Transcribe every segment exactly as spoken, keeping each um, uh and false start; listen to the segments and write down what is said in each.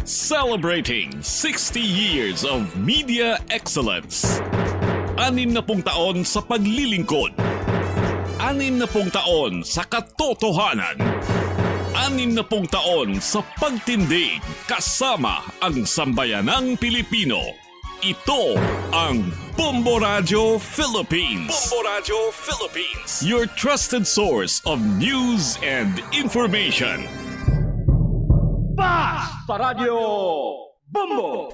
Celebrating sixty years of media excellence. Anim na pung taon sa paglilingkod. Anim na pung taon sa katotohanan. Anim na pung taon sa pagtindig kasama ang sambayanang Pilipino. Ito ang Bombo Radyo Philippines. Bombo Radyo Philippines. Your trusted source of news and information. Basta Radyo Bombo!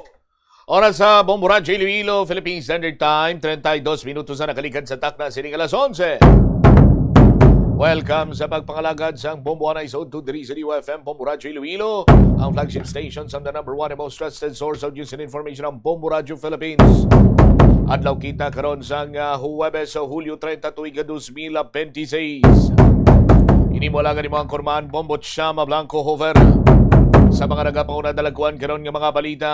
Oras sa Bombo Radyo Iloilo, Philippine Standard Time, treinta y dos minutos na nakalikad sa takna sining alas onse. Welcome sa pagpangalagad sang Bombo Anay sa Udto diri sa D Y F M, Bombo Radyo Iloilo, ang flagship station sa the number one and most trusted source of news and information, ang Bombo Radyo Philippines. Adlaw kita karon sang, ah, Huwebes sa Hulyo treinta, tuig nga dos mil benti seis. Ini mo lang ang imong anchorman, Bombo Chama Blanco Hover. Sa mga nagapanguna dalagkuan karon nga mga balita,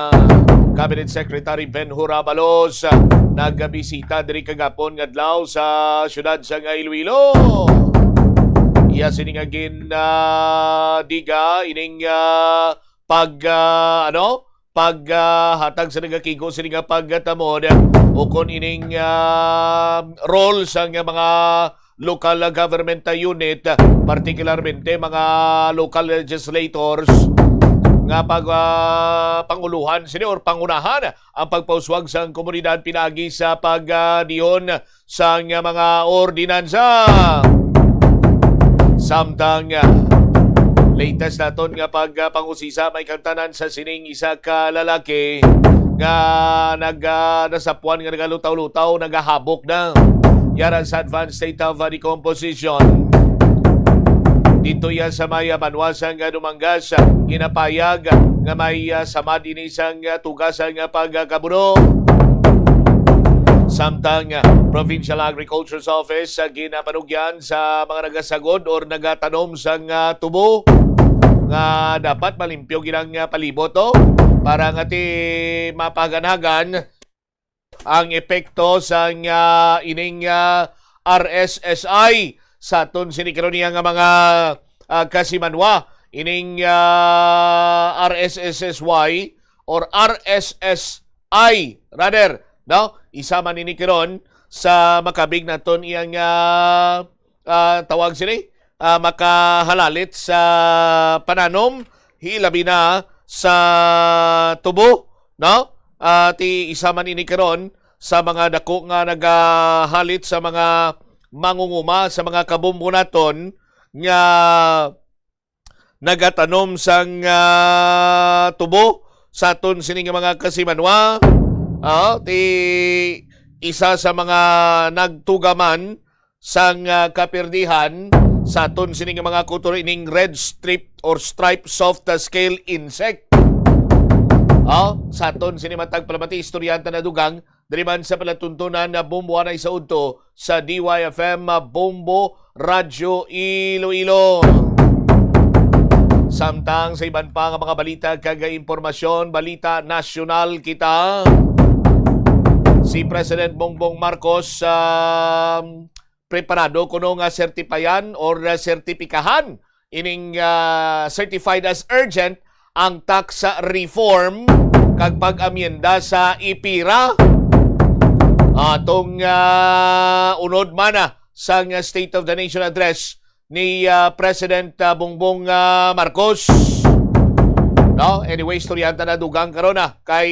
Cabinet Secretary Ben Hur Abalos, ah, nagabisita diri kagapon nga adlaw sa siyudad sang Iloilo. Iya sini nga gin, ah, diga ining, ah, pag, ah, ano, pag, ah, hatag sa nagakigo sini nga pagtamod, ukon ining, ah, role sang mga local government unit, partikularmente mga local legislators nga pag, ah, panguluhan sini or pangunahan ang pagpauswag sang komunidad pinaagi sa pag, ah, dihon sang mga ordinansa. Samtang, ah, latest naton nga pag, ah, pangusisa, may kantanan sa sining isa ka lalaki nga nag, ah, nasapuan nga nagalutaw-lutaw, nagahabok na. Yara sa advanced state of, ah, decomposition. Dito iya sa may, ah, banwa sang, ah, Dumangas, ah, ginapayag nga may, ah, samad ini sang, ah, tugas sang, ah, pagkabuno. Samtang, ah, Provincial Agriculture's Office, ah, ginapanugyan sa mga nagasagod or nagatanom sang, ah, tubo nga dapat malimpyo gid ang, ah, palibot, oh, para nga ti mapaganhagan ang epekto sang, ah, ining, ah, R S S I sa aton sini karon niya nga mga, ah, kasimanwa. Ining, ah, R S S S Y or R S S I, rather, no? Isa man ini karon sa makabig naton iyang, ah, ah, tawag sini, ah, makahalalit sa pananom, hi-, labi na sa tubo, no? Ah, ti isa man ini karon sa mga dako nga nagahalit sa mga mangunguma, sa mga kabombo naton nga nagatanom sang, ah, tubo sa aton sini nga mga kasimanwa. Ah, ti isa sa mga nagtugaman sang, ah, kapirdihan sa aton sini nga mga kutor ining red strip or stripe soft, ah, scale insect. Ah, sa aton sini matag palamati, istoryanta na dugang diri man sa palatuntunan na Bombo Anay sa Udto sa D Y F M, ah, Bombo Radyo Iloilo. Samtang sa iban pa nga mga balita kag impormasyon, balita nasyonal kita. Si President Bongbong Marcos, um, preparado kuno nga sertipayan or, uh, sertipikahan ining, uh, certified as urgent ang tax reform kag pag-amyenda sa ipira. Atong, uh, unod man, uh, sang State of the Nation Address ni, uh, President, uh, Bongbong, uh, Marcos. No? Anyway, istoryanta na dugang karon, ah, kay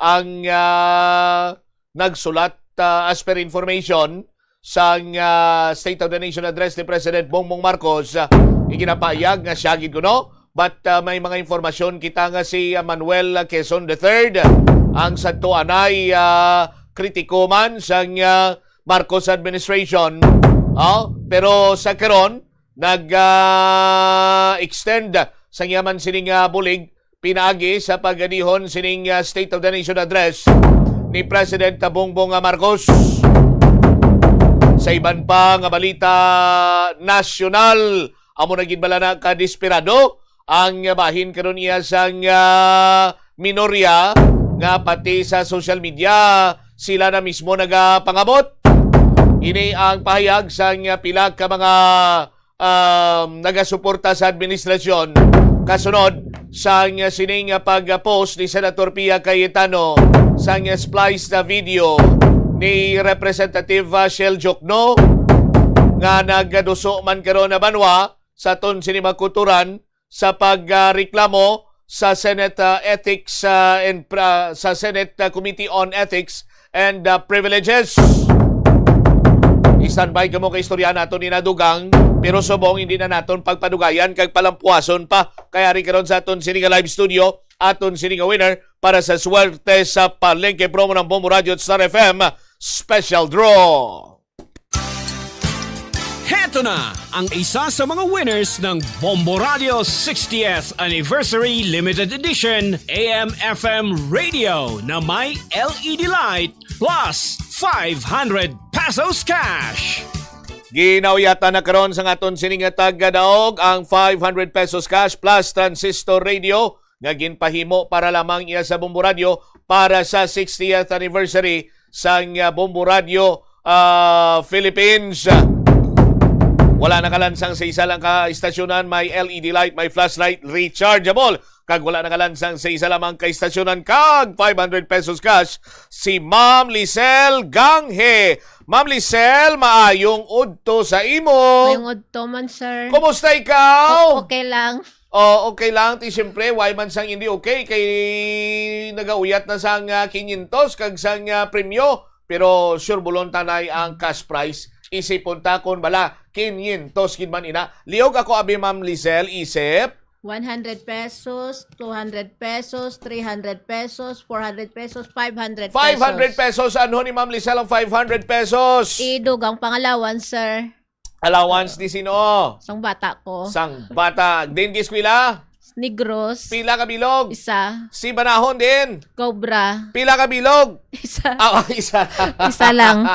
ang, uh, nagsulat, ah, as per information, sang, ah, State of the Nation Address ni President Bongbong Marcos, ah, iginapahayag nga siya gid kuno. But, ah, may mga impormasyon kita nga si, ah, Manuel, ah, Quezon the third, ang sadto anay, ah, kritiko man sang, ah, Marcos administration. Ah, pero sa karon, nag, ah, extend sang iya man sining, ah, bulig pinaagi sa pagdihon sining, ah, State of the Nation Address ni President Bongbong Marcos. Sa iban pa nga balita nasyonal, amo na gid bala na kadesperado ang bahin karon iya sang, ah, minorya nga pati sa social media sila na mismo nagapangabot. Ini ang pahayag sang pila ka mga um, nagasuporta sa administrasyon kasunod sang sining pag-post ni Senator Pia Cayetano sang splice na video ni Representative, ah, Shell Jokno nga nagaduso man karon na banwa sa aton sini mga kulturan sa pagreklamo sa Senate, ah, Ethics, ah, and Pra-, sa Senate, ah, Committee on Ethics and, ah, Privileges. I-standby kamo kay istorya naton ni nadugang, pero subong hindi na naton pagpadugayan kag palampuason pa. Kay ari karon sa aton sini nga live studio, aton sini nga winner para sa Swerte sa Palengke promo ng Bombo Radio at Star F M Special Draw. Heto na ang isa sa mga winners ng Bombo Radio sixtieth Anniversary Limited Edition A M F M Radio na may L E D light plus five hundred pesos cash. Ginauyatan na karon sa aton sining nga taga-Daog ang five hundred pesos cash plus transistor radio nga ginpahimo para lamang iya sa Bombo Radio para sa sixtieth anniversary sang, ah, Bombo Radio, ah, Philippines. Wala nakalansang sa isa lang ka istasyonan, may L E D light, may flashlight, rechargeable. Kag wala nakalansang sa isa lamang ka istasyonan kag five hundred pesos cash, si Ma'am Lisel Ganghe. Ma'am Lisel, maayong udto sa imo. Maayong udto man, sir. Kumusta ikaw? O-, okay lang. Oh, okay lang. Ti, siyempre, why man sang hindi okay? Kay nagauyat na sang, ah, quinientos kag sang, ah, premyo. Pero sure, bulon tanay ang cash prize. Isipon ta kon bala, quinientos gid man ina. Liog ako, abi, Ma'am Lisel, isip. One hundred pesos, two hundred pesos, three hundred pesos, four hundred pesos, five hundred pesos. Five hundred pesos. Ano ni Ma'am Lisel ang five hundred pesos? Idog ang pangalawan, sir. Allowance ni sino? Sang bata ko. Sang bata. Din gi eskwela? Negros. Pila ka bilog? Isa. Si Banahon din? Cobra. Pila ka bilog? Isa. Ah, isa. Isa lang.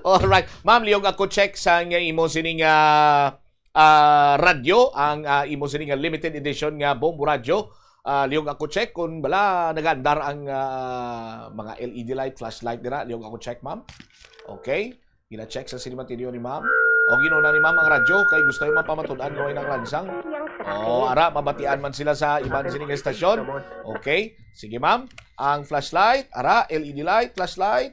Alright. Ma'am, liog ako check sa nga imo sining, ah, ah, radyo, ang, ah, imo sining nga limited edition nga Bombo Radyo. Ah, liog ako check kung bala nagandar ang, ah, mga L E D light, flashlight dira. Liog ako check, ma'am. Okay. Gina-check sa sinimatilyo ni ma'am. O, ginuna ni ma'am ang radyo kay gusto yung mapamatud-an nga way nang lansang. O, ara, mabatian man sila sa iban sining estasyon. Okay. Sige, ma'am. Ang flashlight, ara, L E D light, flashlight.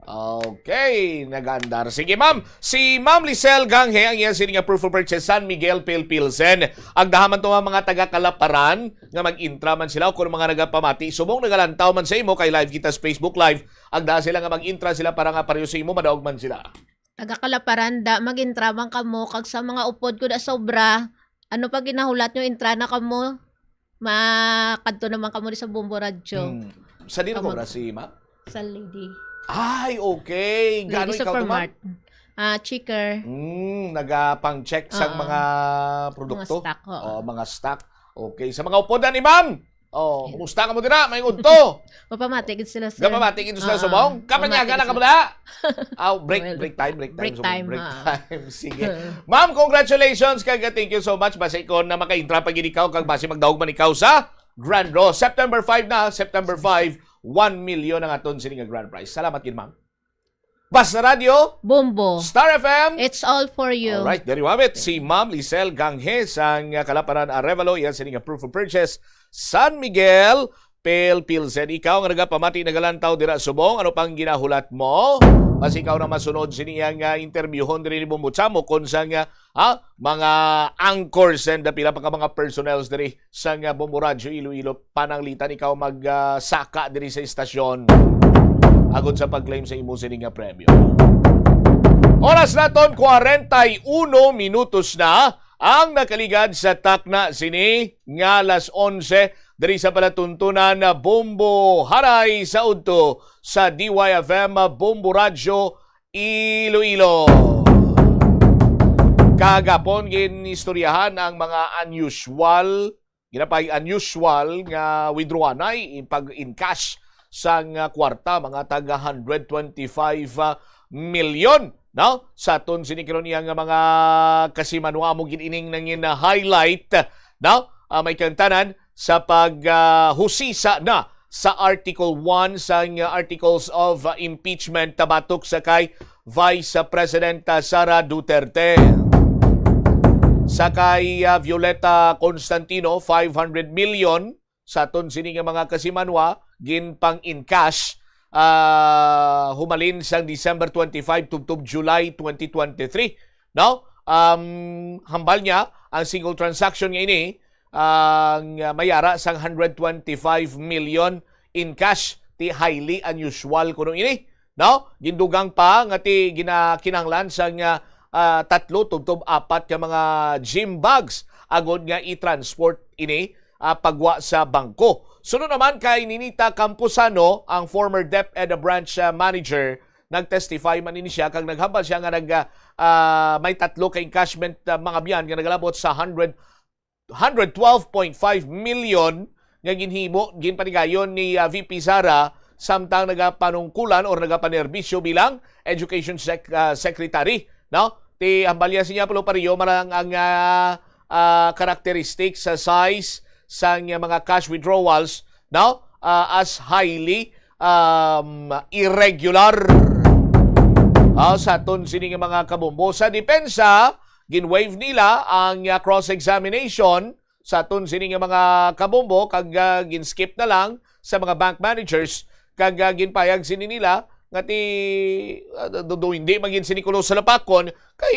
Okay, nagandar. Sige, ma'am. Si Ma'am Lisel Ganghe ang iya sini nga proof of purchase, San Miguel Pale Pilsen. Ang dahaman to nga mga taga Kalaparan nga mag-intra man sila o kung mga nagapamati, subong nagalantaw man sa imo kay live kita sa Facebook Live. Agda sila nga mag-intra sila para nga pareho sa imo, madaog man sila. Taga Kalaparanda, mag-intra man kamo, kag sa mga upod ko na sobra, ano pa ginahulat nyo, intra na kamo, makadto naman kamo di sa Bombo Radyo. Hmm. Sa di Kamo- nagobra si ma? Sa Lady. Ay, okay. Gano Lady ikaw to, ma'am? Supermart. Ah, checker. Hmm, nagapang-check sa Oo. mga produkto? Mga stock, oo. Oo, mga stock. Okay. Sa mga upod na ni ma'am, oh, Yeah. kumusta ka mo dira? May udto. Mapamati gid sila, sir. Gapamati gid sila, Ah, subong? Kapanyaga pamati na ka gid mo sila. na? Ah, break, Well, break time, break time, break subong, time, break ah. time. Sige. Ma'am, congratulations kag thank you so much. Basi ko na makaintra pa gid ikaw kag basi magdaog man ikaw sa Grand Draw. September five na, September five, one million ang aton sini nga grand prize. Salamat gid, ma'am. Basta Radio, Bombo. Star F M. It's all for you. Alright, there you have it. Si Ma'am Lisel Ganghe sang, uh, Kalaparan, Arevalo. Yan sini nga proof of purchase. San Miguel, Pale Pilsen. Ikaw nga nagapamati, nagalantaw dira subong, ano pang ginahulat mo? Mas ikaw na masunod sini ang, uh, interviewhon diri ni Bombo Chamo kung sang, uh, ha? Mga anchors and, uh, pila pa ka mga personnels diri sang, uh, Bombo Radyo Iloilo. Pananglitan ikaw mag, ah, saka diri sa istasyon agod sa pag-claim sa imo sini nga premyo. Oras naton, kwarenta y uno minutos na ang nakaligad sa takna sini nga alas onse diri sa palatuntunan na Bombo Haray sa udto sa D Y F M Bombo Radyo Iloilo. Kagapon ginistoryahan ang mga unusual ginapay unusual nga withdrawal ay pag-encash sang, ah, kwarta, mga taga hundred twenty-five, ah, milyon, no? Sa aton sini karon iya nga mga kasimanwa mo gid ining nangin, ah, highlight, no? Ah, may kantanan sa pag, ah, husisa na sa Article one sang, ah, Articles of, ah, Impeachment batok sa kay Vice President, ah, Sara Duterte. Sa kay, ah, Violeta Constantino, five hundred million sa aton sini nga mga kasimanwa, ginpang-encash, ah, humalin sang December twenty-five tubtob July twenty twenty-three, no? Um, hambal niya, ang single transaction nga ini, ang, ah, mayara sang hundred twenty-five million in cash. Ti highly unusual kuno ini, no? Gindugang pa nga ti ginakinahanglan sang, ah, ah, tatlo tubtob apat ka mga gym bags agod nga i-transport ini, ah, pagwa sa bangko. Sunod naman kay Ninita Camposano, ang former DepEd branch, ah, manager, nag-testify man ini siya kag naghambal siya nga nag, ah, ah, may tatlo ka encashment, ah, mga byan nga nagalabot sa hundred, hundred twelve point five million nga ginhimo, ginpanigayon ni, ah, V P Sara samtang nagapanungkulan or nagapanerbisyo bilang education sec-, ah, secretary, no? Ti hambal niya siya, Polo Parillo, marang ang, ah, ah, characteristics sa size sang mga cash withdrawals, no? Ah, as highly, um, irregular. Ah, sa aton sini nga mga kabombo sa depensa, ginwaive nila ang, ah, cross-examination sa aton sini nga mga kabombo kag, ah, gin-skip na lang sa mga bank managers kag, ah, ginpayag sini nila nga ti, ah, do, do, hindi man gid sini kuno salapakon kay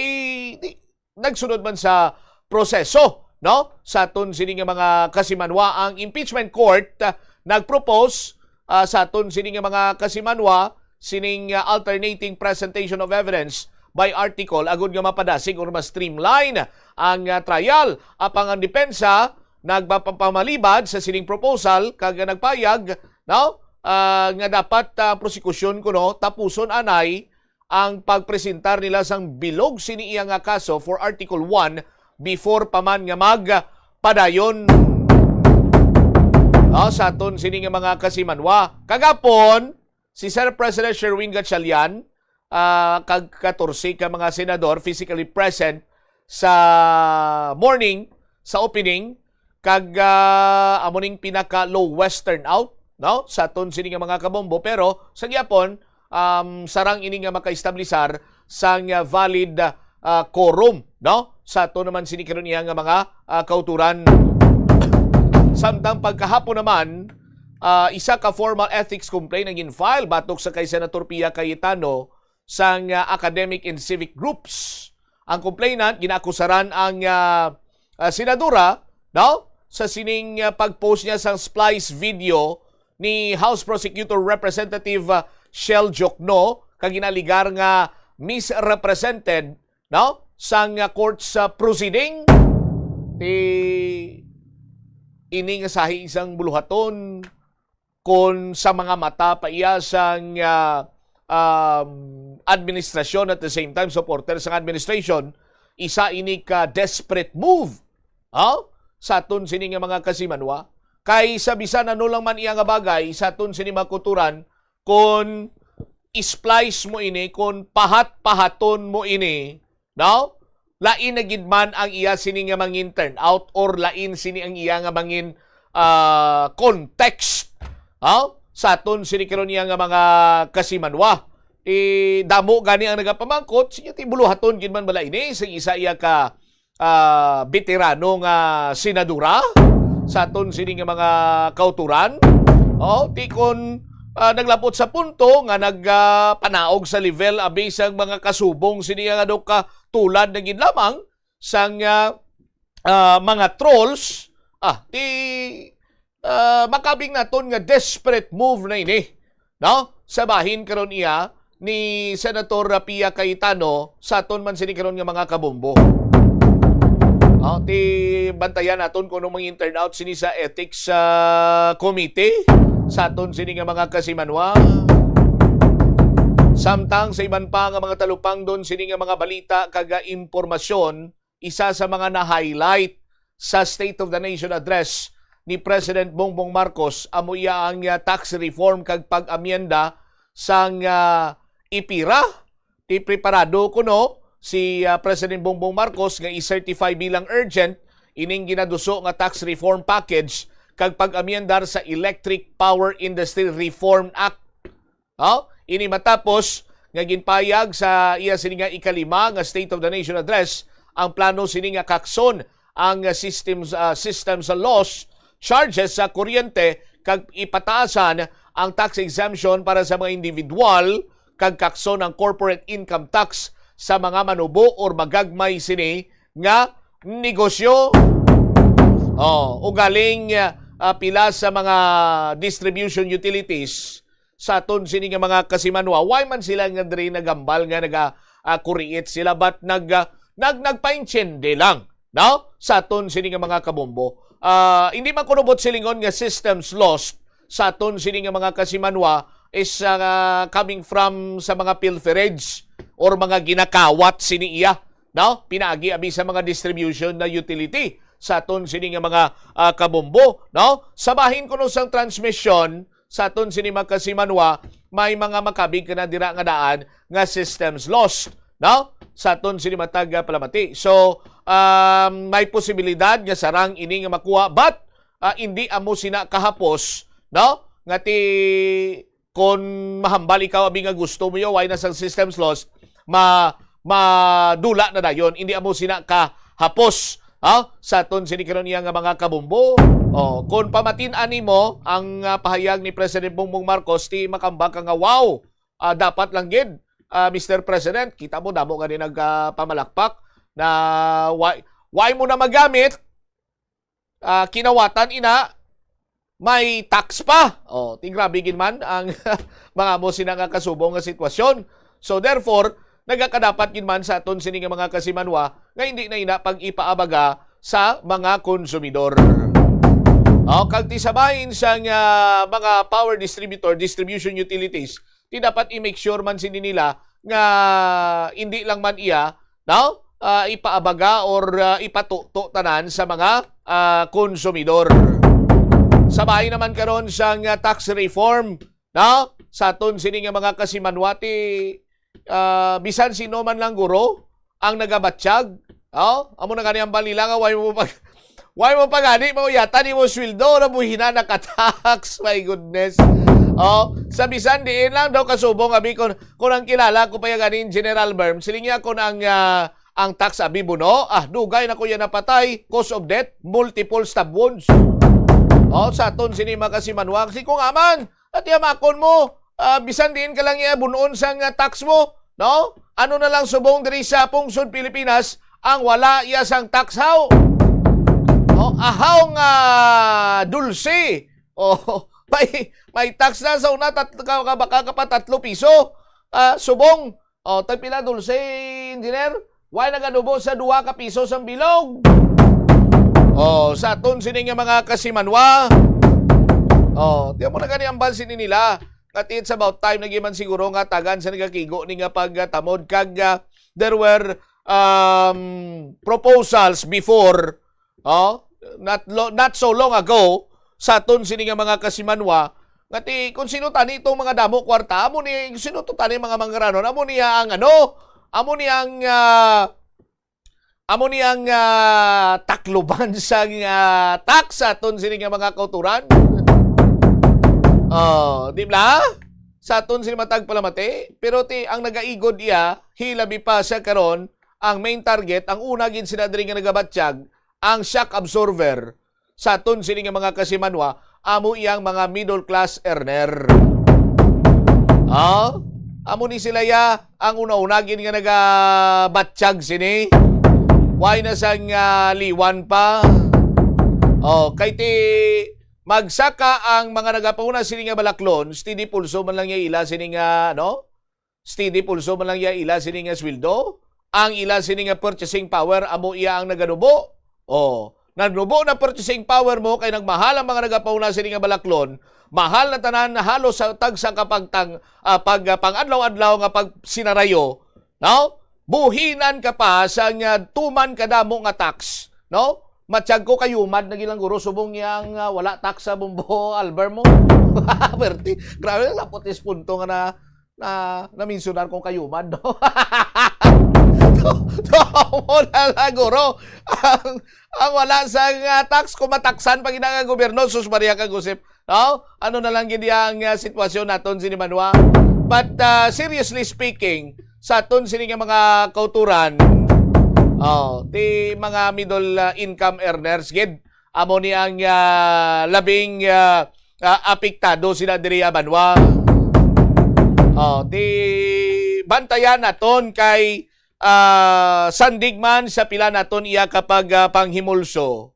di, nagsunod man sa proseso, no? Sa aton sini nga mga kasimanwa, ang impeachment court, ah, nag-propose, ah, sa aton sini nga mga kasimanwa sining, ah, alternating presentation of evidence by article agud nga mapadasig or ma-streamline ang, ah, trial. Apang ang depensa nagpapamalibad sa sining proposal kag nagpayag, no, ah, nga dapat, ah, prosekusyon kuno tapuson anay ang pagpresentar nila sang bilog sini iya nga kaso for Article one before pa man nga magpadayon, ah, sa aton sini nga mga kasimanwa. Kagapon, si Senate President Sherwin Gatchalian, ah, kag katorse ka mga senador physically present sa morning, sa opening, kag, ah, amo ning pinaka lowest turnout, no, sa aton sini nga mga kabombo. Pero sa gihapon, um, sarang ini nga makaestablisar sang, ah, valid, ah, quorum, no, sa aton naman sini karon iya nga mga, ah, kauturan. Samtang pagkahapon naman, ah, isa ka formal ethics complaint ang gin-file batok sa kay Senator Pia Cayetano sang, ah, academic and civic groups. Ang complainant, ginaakusaran ang, ah, ah, senadora, no, sa sining, ah, pag-post niya sang splice video ni House Prosecutor Representative, ah, Shell Jokno, kag ginaligar nga misrepresented, no, sang, ah, court sa proceeding. Ti ini nga sahi isang buluhaton kon sa mga mata pa iya sang, ah, um, administrasyon, at the same time supporter sang administration, isa ini ka desperate move, ha, sa aton sini nga mga kasimanwa. Kay sa bisan ano lang man iya nga bagay sa aton sini mga kauturan, kon i-splice mo ini, kon pahat-pahaton mo ini, no? Lain na gid man ang iya sini nga mangin turnout or lain sini ang iya nga mangin, ah, context, ha? Sa aton sini karon iya nga mga kasimanwa. Eh, damo gani ang nagapamangkot, sige, ti buluhaton gid man bala ini sa isa iya ka, ah, veterano nga senadora sa aton sini nga mga kauturan. Oh, ti kon, ah, naglapot sa punto nga nag, ah, panaog sa level abi sang mga kasubong sini nga daw ka tulad na gid lamang sang, ah, ah, mga trolls. Ah, ti, ah, makabing naton nga desperate move na ini, no? Sa bahin karon iya ni Senator Pia Cayetano sa aton man sini karon nga mga kabombo. Oh, ti bantayan naton kung anong mga turnout sini sa ethics, ah, committee sa aton sini nga mga kasimanwa. Samtang sa iban pa nga mga talupangdon sini nga mga balita kag, ah, impormasyon, isa sa mga na-highlight sa State of the Nation Address ni President Bongbong Marcos amo iya ang, ah, tax reform kag pag-amyenda sang, ah, EPIRA. Ti preparado kuno si, ah, President Bongbong Marcos nga i-certify bilang urgent ining ginaduso nga tax reform package kag pag-amyendar sa Electric Power Industry Reform Act. Oh, ini matapos nga ginpayag sa iya sini nga ikalima nga State of the Nation Address ang plano sini nga kakson ang, ah, systems, ah, systems loss charges sa kuryente kag ipataasan ang tax exemption para sa mga individual kag kakson ang corporate income tax sa mga manubo or magagmay sini nga negosyo. Oh, ugaling, ah, ah, pila sa mga distribution utilities sa aton sini nga mga kasimanwa, why man sila nga diri nagambal nga naga, ah, kuriit sila, but nag, ah, nag, nagpaintsindi lang, no? Sa aton sini nga mga kabombo. Ah, hindi man kuno buot silingon nga systems lost sa aton sini nga mga kasimanwa is, ah, coming from sa mga pilferage or mga ginakawat sini iya, no? Pinaagi abi sa mga distribution na utility sa aton sini nga mga, ah, kabombo, no? Sa bahin kuno sang transmission sa aton sini mga kasimanwa, may mga makabig ka na dira nga daan nga systems lost, no? Sa aton sini matag, ah, palamati. So, um, may posibilidad nga sarang ini nga makuha, but, ah, hindi amo sina kahapos, no? Nga ti, kon mahambal ikaw abi nga gusto mo yo, why na sang systems lost, ma, madula na dayon. Hindi amo sina kahapos, ha? Sa aton sini karon iya nga mga kabombo. Oh, kon pamatin-an nimo ang, ah, pahayag ni President Bongbong Marcos, ti makamba ka nga, "Wow, ah, dapat lang gid, ah, Mister President." Kita mo, damo gani nagpamalakpak na, "Why, why mo na magamit? Ah, kinawatan ina, may tax pa." Oh, ti grabe gid man ang mga amo sina nga kasubong nga sitwasyon. So therefore, nagakadapat gid man sa aton sini nga mga kasimanwa nga hindi na ina pag-ipaabaga sa mga konsumidor. Oh, kag ti sa bahin sang mga power distributor, distribution utilities, ti dapat i-make sure man sini nila nga hindi lang man iya, no? Ah, ipaabaga or, ah, ipatuto tanan sa mga, ah, konsumidor. Sa bahin naman karon sang, ah, tax reform, no? Sa aton sini nga mga kasimanwa, ti, ah, bisan sino man lang guro ang nagabatyag, oh, amo na gani ang balila nga, why mo pag, why mo pa gani mauyatan imo sweldo na buhina naka-tax? My goodness. Oh, sa bisan diin lang daw kasubong abi kon, kon ang kilala ko pa ya gani General Berm, siling niya kon ang, ah, ang tax abi buno, ah, dugay na ko yan napatay, cause of death, multiple stab wounds. Oh, sa aton sini mga kasimanwa, si kung aman, at yamakon mo, ah, bisan diin ka lang iya bunon sang, ah, tax mo, no? Ano na lang subong diri sa pungsod Pilipinas ang wala iya sang tax, haw? Oh, ahaw nga dulce. Oh, may, may tax na sa una, tat-, ka, ka, baka ka pa tatlo piso. Ah, subong. Oh, tagpila dulce, engineer? Why naganubo sa duha ka piso sang bilog? Oh, sa aton sini nga mga kasimanwa. Oh, di mo na gani ambal sini nila. Nga it's about time na giman siguro nga tagan sa nagakigo ni nga pagtamod kag, ah, there were, um, proposals before, oh, not lo-, not so long ago, sa aton sini nga mga kasimanwa, nga ti, kung sino tani itong mga damo kwarta, amo ni, kung sino to tani mga mangranon, amo niya ang ano, amo niya ang, ah, amo niya ang, ah, takluban sa, ah, tax sa aton sini nga mga kauturan. Oh, di ba? Sa aton sini matag palamati, pero ti, ang nagaigod iya, hilabi pa sa karon, ang main target, ang una gid sila diri nga nagabatyag, ang shock absorber, sa aton sini nga mga kasimanwa, amo iyang mga middle class earner. Ah, amo ni sila ya ang una-una gid nga nagabatyag sini. Why na sang, ah, liwan pa? Oh, kay ti magsaka ang mga nagapanguna sini nga balaklon, steady pulso man lang ya ila sini nga, no? Steady pulso man lang iya ila sini nga sweldo. Ang ila sini nga purchasing power amo iya ang naganubo. Oh, nagnubo na purchasing power mo kay nagmahal ang mga nagapauna sini nga balaklon. Mahal na tanan halos sa tagsa ka pagtang, ah, pag, ah, pang-adlaw-adlaw nga pagsinarayo, no? Buhinan ka pa sa nga tuman kadamo nga tax, no? Matyag ko kayumad na gilang guro subong yang, ah, wala tax sa bumbo album mo. Perti. Grabe, lapot is punto nga na na naminsyonar kong kayuman, no? To, to, mo na lang, guro. Ang, ang wala sa nga tax, kung mataksan pa gina nga gobyerno, sus, Maria kag Josep, no? Ano na lang gid ang, ah, sitwasyon naton sini banwa? But, ah, seriously speaking, sa aton sini nga mga kauturan, Oh, ti mga middle, ah, income earners gid, amo ni ang, ah, labing, ah, ah, apektado sila diri, ah, banwa. Oh, ti bantayan naton kay, ah, sandig man sa pila naton iya kapag, ah, panghimulso.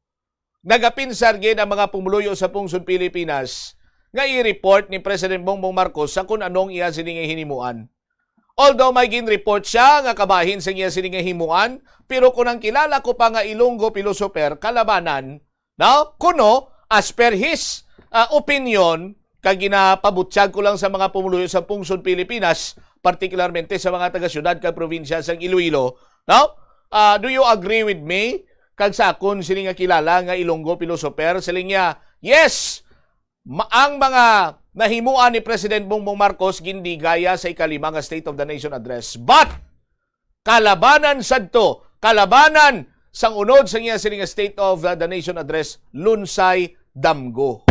Nagapinsar gid ang mga pumuluyo sa pungsod Pilipinas nga i-report ni President Bongbong Marcos sa kun anong iya sini nga hinimuan. Although may gin-report siya nga kabahin sa iya sini nga himuan, pero kung ang kilala ko pa nga Ilonggo philosopher, kalabanan, no? Kuno, as per his, ah, opinion, kag ginapabutyag ko lang sa mga pumuluyo sa pungsod Pilipinas, partikularmente sa mga taga-syudad kag probinsya sang Iloilo, no? Ah, do you agree with me? Kag sa akon sini nga kilala nga Ilonggo philosopher, siling niya, "Yes, ma-, ang mga nahimuan ni President Bongbong Marcos gindigaya sa ikalima nga State of the Nation Address. But, kalabanan sadto, kalabanan sang unod sa iya sini nga State of the Nation Address, lunsay damgo."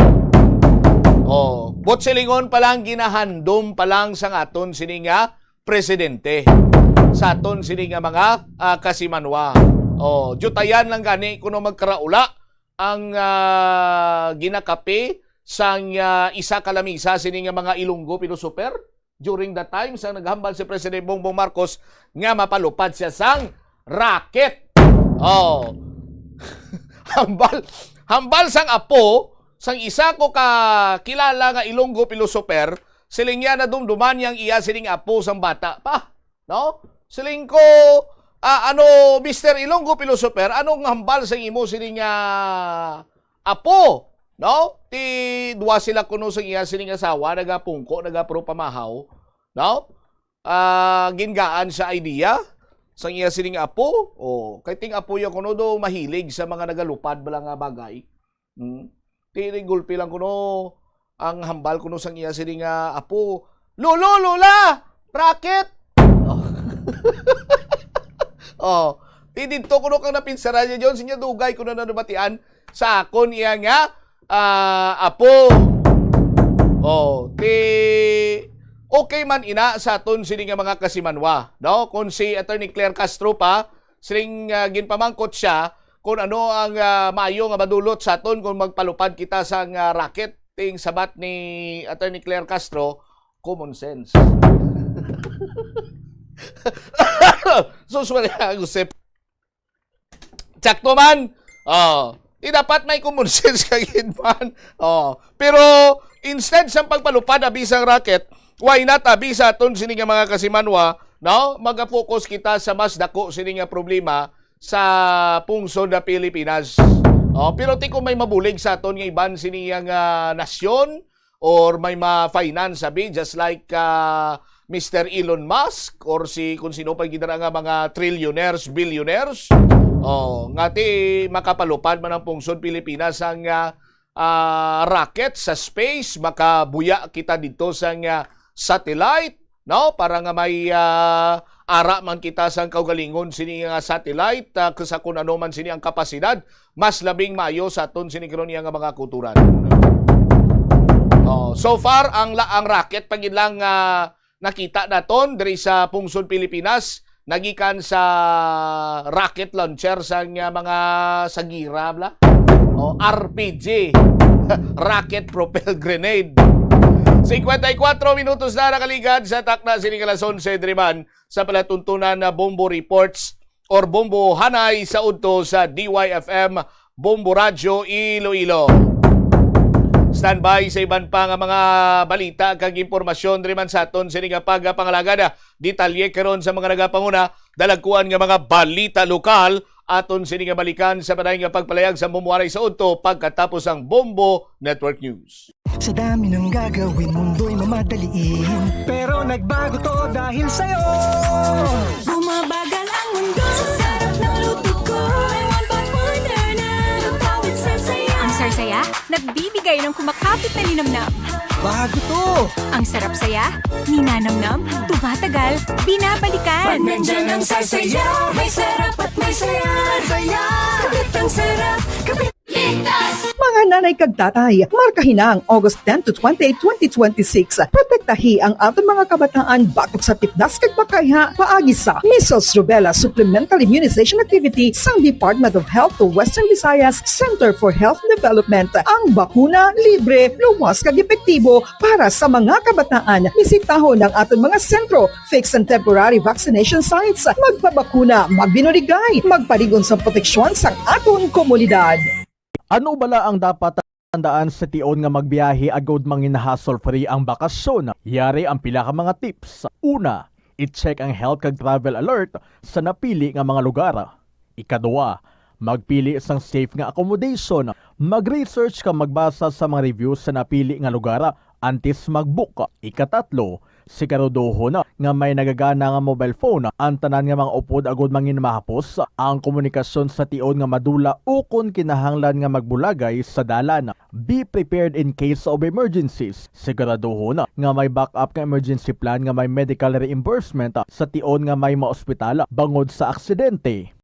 Oh, buot silingon pa lang, ginahandom pa lang sang aton sini nga presidente, sa aton sini nga mga, ah, kasimanwa. Oh, diyutayan lang gani kuno magkaraula ang, ah, ginakape sang, ah, isa ka lamisa sini nga mga Ilonggo philosopher during the time sa naghambal si President Bongbong Marcos nga mapalupad siya sang racket. Oh. Hambal, hambal sang apo sang isa ko ka kilala nga Ilonggo philosopher, siling niya nadumduman niya ang iya sining apo sang bata pa, no? Siling ko, ah, ano, Mister Ilonggo philosopher, anong hambal sang imo sining, ah, apo, no? Ti duwa sila kuno sang iya sining asawa, nagapungko, nagapro pamahaw, no? Ah, gingaan sa idea sang iya sining apo. Oh, kay ting apo ya kuno do mahilig sa mga nagalupad bala nga bagay. Hmm. Ti gulpi lang kuno ang hambal kuno sang iya sining nga apo, "Lolo, lola, racket!" Oh. Oh. Ti didto kuno kang napinsaran niya, John, sinya dugay kuno na nabatian sa akon iya nga, ah, apo. Oh, ti okay man ina sa aton sini nga mga kasimanwa, no? Kung si Attorney Claire Castro pa, siling, ah, ginpamangkot siya kung ano ang, ah, maayo nga madulot sa aton kung magpalupad kita sang, ah, racket. Ting sabat ni Attorney Claire Castro, common sense. Sus, wala ang usip. Sakto man. Oh, di dapat may common sense ka gid man. Oh, pero instead sa pagpalupad abi sang racket, why not abi sa aton sini nga mga kasimanwa, no? Maga-focus kita sa mas dako sini nga problema sa pungsod na Pilipinas. Oh, pero ti kung may mabulig sa aton nga iban sini nga nasyon, or may ma-finance abi, just like, ah, Mister Elon Musk or si kung sino pa gid nga mga trillionaires, billionaires. Oh, nga ti makapalupad man ang pungsod Pilipinas ang, ah, ah, rocket sa space, makabuya kita dito sa nga satellite, no? Para nga may, ah, ara man kita sang kaugalingon sini nga satellite, ah, sa kung ano man sini ang kapasidad, mas labing maayo sa aton sini karon iya nga mga kulturan. Oh, so far ang la-, ang rocket pa gid lang nga nakita naton diri sa pungsod Pilipinas nagikan sa rocket launcher sa nga mga sagira bla. Oh, R P G. Rocket propelled grenade. Singkwenta y kuwatro minutos na nakaligad sa takna sini nga alas onse diri man sa palatuntunan na Bombo Reports or Bombo Hanay sa udto sa D Y F M Bombo Radyo Iloilo. Standby sa iban pa nga mga balita kag impormasyon diri man sa aton sini nga pagpangalagad. Detalye karon sa mga nagapanguna, dalagkuan nga mga balita lokal, aton sini nga balikan sa panay nga pagpalayag sa Bombo Hanay sa udto pagkatapos ang Bombo Network News. Sa dami ng gagawin, mundo'y mamadaliin. Pero nagbago to dahil sa'yo. Bumabagal ang mundo sa sarap ng luto ko. I want Bang Wonder na lutawin sa saya. Ang Sarsaya, nagbibigay ng kumakapit na linamnam. Bago to! Ang sarap saya, ninanamnam, tumatagal, binabalikan. Pag nandyan ang Sarsaya, may sarap at may saya. Saya! Kapit ang sarap, kapit. Ligtas! Mga nanay kag tatay, markahi na ang August ten to twenty-eight, twenty twenty-six. Protektahi ang aton mga kabataan batok sa tipdas kag makaiha paagi sa Measles Rubella Supplemental Immunization Activity sang Department of Health to Western Visayas Center for Health Development. Ang bakuna libre, luwas kag epektibo para sa mga kabataan. Bisitahon ang aton mga sentro, fixed and temporary vaccination sites. Magpabakuna, magbinuligay, magpalig-on sa proteksyon sang aton komunidad. Ano bala ang dapat tandaan sa tion nga magbiyahe agud mangin hassle-free ang bakasyon? Yari ang pila ka mga tips. Una, i-check ang health kag travel alert sa napili nga mga lugar. Ikaduha, magpili sang safe nga accommodation. Mag-research kag magbasa sa mga reviews sa napili nga lugar antes mag-book. Ikatatlo, siguraduhon nga may nagagana nga mobile phone ang tanan nga mga upod agud mangin mahapos ang komunikasyon sa tion nga madula ukon kinahanglan nga magbulagay sa dalan. Be prepared in case of emergencies. Siguraduhon nga may backup nga emergency plan nga may medical reimbursement sa tion nga may maospital bangod sa aksidente.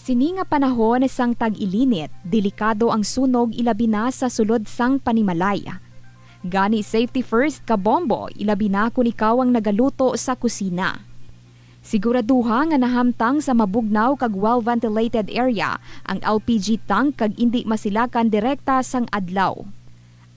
Sini nga panahon sang tag-ilinit, delikado ang sunog ilabi na sa sulod sang panimalay. Gani, safety first, kabombo, ilabi na kon ikaw ang nagaluto sa kusina. Siguraduha nga nahamtang sa mabugnaw kag well-ventilated area ang L P G tank kag indi masilakan direkta sang adlaw.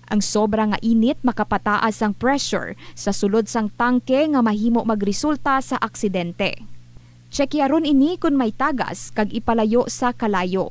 Ang sobra nga init makapataas sang pressure sa sulod sang tangke nga mahimo magresulta sa aksidente. Tsyekiharon ini kon may tagas kag ipalayo sa kalayo.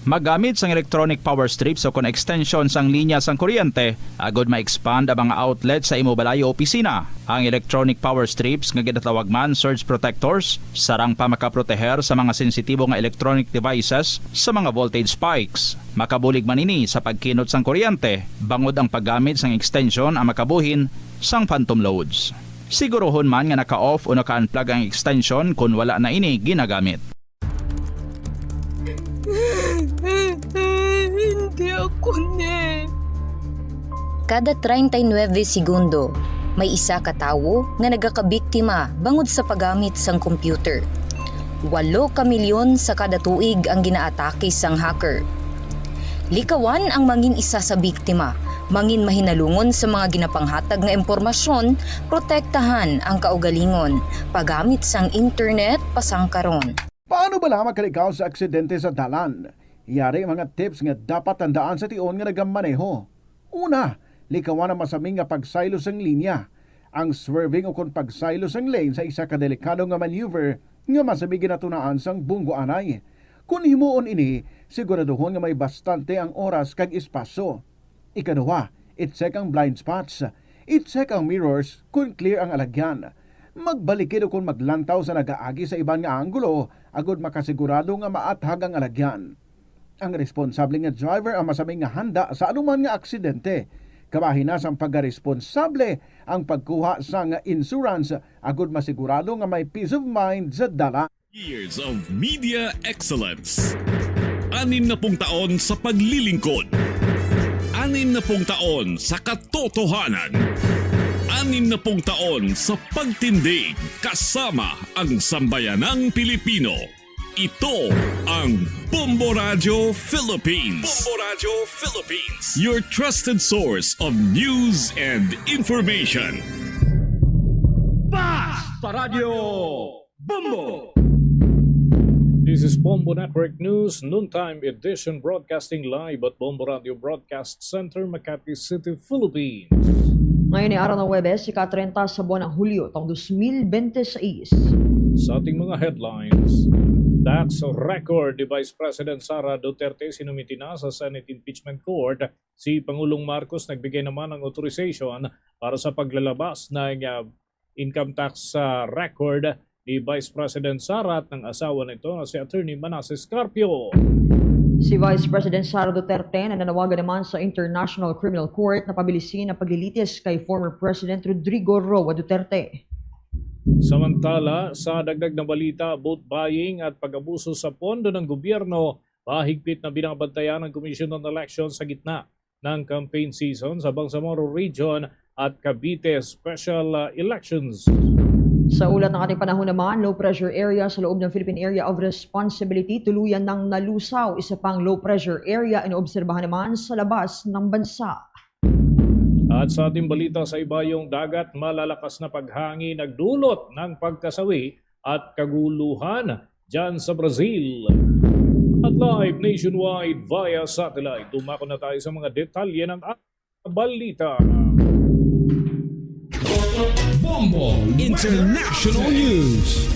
Magamit sang electronic power strips o kon extension sang linya sang kuryente agud ma-expand ang mga outlet sa imo balay o opisina. Ang electronic power strips, nga ginatawag man surge protectors, sarang pa makaproteher sa mga sensitibo nga electronic devices sa mga voltage spikes. Makabulig man ini sa pagkinot sang kuryente, bangod ang paggamit sang extension ang makabuhin sang phantom loads. Siguruhon man nga naka-off o naka-unplug ang extension kon wala na ini ginagamit. Hindi ako ni. Kada treinta y nueve segundo, may isa ka tawo nga nagakabiktima bangod sa paggamit sang computer. Walo ka milyon sa kada tuig ang ginaatake sang hacker. Likawan ang mangin isa sa biktima, mangin mahinalungon sa mga ginapanghatag nga impormasyon, protektahan ang kaugalingon, paggamit sang internet pasangkaron. Paano bala makalikaw sa aksidente sa dalan? Yari mga tips nga dapat tandaan sa tion nga nagamaneho. Una, likawan ang masami nga pagsaylo sang linya. Ang swerving ukon pagsaylo sang lane sa isa ka delikado nga maneuver nga masami ginatunaan sang bunggoanay. Kon himuon ini, siguraduhon nga may bastante ang oras kag espasyo. Ikaduha, i-check ang blind spots. I-check ang mirrors kon clear ang alagyan. Magbalikid ukon maglantaw sa nagaagi sa iban nga anggulo agud makasigurado nga maathag ang alagyan. Ang responsable nga driver ang masami nga handa sa anuman nga aksidente. Kabahin na sang pagkaresponsable ang pagkuha sang insurance agud masigurado nga may peace of mind sa dalan. Years of media excellence. Anim na pung taon sa paglilingkod. Anim na pung taon sa katotohanan. Anim na pung taon sa pagtindig kasama ang sambayanang Pilipino. Ito ang Bombo Radio Philippines. Bombo Radio Philippines. Your trusted source of news and information. Basta Radio Bombo! This is Bombo Network News, noontime edition, broadcasting live at Bombo Radio Broadcast Center, Makati City, Philippines. Ngayon ay araw ng Huwebes, ika-treinta sa buwan ng Hulyo, taong dos mil bente seis. Sa ating mga headlines, tax record ni Vice President Sara Duterte sinumiti na sa Senate Impeachment Court. Si Pangulong Marcos nagbigay naman ng authorization para sa paglalabas ng, ah, income tax, ah, record ni Vice President Sara at ng asawa nito na si Attorney Manases Carpio. Si Vice President Sara Duterte nananawagan naman sa International Criminal Court na pabilisin ang paglilitis kay former President Rodrigo Roa Duterte. Samantala, sa dagdag na balita, vote buying at pag-abuso sa pondo ng gobyerno mahigpit na binabantayan ang Commission on Elections sa gitna ng campaign season sa Bangsamoro Region at Cavite Special, uh, Elections. Sa ulat ng ating panahon naman, low pressure area sa loob ng Philippine Area of Responsibility tuluyan nang nalusaw. Isa pang low pressure area inoobserbahan naman sa labas ng bansa. At sa ating balita, sa ibayong dagat, malalakas na paghangin nagdulot ng pagkasawi at kaguluhan dyan sa Brazil. At live nationwide via satellite, dumako na tayo sa mga detalye ng balita. Bombo International News.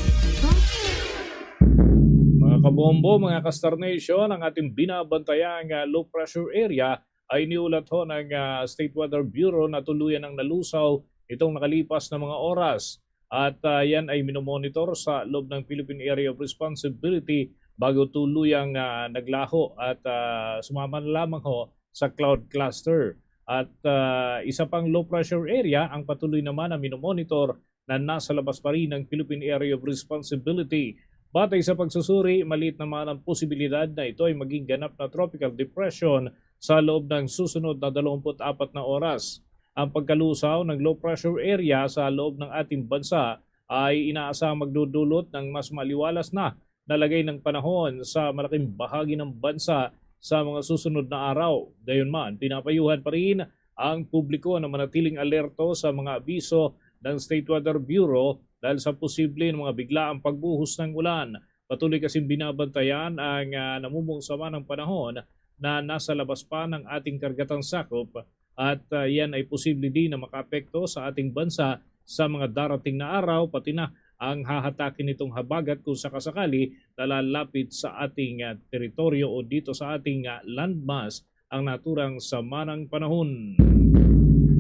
Mga kabombo, mga ka-Star Nation, ang ating binabantayan nga low pressure area ay iniulat ho ng, ah, State Weather Bureau na tuluyan ang nalusaw itong nakalipas na mga oras. At, ah, yan ay minomonitor sa loob ng Philippine Area of Responsibility bago tuluyang, ah, naglaho at, ah, sumama na lamang ho sa cloud cluster. At, ah, isa pang low pressure area ang patuloy naman na minomonitor na nasa labas pa rin ng Philippine Area of Responsibility. Batay sa pagsusuri, maliit naman ang posibilidad na ito ay maging ganap na tropical depression sa loob ng susunod na dalawampu't apat na oras. Ang pagkalusaw ng low pressure area sa loob ng ating bansa ay inaasahang magdudulot ng mas maliwalas na na lagay ng panahon sa malaking bahagi ng bansa sa mga susunod na araw. Gayunman, pinapayuhan pa rin ang publiko na manatiling alerto sa mga abiso ng State Weather Bureau dahil sa posible ng mga biglaang pagbuhos ng ulan. Patuloy kasing binabantayan ang, ah, namumong sama ng panahon na nasa labas pa ng ating kargatang sakop at, ah, yan ay posible din na makaapekto sa ating bansa sa mga darating na araw, pati na ang hahatakin nitong habagat kung sakasakali na lalapit sa ating, ah, teritoryo o dito sa ating, ah, landmass ang naturang samanang panahon.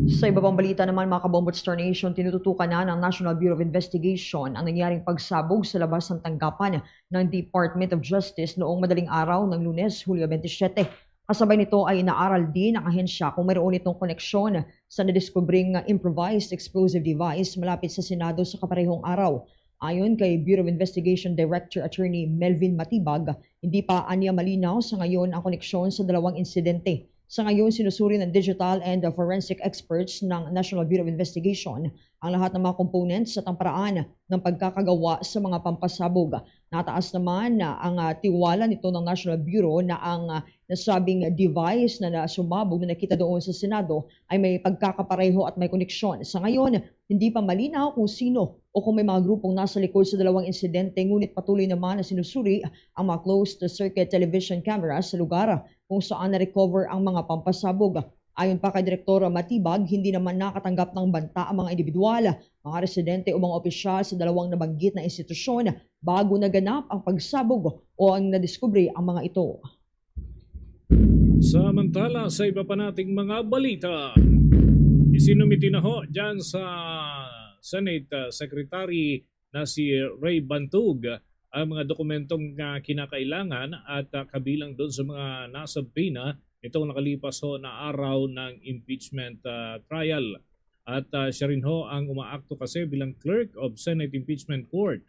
Sa iba pang balita naman, mga kabombo at Star Nation, tinututukan na ng National Bureau of Investigation ang nangyaring pagsabog sa labas ng tanggapan ng Department of Justice noong madaling araw ng Lunes, Hulyo twenty-seven. Kasabay nito ay inaaral din ng ahensya kung mayroon itong koneksyon sa nadiskubring improvised explosive device malapit sa Senado sa kaparehong araw. Ayon kay Bureau of Investigation Director Attorney Melvin Matibag, hindi pa anya malinaw sa ngayon ang koneksyon sa dalawang insidente. Sa ngayon, sinusuri ng digital and forensic experts ng National Bureau of Investigation ang lahat ng mga components sa tamparaan ng pagkakagawa sa mga pampasabog. Nataas naman na ang, ah, tiwala nito ng National Bureau na ang, ah, nasabing device na nasumabog na nakita doon sa Senado ay may pagkakapareho at may koneksyon. Sa ngayon, hindi pa malinaw kung sino o kung may mga grupong nasa likod sa dalawang insidente, ngunit patuloy naman na sinusuri ang mga closed-circuit television cameras sa lugar kung saan na-recover ang mga pampasabog. Ayon pa kay Direktor Matibag, hindi naman nakatanggap ng banta ang mga individual, mga residente o mga opisyal sa dalawang nabanggit na institusyon bago naganap ang pagsabog o ang nadiskubre ang mga ito. Samantala, sa iba pa nating mga balita, isinumiti na ho dyan sa Senate, uh, Secretary na si Ray Bantug ang mga dokumentong, uh, kinakailangan at, uh, kabilang doon sa mga nasubpoena nitong nakalipas ho na araw ng impeachment, uh, trial. At, uh, siya rin ho ang umaakto kasi bilang Clerk of Senate Impeachment Court.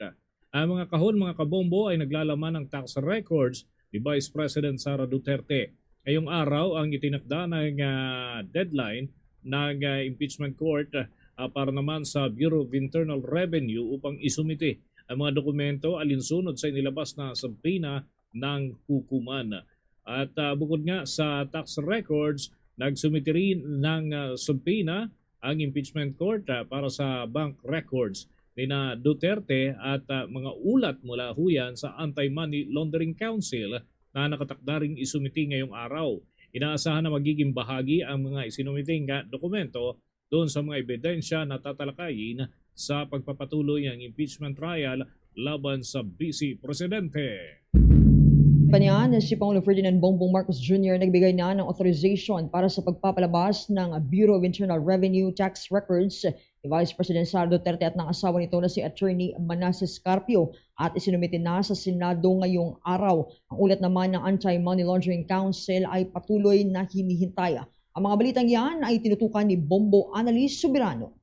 Ang mga kahon, mga kabombo, ay naglalaman ng tax records ni Vice President Sara Duterte. Ngayong araw ang itinakda ng, ah, deadline ng, ah, impeachment court, ah, para naman sa Bureau of Internal Revenue upang isumite ang mga dokumento alinsunod sa inilabas na subpoena ng hukuman. At, ah, bukod nga sa tax records, nagsumite rin ng, ah, subpoena ang impeachment court, ah, para sa bank records nina Duterte at, ah, mga ulat mula huyan sa Anti-Money Laundering Council na nakatakda ring isumite ngayong araw. Inaasahan na magiging bahagi ang mga isinumiting nga dokumento doon sa mga ebidensya na tatalakayin sa pagpapatuloy ang impeachment trial laban sa Vice Presidente. Panian, si Pangulong Ferdinand Bongbong Marcos Junior nagbigay na ng authorization para sa pagpapalabas ng Bureau of Internal Revenue tax records ni Vice President Sara Duterte at ng asawa nito na si Attorney Manases Carpio at isinumite na sa Senado ngayong araw. Ang ulat naman ng Anti-Money Laundering Council ay patuloy na hinihintay. Ang mga balitang yan ay tinutukan ni Bombo Annalise Soberano.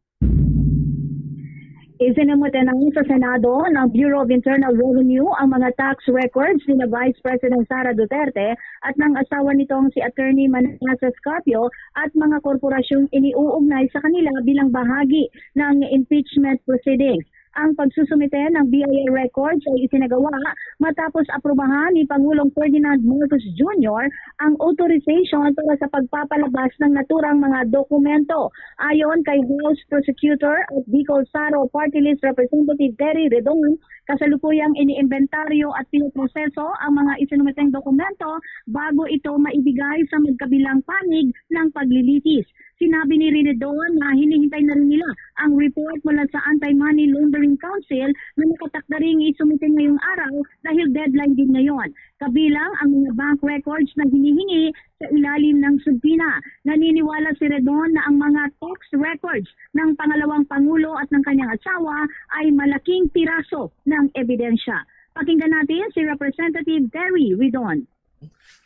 Isinumite na sa Senado ng Bureau of Internal Revenue ang mga tax records ni Vice President Sara Duterte at ng asawa nitong si Attorney Manasseh Carpio at mga korporasyong iniuugnay sa kanila bilang bahagi ng impeachment proceedings. Ang pagsusumite ng B I R records ay isinagawa matapos aprubahan ni Pangulong Ferdinand Marcos Junior ang authorization para sa pagpapalabas ng naturang mga dokumento. Ayon kay House Prosecutor at Bicol Saro Party List Representative Terry Redon, kasalukuyang iniimbentaryo at pinoproseso ang mga isinumiteng dokumento bago ito maibigay sa magkabilang panig ng paglilitis. Sinabi ni Redon na hinihintay na rin nila ang report mula sa Anti-Money Laundering Council na nakatakda ring isumite ngayong araw dahil deadline din ngayon. Kabilang ang mga bank records na hinihingi sa ilalim ng subpoena. Naniniwala si Redon na ang mga tax records ng pangalawang pangulo at ng kanyang asawa ay malaking piraso ng ebidensya. Pakinggan natin si Representative Terry Redon.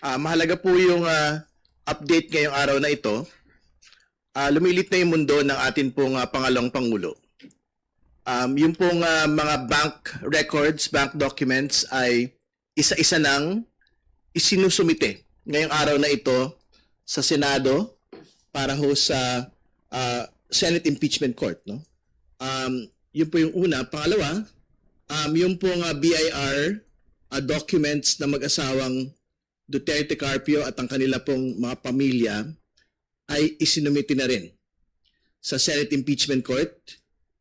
Ah, mahalaga po yung ah, update ngayong araw na ito. Ah, lumilit na yung mundo ng atin pong ah, pangalawang pangulo. Um, yung pong ah, mga bank records, bank documents ay isa-isa nang isinusumite ngayong araw na ito sa Senado para ho sa ah, Senate Impeachment Court. No? Um, yun po yung una. Pangalawa, um, yung pong ah, B I R ah, documents na mag-asawang Duterte Carpio at ang kanila pong mga pamilya ay isinumite na rin sa Senate Impeachment Court.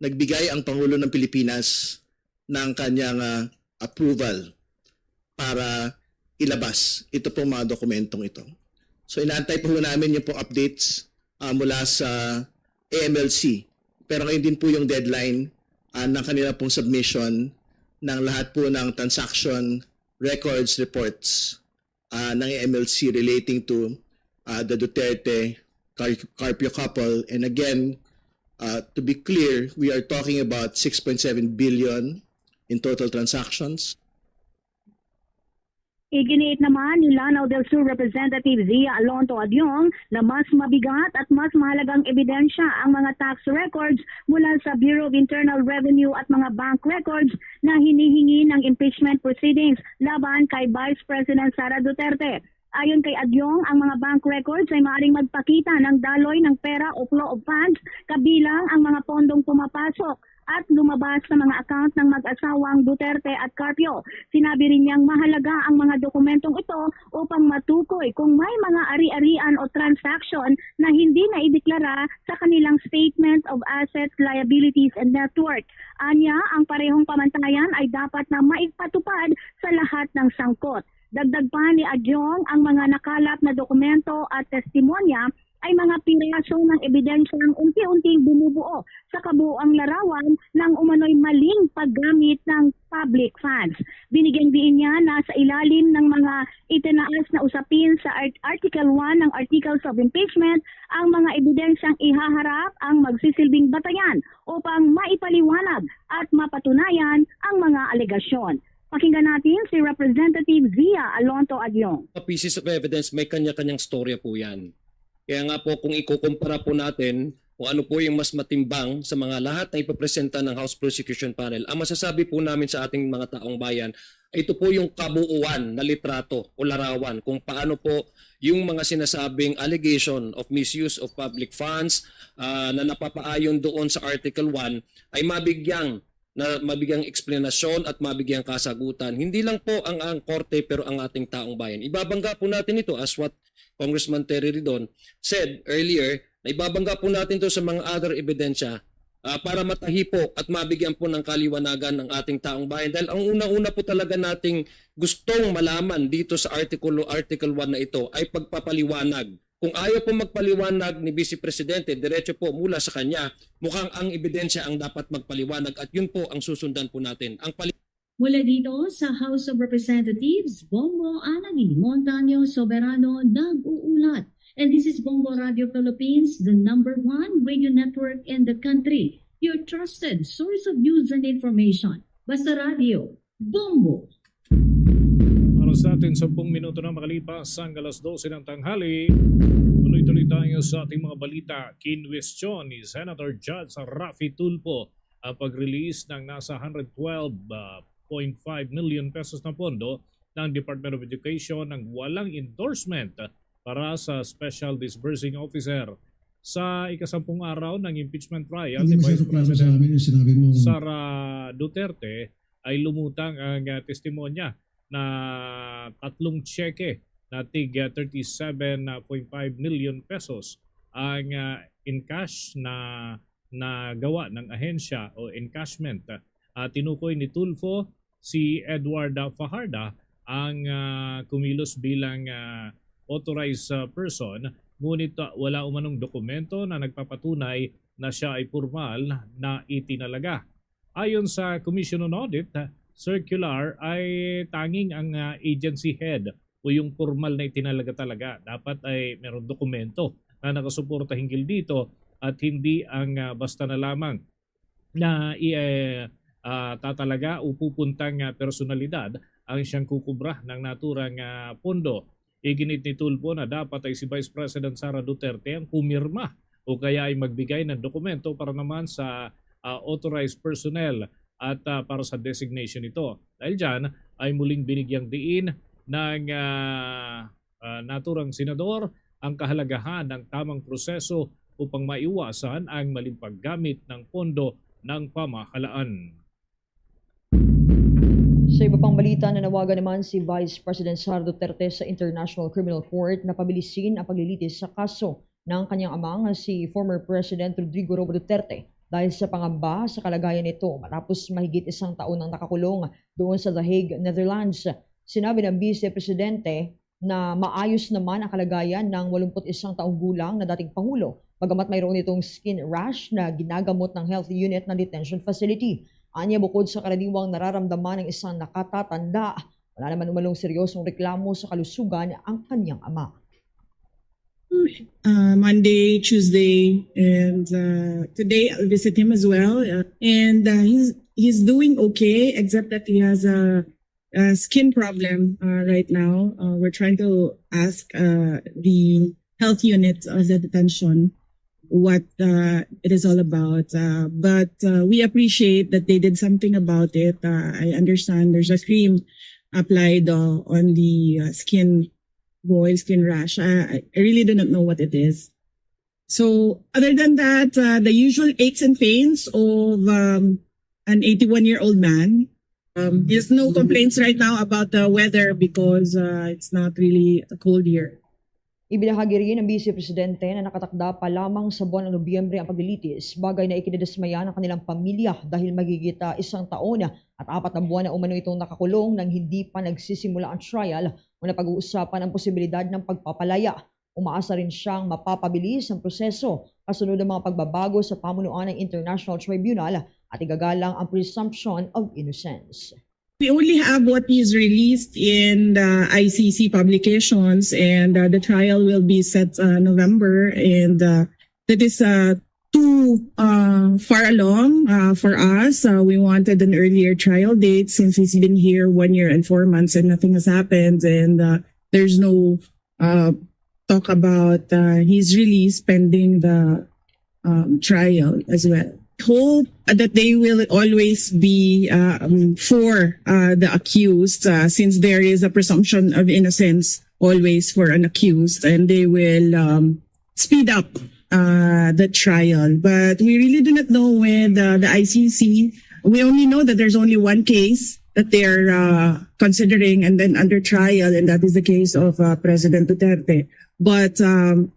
Nagbigay ang Pangulo ng Pilipinas ng kanyang ah, approval para ilabas ito pong mga dokumentong ito. So inaantay po namin yung pong updates ah, mula sa A M L C. Pero ngayon din po yung deadline ah, ng kanila pong submission ng lahat po ng transaction records reports ah, ng A M L C relating to ah, the Duterte Car- Carpio couple. And again, ah, to be clear, we are talking about six point seven billion in total transactions. Iginiit naman ni Lanao del Sur Representative Zia Alonto Adiong na mas mabigat at mas mahalagang ebidensya ang mga tax records mula sa Bureau of Internal Revenue at mga bank records na hinihingi ng impeachment proceedings laban kay Vice President Sara Duterte. Ayon kay Adiong, ang mga bank records ay maaaring magpakita ng daloy ng pera o flow of funds, kabilang ang mga pondong pumapasok at lumabas sa mga account ng mag-asawang Duterte at Carpio. Sinabi rin niyang mahalaga ang mga dokumentong ito upang matukoy kung may mga ari-arian o transaction na hindi naideklara sa kanilang Statement of Assets, Liabilities, and Net Worth. Anya, ang parehong pamantayan ay dapat na maipatupad sa lahat ng sangkot. Dagdag pa ni Adiong, ang mga nakalap na dokumento at testimonya ay mga piraso ng ebidensyang unti-unting bumubuo sa kabuoang larawan ng umano'y maling paggamit ng public funds. Binigyang diin niya na sa ilalim ng mga itinaas na usapin sa Art- Article one ng Articles of Impeachment ang mga ebidensyang ihaharap ang magsisilbing batayan upang maipaliwanag at mapatunayan ang mga alegasyon. Pakinggan natin si Representative Zia Alonto Aguiong. Mga pieces of evidence, may kanya-kanyang storya po yan. Kaya nga po, kung ikukumpara po natin kung ano po yung mas matimbang sa mga lahat na ipapresenta ng House Prosecution Panel, ang masasabi po namin sa ating mga taong bayan, ito po yung kabuuan na litrato o larawan kung paano po yung mga sinasabing allegation of misuse of public funds ah, na napapaayon doon sa Article one ay mabigyang na mabigyang eksplanasyon at mabigyang kasagutan. Hindi lang po ang ang korte pero ang ating taong bayan. Ibabangga po natin ito as what Congressman Terry Ridon said earlier, na ibabangga po natin ito sa mga other ebidensya ah, para matahi po at mabigyan po ng kaliwanagan ng ating taong bayan. Dahil ang una-una po talaga nating gustong malaman dito sa Artikulo, Article one na ito ay pagpapaliwanag. Kung ayaw po magpaliwanag ni Vice Presidente, diretso po mula sa kanya, mukhang ang ebidensya ang dapat magpaliwanag at yun po ang susundan po natin. Ang pali- Mula dito sa House of Representatives, Bongo Anani Montaño Soberano nag-uulat. And this is Bongo Radio Philippines, the number one radio network in the country. Your trusted source of news and information. Basta Radio, Bongo. Para sa atin, sampung minuto na makalipas ang alas dose ng tanghali. Tuloy-tuloy tayo sa ating mga balita. Kinwestiyon ni Senator Judge Raffy Tulfo ang pag-release ng nasa one hundred twelve point five million pesos na pondo ng Department of Education ng walang endorsement para sa special disbursing officer. Sa ikasampung araw ng impeachment trial ni Vice President Sara Duterte, ay lumutang ang, ah, testimonya na tatlong tseke na tig, ah, thirty-seven point five million pesos ang, ah, in cash na nagawa ng ahensya o encashment. Ah, tinukoy ni Tulfo si Edward Fajarda ang, ah, kumilos bilang, ah, authorized, ah, person, ngunit, ah, wala umanong dokumento na nagpapatunay na siya ay pormal na itinalaga. Ayon sa Commission on Audit, ah, circular ay tanging ang, ah, agency head o yung pormal na itinalaga talaga. Dapat ay meron dokumento na nakasuporta hinggil dito at hindi ang, ah, basta na lamang na i-, eh, ah, tatalaga o pupuntang, ah, personalidad ang siyang kukubra ng naturang, ah, pondo. Iginit ni Tulfo na dapat ay si Vice President Sara Duterte ang pumirma o kaya ay magbigay ng dokumento para naman sa, ah, authorized personnel at, ah, para sa designation nito. Dahil dyan, ay muling binigyang diin ng, ah, ah, naturang senador ang kahalagahan ng tamang proseso upang maiwasan ang maling paggamit ng pondo ng pamahalaan. Sa iba pang balita, nanawagan naman si Vice President Sara Duterte sa International Criminal Court na pabilisin ang paglilitis sa kaso ng kanyang ama nga si former President Rodrigo Roa Duterte dahil sa pangamba sa kalagayan nito matapos mahigit isang taon ang nakakulong doon sa The Hague, Netherlands. Sinabi ng Vice Presidente na maayos naman ang kalagayan ng walumput isang taong gulang na dating pangulo, bagamat mayroon itong skin rash na ginagamot ng health unit ng detention facility. Anya, bukod sa karaniwang nararamdaman ng isang nakatatanda, wala naman umanong seryosong reklamo sa kalusugan ang kanyang ama. Uh, Monday, Tuesday, and uh, today I'll visit him as well. Uh, and uh, he's he's doing okay, except that he has a, a skin problem uh, right now. Uh, we're trying to ask uh, the health unit of the detention what uh, it is all about. Uh, but uh, we appreciate that they did something about it. Uh, I understand there's a cream applied uh, on the uh, skin boil, skin rash. I, I really do not know what it is. So, other than that, uh, the usual aches and pains of um, an eighty-one-year-old man. Um, there's no complaints right now about the weather because uh, it's not really a cold year. Ibinahagi rin ng Vice Presidente na nakatakda pa lamang sa buwan ng Nobyembre ang paglilitis, bagay na ikinadismaya ng kanilang pamilya dahil mahigit ah, isang taon at apat na buwan na umano itong nakakulong nang hindi pa nagsisimula ang trial o napag-uusapan ang posibilidad ng pagpapalaya. Umaasa rin siyang mapapabilis ang proseso kasunod ng mga pagbabago sa pamunuan ng International Tribunal at igagalang ang presumption of innocence. We only have what is released in the I C C publications, and uh, the trial will be set uh, November, and uh, that is uh, too uh, far along uh, for us. Uh, we wanted an earlier trial date since he's been here one year and four months and nothing has happened, and uh, there's no uh, talk about uh, his release pending the um, trial as well. Hope that they will always be uh, um, for uh, the accused uh, since there is a presumption of innocence always for an accused, and they will um, speed up uh, the trial. But we really do not know with uh, the I C C. We only know that there's only one case that they're uh, considering and then under trial, and that is the case of uh, President Duterte. But um,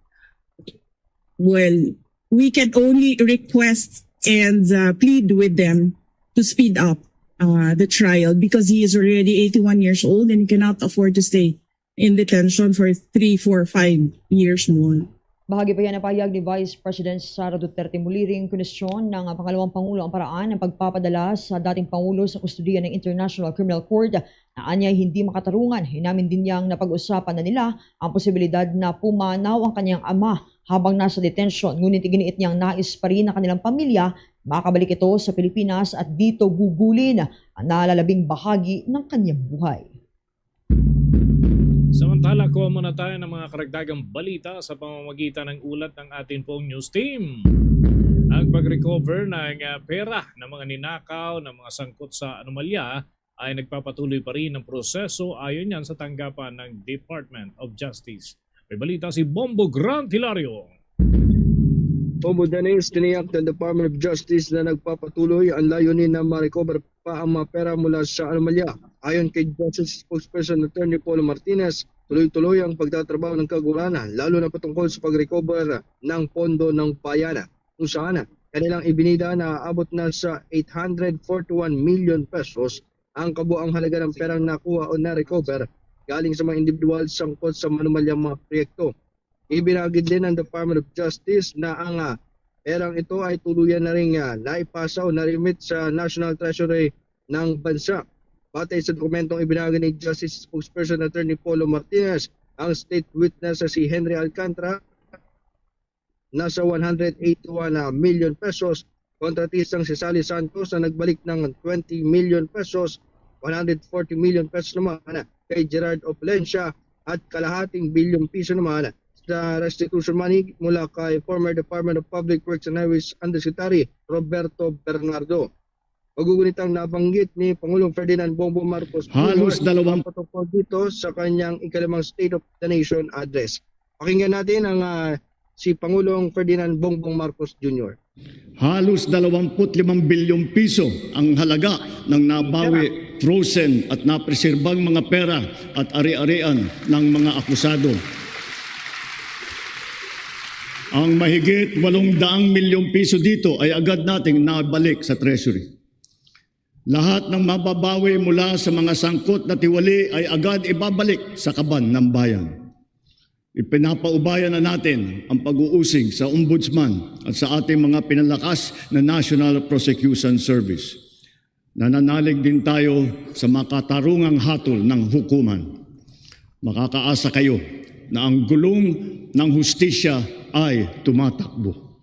well, we can only request and uh, plead with them to speed up uh, the trial because he is already eighty-one years old and he cannot afford to stay in detention for three, four, five years more. Bahagi pa yan ang pahayag ni Vice President Sara Duterte Muliring, kunesyon ng pangalawang pangulo ang paraan ng pagpapadala sa dating pangulo sa kustodiya ng International Criminal Court na anyay hindi makatarungan. Inamin din niyang napag-usapan na nila ang posibilidad na pumanaw ang kanyang ama habang nasa detention, ngunit iginiit niyang nais pa rin ng kanilang pamilya makabalik ito sa Pilipinas at dito gugulin ang nalalabing bahagi ng kanyang buhay. Samantala, kuha muna tayo ng mga karagdagang balita sa pamamagitan ng ulat ng ating pong news team. Ang pag-recover ng, ah, pera ng mga ninakaw ng mga sangkot sa anomalya ay nagpapatuloy pa rin ang proseso, ayon yan sa tanggapan ng Department of Justice. May balita si Bombo Grant Hilario. Bombo Dennis, tiniyak ng Department of Justice na nagpapatuloy ang layunin na ma-recover pa ang mga pera mula sa anomalya. Ayon kay Justice Spokesperson Attorney Paul Martinez, tuloy-tuloy ang pagtatrabaho ng kagulangan, lalo na patungkol sa pag-recover ng pondo ng bayan, kung saan kanilang ibinida na aabot na sa eight hundred forty-one million pesos ang kabuang halaga ng perang nakuha o na-recover galing sa mga individual sangkot sa manumalyang mga proyekto. Ibinagi din ng Department of Justice na ang, ah, perang ito ay tuluyan na ring, ah, naipasa o na-remit sa National Treasury ng bansa. Batay sa dokumentong ibinagi ni Justice Spokesperson Attorney Polo Martinez, ang state witness na si Henry Alcantara, nasa one hundred eighty-one million pesos, kontratisang si Sally Santos na nagbalik ng twenty million pesos, one hundred forty million pesos naman kay Gerard Oplencia, at kalahating bilyong piso naman sa restitution money mula kay former Department of Public Works and Highways Undersecretary Roberto Bernardo. Magugunit ang nabanggit ni Pangulong Ferdinand Bongbong Marcos Halos Junior dalawang patungkol dito sa kanyang ikalimang State of the Nation Address. Pakinggan natin ang, ah, si Pangulong Ferdinand Bongbong Marcos Junior. Halos dalawampu't limang bilyong piso ang halaga ng nabawi, frozen at napreserbang mga pera at ari-arian ng mga akusado. Ang mahigit walong daang milyong piso dito ay agad nating nabalik sa Treasury. Lahat ng mababawi mula sa mga sangkot na tiwali ay agad ibabalik sa kaban ng bayan. Ipinapaubaya na natin ang pag-uusig sa Ombudsman at sa ating mga pinalakas na National Prosecution Service. Nananalig din tayo sa makatarungang hatol ng hukuman. Makakaasa kayo na ang gulong ng hustisya ay tumatakbo.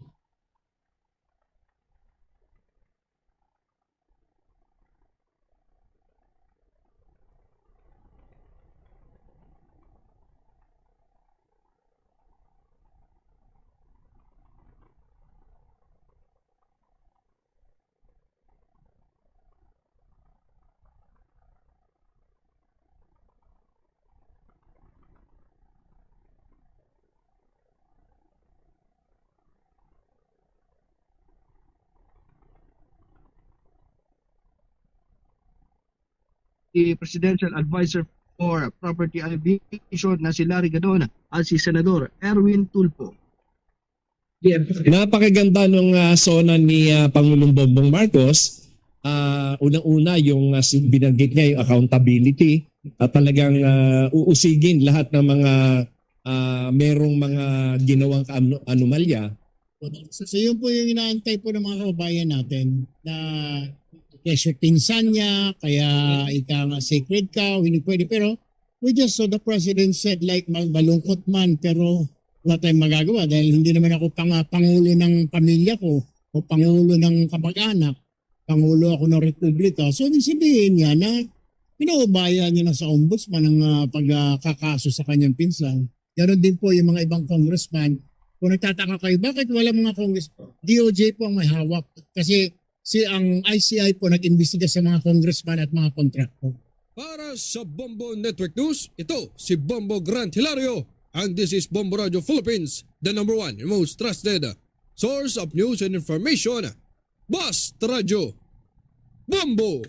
Si Presidential Advisor for Property Aviation na si Larry Gadon at si Senador Erwin Tulfo. Napakaganda nung, ah, SONA ni, ah, Pangulong Bongbong Marcos. Ah, unang-una, yung, ah, si-, binanggit niya yung accountability. At talagang, ah, uusigin lahat ng mga, ah, merong mga ginawang kaano-, anomalya. So, so yun po yung inaantay po ng mga kababayan natin na kaya siya pinsan niya, kaya ika nga sacred cow, hindi pwede. Pero we just saw the president said, like, ma-, malungkot man, pero wala tayong magagawa dahil hindi naman ako pang-, pangulo ng pamilya ko o pangulo ng kamag-anak, pangulo ako ng republika. So, ibig sabihin niya na pinaubayan niya na sa ombudsman ang, ah, pagkakaso sa kanyang pinsan. Ganon din po yung mga ibang congressman. Kung nagtataka kayo, bakit wala mga congress-, D O J po ang may hawak? Kasi si, ang I C I po nag-imbestiga sa mga congressman at mga kontraktor. Para sa Bombo Network News, ito si Bombo Grant Hilario, and this is Bombo Radio Philippines, the number one and most trusted source of news and information. Basta Radyo Bombo!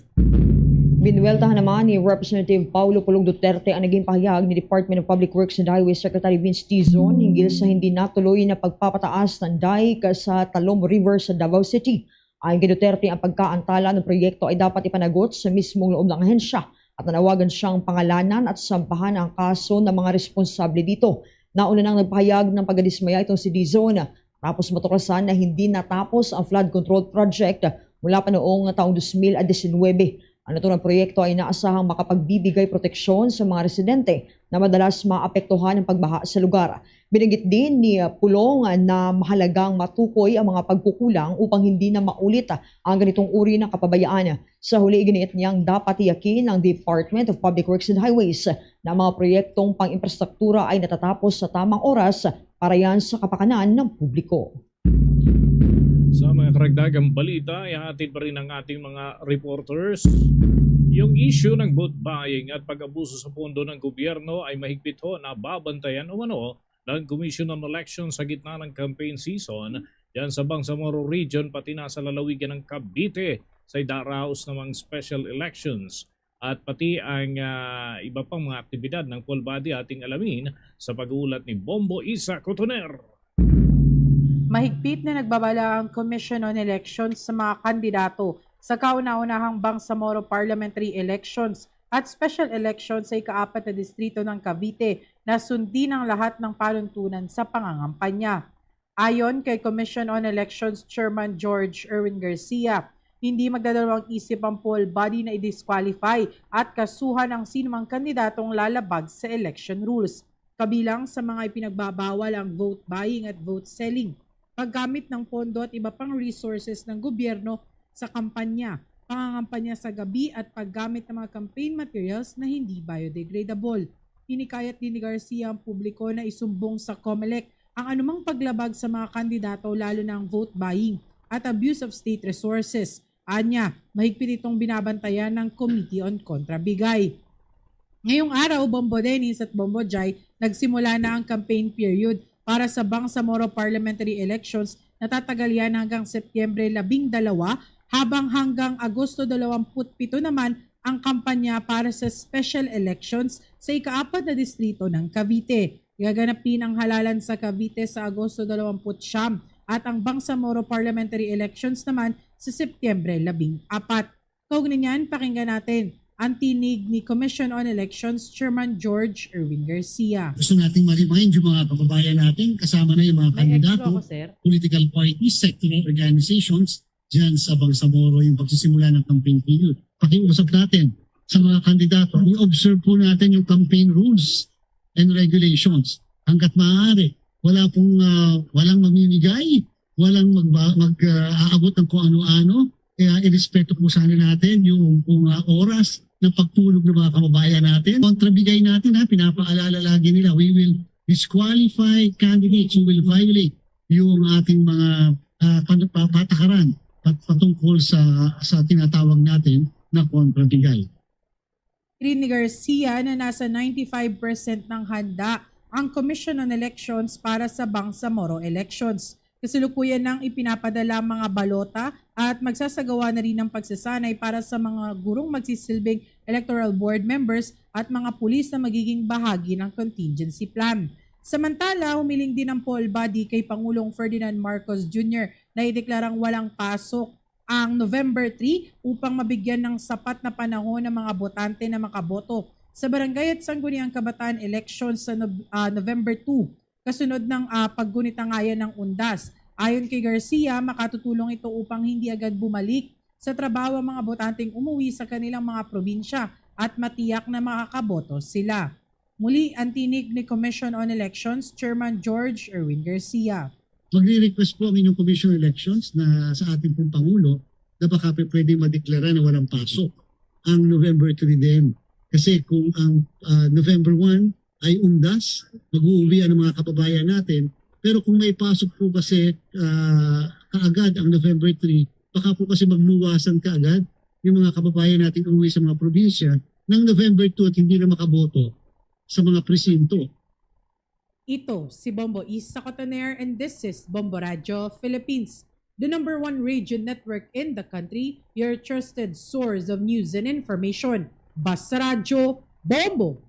Binuweltahan naman ni Representative Paulo Pulong Duterte ang naging pahayag ni Department of Public Works and Highways Secretary Vince Tizon hinggil sa hindi natuloy na pagpapataas ng dike sa Talom River sa Davao City. Ayon kay Duterte, ang pagkaantala ng proyekto ay dapat ipanagot sa mismong loob ng ahensya at nanawagan siyang pangalanan at sampahan ang kaso ng mga responsable dito. Nauna nang nagpahayag ng pagkadismaya itong si Dizon, tapos matuklasan na hindi natapos ang flood control project mula pa noong taong dos mil disinuybe. Ang naturang proyekto ay inaasahang makapagbibigay proteksyon sa mga residente na madalas maapektuhan ng pagbaha sa lugar. Binanggit din ni Pulong na mahalagang matukoy ang mga pagkukulang upang hindi na maulit ang ganitong uri ng kapabayaan. Sa huli, iginiit niyang dapat tiyakin ng Department of Public Works and Highways na ang mga proyektong pang-infrastruktura ay natatapos sa tamang oras para yan sa kapakanan ng publiko. Sa mga karagdagang balita, ihatid pa rin ng ating mga reporters. Yung issue ng vote buying at pag-abuso sa pondo ng gobyerno ay mahigpit ho na babantayan umano ng Commission on Elections sa gitna ng campaign season dyan sa Bangsamoro Region, pati na sa lalawigan ng Cavite sa idaraos namang special elections at pati ang ah, iba pang mga aktibidad ng poll body. Ating alamin sa pag-uulat ni Bombo Isa Cotoner. Mahigpit na nagbabala ang Commission on Elections sa mga kandidato sa kauna-unahang Bangsamoro Parliamentary Elections at Special Elections sa ikaapat na distrito ng Cavite na sundin ang lahat ng panuntunan sa pangangampanya. Ayon kay Commission on Elections Chairman George Erwin Garcia, hindi magdadalawang isip ang poll body na i-disqualify at kasuhan ang sinumang kandidatong lalabag sa election rules. Kabilang sa mga ipinagbabawal ang vote buying at vote selling, paggamit ng pondo at iba pang resources ng gobyerno sa kampanya, pangangampanya sa gabi at paggamit ng mga campaign materials na hindi biodegradable. Hinikayat din ni Garcia ang publiko na isumbong sa Comelec ang anumang paglabag sa mga kandidato, lalo na ang vote buying at abuse of state resources. Anya, mahigpit itong binabantayan ng Committee on Contrabigay. Ngayong araw, Bombo Dennis at Bombo Jai, nagsimula na ang campaign period para sa Bangsamoro Parliamentary Elections na tatagal yan hanggang Setyembre labing dalawa, habang hanggang Agosto dalawampu't pito naman ang kampanya para sa special elections sa ikaapat na distrito ng Cavite. Gaganapin ang halalan sa Cavite sa Agosto dalawampu't siyam at ang Bangsamoro Parliamentary Elections naman sa Setyembre labing apat. Kaugnay niyan, pakinggan natin ang tinig ni Commission on Elections Chairman George Erwin Garcia. Gusto nating ma-remind yung mga kababayan natin, kasama na yung mga May extra kandidato, ako, sir. political parties, sectoral organizations, dyan sa Bangsamoro yung pagsisimula ng campaign period. Pakiusap natin sa mga kandidato, i-observe po natin yung campaign rules and regulations. Hanggat maaari, wala pong, ah, walang mamimigay, walang magba- mag, ah, aabot ng kung ano-ano. Kaya irespeto po sana natin yung kung ah, oras ng pagtulog ng mga kababayan natin. Kontrabigay natin, ha, pinapaalala lagi nila, we will disqualify candidates who will violate yung ating mga ah, pan- pa- patakaran pat- patungkol sa sa tinatawag natin na kontrabigay. Rin ni Garcia na nasa ninety-five percent ng handa ang Commission on Elections para sa Bangsamoro elections. Kasalukuyan nang ipinapadala ang mga balota at magsasagawa na rin ng pagsasanay para sa mga gurong magsisilbing electoral board members at mga pulis na magiging bahagi ng contingency plan. Samantala, humiling din ang poll body kay Pangulong Ferdinand Marcos Junior na ideklarang walang pasok ang November three upang mabigyan ng sapat na panahon ang mga botante na makaboto sa Barangay at Sangguniang Kabataan elections sa Nov- ah, November two, kasunod ng ah, paggunit-angayan ng undas. Ayon kay Garcia, makatutulong ito upang hindi agad bumalik sa trabaho ang mga botanteng umuwi sa kanilang mga probinsya at matiyak na makakaboto sila. Muli ang tinig ni Commission on Elections Chairman George Erwin Garcia. Magre-request po ang inyong Commission on Elections na sa ating pong Pangulo na baka pe- pwede madeklara na walang pasok ang November three din. Kasi kung ang ah, November one ay undas, mag-uuwi ang mga kababayan natin. Pero kung may pasok po kasi ah, kaagad ang November three, baka po kasi magluwasan kaagad yung mga kababayan natin umuwi sa mga probinsya ng November two at hindi na makaboto sa mga presinto. Ito si Bombo Isa Cotoner and this is Bombo Radyo Philippines, the number one radio network in the country, your trusted source of news and information. Basta Radyo, Bombo!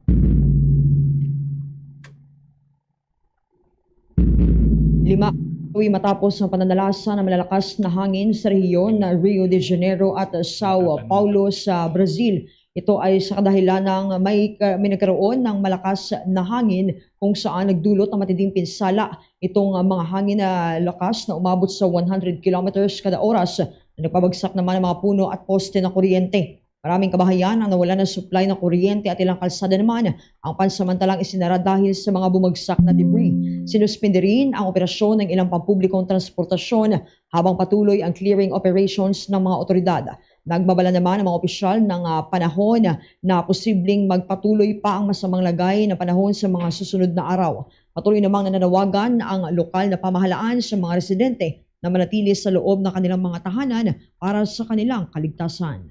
Lima, uwi matapos ang pananalasa ng malalakas na hangin sa rehiyon na Rio de Janeiro at Sao Paulo sa Brazil. Ito ay sa kadahilan ng may, ka- may nagkaroon ng malakas na hangin kung saan nagdulot ng matinding pinsala itong ah, mga hangin na lakas na umabot sa one hundred kilometers kada oras na nagpabagsak naman ng mga puno at poste ng kuryente. Maraming kabahayan ang nawalan ng supply ng kuryente at ilang kalsada naman ang pansamantalang isinara dahil sa mga bumagsak na debris. Sinuspindi rin ang operasyon ng ilang pampublikong transportasyon habang patuloy ang clearing operations ng mga otoridad. Nagbabala naman ang mga opisyal ng ah, panahon na posibleng magpatuloy pa ang masamang lagay na panahon sa mga susunod na araw. Patuloy namang nananawagan ang lokal na pamahalaan sa mga residente na manatili sa loob ng kanilang mga tahanan para sa kanilang kaligtasan.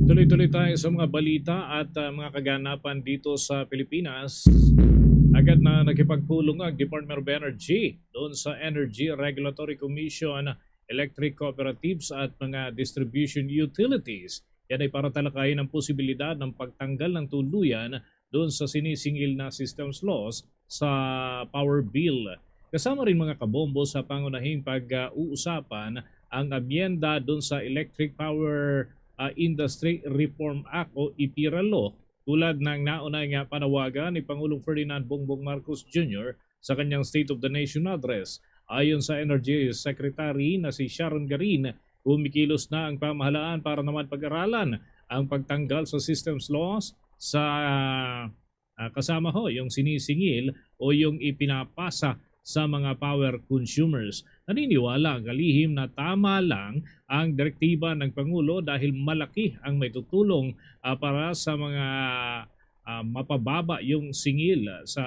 Tuloy-tuloy tayo sa mga balita at, ah, mga kaganapan dito sa Pilipinas. Agad na nakipagpulong ang Department of Energy doon sa Energy Regulatory Commission, electric cooperatives at mga distribution utilities. Yan ay para talakayin ang posibilidad ng pagtanggal ng tuluyan doon sa sinisingil na systems loss sa power bill. Kasama rin, mga kabombo, sa pangunahing pag-uusapan ang amyenda doon sa Electric Power, ah, Industry Reform Act o EPIRA Law, tulad ng naunay nga panawagan ni Pangulong Ferdinand Bongbong Marcos Junior sa kanyang State of the Nation Address. Ayon sa Energy Secretary na si Sharon Garin, kumikilos na ang pamahalaan para naman pag-aralan ang pagtanggal sa systems loss sa, ah, kasama ho yung sinisingil o yung ipinapasa sa mga power consumers. Naniniwala ang kalihim na tama lang ang direktiba ng Pangulo dahil malaki ang maitutulong, ah, para sa mga, ah, mapababa yung singil sa,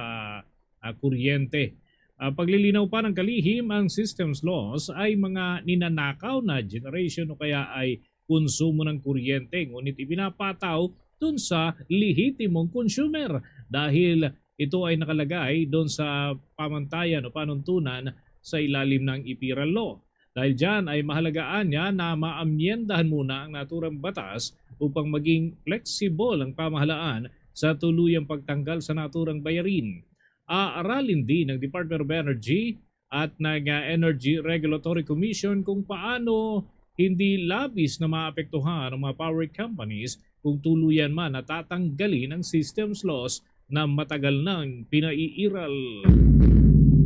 ah, kuryente. Ah, paglilinaw pa ng kalihim, ang systems loss ay mga ninanakaw na generation o kaya ay konsumo ng kuryente, ngunit ipinapataw dun sa lehitimong consumer dahil ito ay nakalagay dun sa pamantayan o panuntunan sa ilalim ng EPIRA Law. Dahil dyan ay mahalagaan niya na maamyendahan muna ang naturang batas upang maging flexible ang pamahalaan sa tuluyang pagtanggal sa naturang bayarin. Aaralin din ng Department of Energy at ng, ah, Energy Regulatory Commission kung paano hindi labis na maapektuhan ang mga power companies kung tuluyan man na tatanggalin ang systems loss na matagal nang pinaiiral.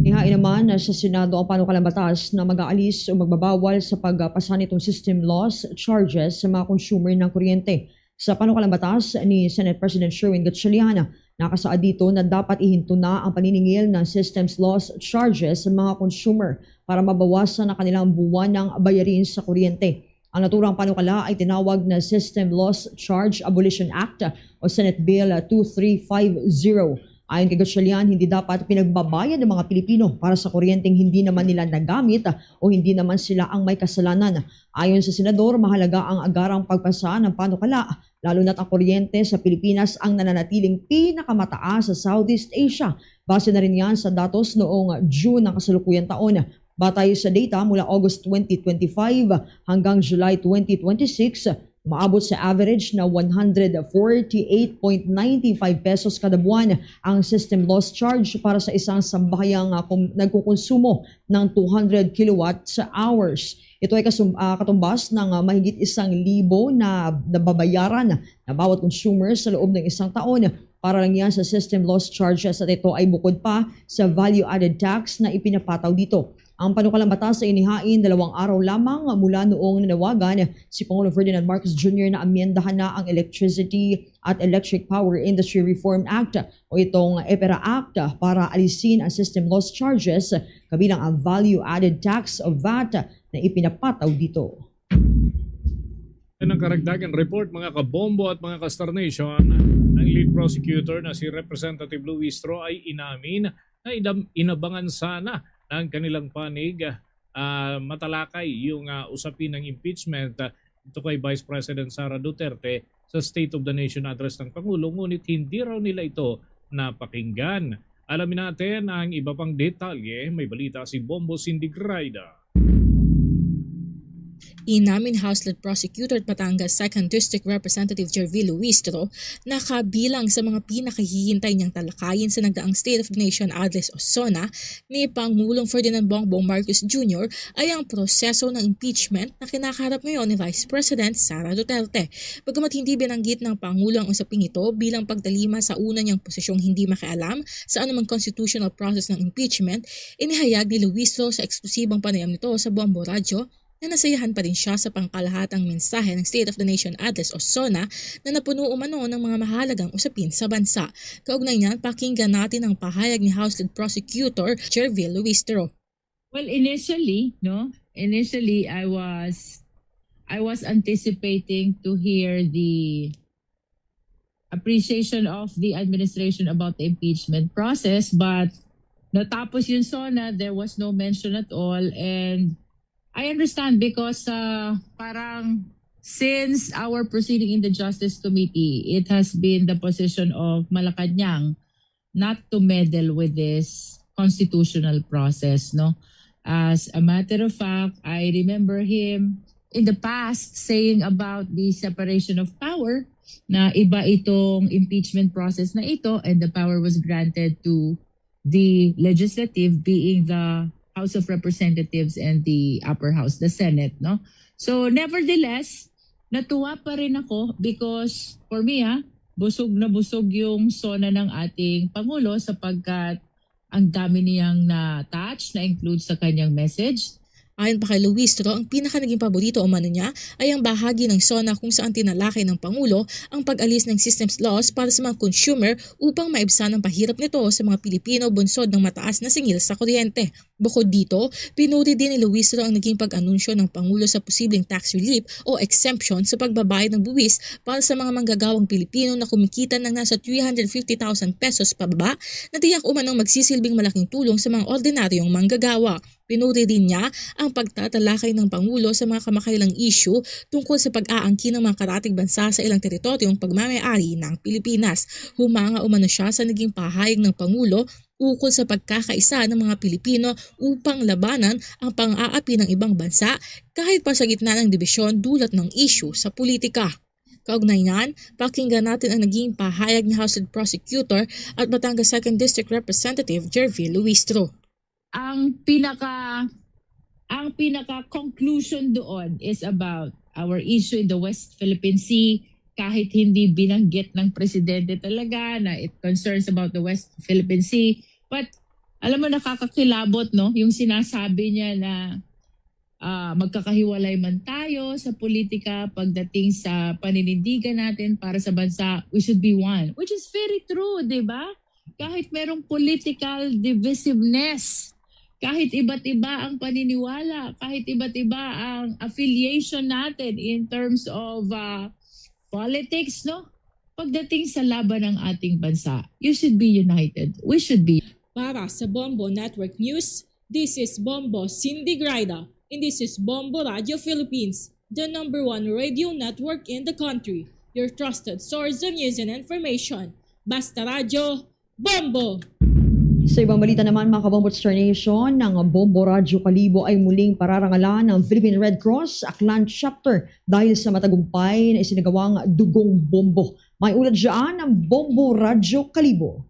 Nihain naman na sa Senado ang panukalang batas na mag-aalis o magbabawal sa pagpasa nitong system loss charges sa mga consumer ng kuryente. Sa panukalang batas ni Senate President Sherwin Gatchalian, nakasaad dito na dapat ihinto na ang paniningil ng systems loss charges sa mga consumer para mabawasan ang kanilang buwanang bayarin sa kuryente. Ang naturang panukala ay tinawag na System Loss Charge Abolition Act o Senate Bill two three five zero. Ayon kay Gatchalian, hindi dapat pinagbabayad ang mga Pilipino para sa kuryenteng hindi naman nila nagamit o hindi naman sila ang may kasalanan. Ayon sa senador, mahalaga ang agarang pagpasa ng panukala, lalo na't ang kuryente sa Pilipinas ang nananatiling pinakamataas sa Southeast Asia. Base na rin yan sa datos noong June ng kasalukuyang taon. Batay sa data mula August twenty twenty-five hanggang July twenty twenty-six, maabot sa average na one hundred forty-eight point nine five pesos kada buwan ang system loss charge para sa isang sambahayang, ah, kum-, nagkukonsumo ng two hundred kilowatt hours. Ito ay kasum-, ah, katumbas ng, ah, mahigit isang libo na nababayaran na bawat consumer sa loob ng isang taon. Para lang yan sa system loss charges at ito ay bukod pa sa value-added tax na ipinapataw dito. Ang panukalang batas ay inihain dalawang araw lamang mula noong nanawagan si Pangulong Ferdinand Marcos Junior na amyendahan na ang Electricity at Electric Power Industry Reform Act o itong EPERA Act para alisin ang system loss charges kabilang ang value-added tax o VAT na ipinapataw dito. Yan ang karagdagan report, mga kabombo at mga ka-Star Nation. Ang lead prosecutor na si Representative Luis Tro ay inamin na idam-, inabangan sana ng kanilang panig, ah, matalakay yung, ah, usapin ng impeachment, ah, ito kay Vice President Sara Duterte sa State of the Nation Address ng Pangulo, ngunit hindi raw nila ito napakinggan. Alamin natin ang iba pang detalye. May balita si Bombo Cindy Graida. Inamin House Lead Prosecutor at Batangas Second District Representative Jervil Luistro na kabilang sa mga pinakahihintay niyang talakayin sa nagdaang State of the Nation Address o SONA ni Pangulong Ferdinand Bongbong Marcos Junior ay ang proseso ng impeachment na kinakaharap ngayon ni Vice President Sara Duterte. Bagamat hindi binanggit ng Pangulo ang usaping ito bilang pagtalima sa una niyang posisyong hindi makialam sa anumang constitutional process ng impeachment, inihayag ni Luistro sa eksklusibong panayam nito sa Bombo Radyo na nasayahan pa rin siya sa pangkalahatang mensahe ng State of the Nation Address o SONA na napuno umano ng mga mahalagang usapin sa bansa. Kaugnay niyan, pakinggan natin ang pahayag ni House Lead Prosecutor Jervil Luistro. Well, initially, no, initially I was I was anticipating to hear the appreciation of the administration about the impeachment process, but Natapos yung SONA, there was no mention at all. And I understand because uh, parang since our proceeding in the Justice Committee, it has been the position of Malacañang not to meddle with this constitutional process, no? As a matter of fact, I remember him in the past saying about the separation of power na iba itong impeachment process na ito, and the power was granted to the legislative, being the House of Representatives and the upper house, the Senate, no? So nevertheless, natuwa pa rin ako because for me, ah, busog na busog yung SONA ng ating Pangulo sapagkat ang dami niyang na-touch, na-include sa kanyang message. Ayon pa kay Luistro, ang pinaka naging paborito umano niya ay ang bahagi ng SONA kung saan tinalakay ng Pangulo ang pag-alis ng systems laws para sa mga consumer upang maibsan ang pahirap nito sa mga Pilipino bunsod ng mataas na singil sa kuryente. Bukod dito, pinuri din ni Luistro ang naging pag-anunsyo ng Pangulo sa posibleng tax relief o exemption sa pagbabayad ng buwis para sa mga manggagawang Pilipino na kumikita ng nasa three hundred fifty thousand pesos pababa na tiyak umanong magsisilbing malaking tulong sa mga ordinaryong manggagawa. Pinuri din niya ang pagtatalakay ng Pangulo sa mga kamakailang isyu tungkol sa pag-aangkin ng mga karatig bansa sa ilang teritoryong pagmamayari ng Pilipinas. Humanga umano siya sa naging pahayag ng Pangulo ukol sa pagkakaisa ng mga Pilipino upang labanan ang pang-aapi ng ibang bansa kahit pa sa gitna ng dibisyon dulot ng isyu sa politika. Kaugnay niyan, pakinggan natin ang naging pahayag ni House Prosecutor at Batangas Second District Representative Jervil Luistro. Ang pinaka ang pinaka conclusion doon is about our issue in the West Philippine Sea, kahit hindi binanggit ng presidente talaga na it concerns about the West Philippine Sea. But alam mo, nakakakilabot, no, yung sinasabi niya na ah, magkakahiwalay man tayo sa politika pagdating sa paninindigan natin para sa bansa, we should be one. Which is very true, di ba? Kahit merong political divisiveness, kahit iba't iba ang paniniwala, kahit iba't iba ang affiliation natin in terms of uh, politics, no? Pagdating sa laban ng ating bansa, you should be united. We should be. Para sa Bombo Network News, this is Bombo Cindy Graida, and this is Bombo Radio Philippines, the number one radio network in the country, your trusted source of news and information. Basta Radyo, Bombo! Sa ibang balita naman, mga kabombo, Star Nation, ng Bombo Radyo Kalibo ay muling pararangalan ng Philippine Red Cross Aklan Chapter dahil sa matagumpay na isinagawang Dugong Bombo. May ulat dyan ng Bombo Radyo Kalibo.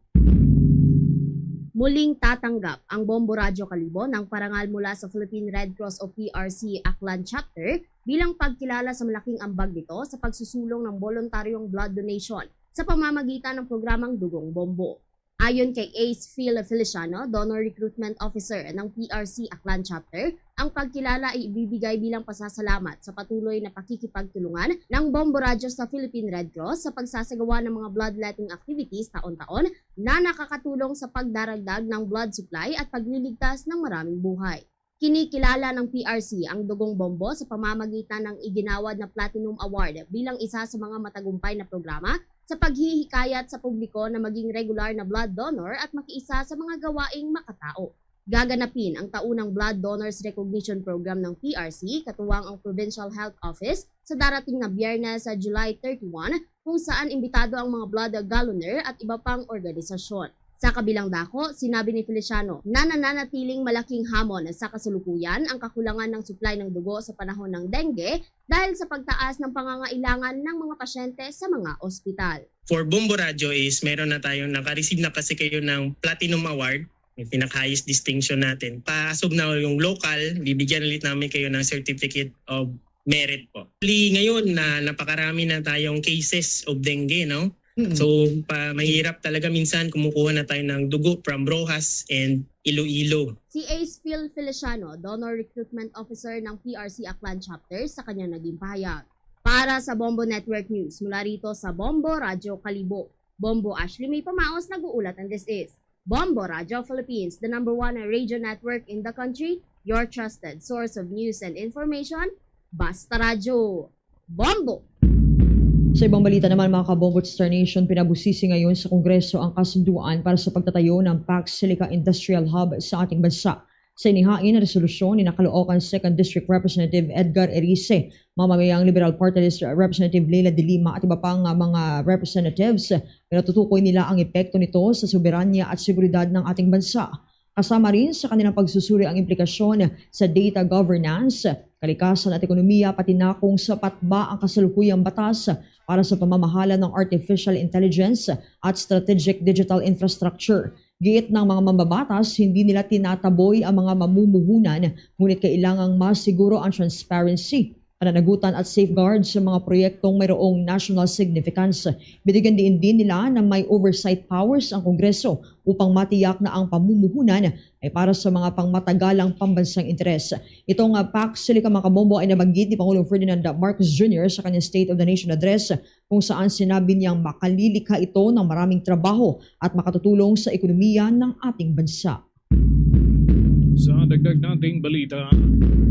Muling tatanggap ang Bombo Radyo Kalibo ng parangal mula sa Philippine Red Cross o P R C Aklan Chapter bilang pagkilala sa malaking ambag nito sa pagsusulong ng boluntaryong blood donation sa pamamagitan ng programang Dugong Bombo. Ayon kay Ace Phil Feliciano, Donor Recruitment Officer ng P R C Aklan Chapter, ang pagkilala ay ibibigay bilang pasasalamat sa patuloy na pakikipagtulungan ng Bombo Radyo sa Philippine Red Cross sa pagsasagawa ng mga bloodletting activities taon-taon na nakakatulong sa pagdaragdag ng blood supply at pagliligtas ng maraming buhay. Kinikilala ng P R C ang Dugong Bombo sa pamamagitan ng iginawad na Platinum Award bilang isa sa mga matagumpay na programa sa paghihikayat sa publiko na maging regular na blood donor at makiisa sa mga gawaing makatao. Gaganapin ang taunang Blood Donors Recognition Program ng P R C, katuwang ang Provincial Health Office, sa darating na Biyernes sa July thirty-one, kung saan imbitado ang mga blood galloner at iba pang organisasyon. Sa kabilang dako, sinabi ni Feliciano na nananatiling malaking hamon sa kasalukuyan ang kakulangan ng supply ng dugo sa panahon ng dengue dahil sa pagtaas ng pangangailangan ng mga pasyente sa mga ospital. For Bombo Radyo is meron na tayong naka-receive na kasi kayo ng Platinum Award, yung pinaka-highest distinction natin. Pa-, as of now, yung local, bibigyan ulit namin kayo ng Certificate of Merit po. Actually, ngayon na napakarami na tayong cases of dengue, no? So, pa, mahirap talaga minsan kumukuha na tayo ng dugo from Roxas and Iloilo. Si Ace Phil Feliciano, Donor Recruitment Officer ng P R C Aklan Chapter, sa kanyang naging pahayag. Para sa Bombo Network News, mula rito sa Bombo Radyo Kalibo, Bombo Ashley May Pamaos nag-uulat, and this is Bombo Radyo Philippines, the number one radio network in the country, your trusted source of news and information. Basta Radyo, Bombo! Sa ibang balita naman, mga kabombo at Star Nation, pinabusisi ngayon sa Kongreso ang kasunduan para sa pagtatayo ng Pax Silica Industrial Hub sa ating bansa. Sa inihain na resolusyon ni Caloocan Second District Representative Edgar Erice, mamamayang Liberal Party List Representative Leila de Lima at iba pang, ah, mga representatives, pinatutukoy nila ang epekto nito sa soberanya at seguridad ng ating bansa. Kasama rin sa kanilang pagsusuri ang implikasyon sa data governance, kalikasan at ekonomiya, pati na kung sapat ba ang kasalukuyang batas para sa pamamahala ng artificial intelligence at strategic digital infrastructure. Giit ng mga mambabatas, hindi nila tinataboy ang mga mamumuhunan, ngunit kailangang mas siguro ang transparency, pananagutan at safeguard sa mga proyektong mayroong national significance. Binigyan diin din nila na may oversight powers ang Kongreso upang matiyak na ang pamumuhunan ay para sa mga pangmatagalang pambansang interes. Itong, ah, Pax Silica, mga kabombo, ay nabanggit ni Pangulong Ferdinand Marcos Junior sa kanyang State of the Nation Address, kung saan sinabi niyang makalilikha ito ng maraming trabaho at makatutulong sa ekonomiya ng ating bansa. Sa dagdag nating balita,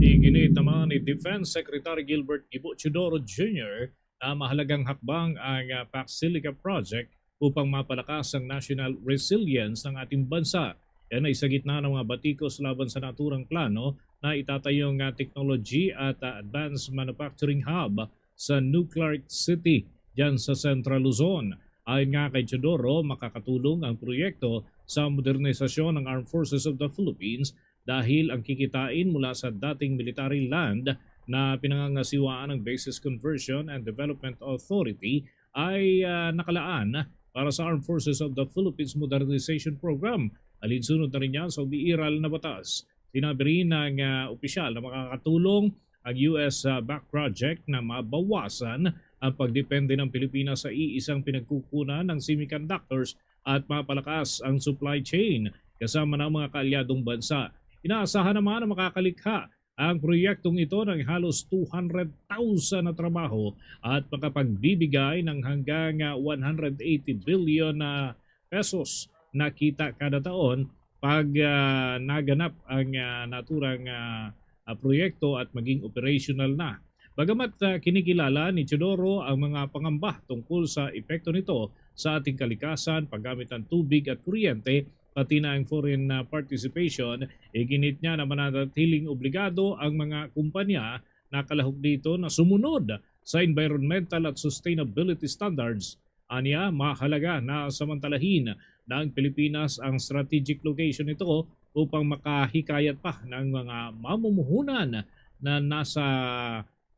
iginit naman ni Defense Secretary Gilbert Gibo Teodoro Junior na mahalagang hakbang ang, ah, Pax Silica Project upang mapalakas ang national resilience ng ating bansa. Yan ay sa gitna ng mga batikos laban sa naturang plano na itatayo nga technology at, ah, advanced manufacturing hub sa Nuclear City, dyan sa Central Luzon. Ayon nga kay Teodoro, makakatulong ang proyekto sa modernisasyon ng Armed Forces of the Philippines dahil ang kikitain mula sa dating military land na pinangangasiwaan ng Bases Conversion and Development Authority ay, ah, nakalaan para sa Armed Forces of the Philippines Modernization Program, alinsunod na rin yan sa umiiral na batas. Sinabi rin ng, ah, opisyal na makakatulong ang U S, ah, backed project na mabawasan ang pagdepende ng Pilipinas sa iisang pinagkukunan ng semiconductors at mapalakas ang supply chain kasama ng mga kaalyadong bansa. Inaasahan naman na makakalikha ang proyektong ito ng halos two hundred thousand na trabaho at makapagbibigay ng hanggang, ah, one hundred eighty billion na pesos na kita kada taon pag, ah, naganap ang, ah, naturang, ah, ah, proyekto at maging operational na. Bagamat, ah, kinikilala ni Teodoro ang mga pangamba tungkol sa epekto nito sa ating kalikasan, paggamit ng tubig at kuryente, pati na ang foreign, ah, participation, iginit niya na mananatiling obligado ang mga kumpanya na kalahok dito na sumunod sa environmental at sustainability standards. Anya, mahalaga na samantalahin ng Pilipinas ang strategic location nito upang makahikayat pa ng mga mamumuhunan na nasa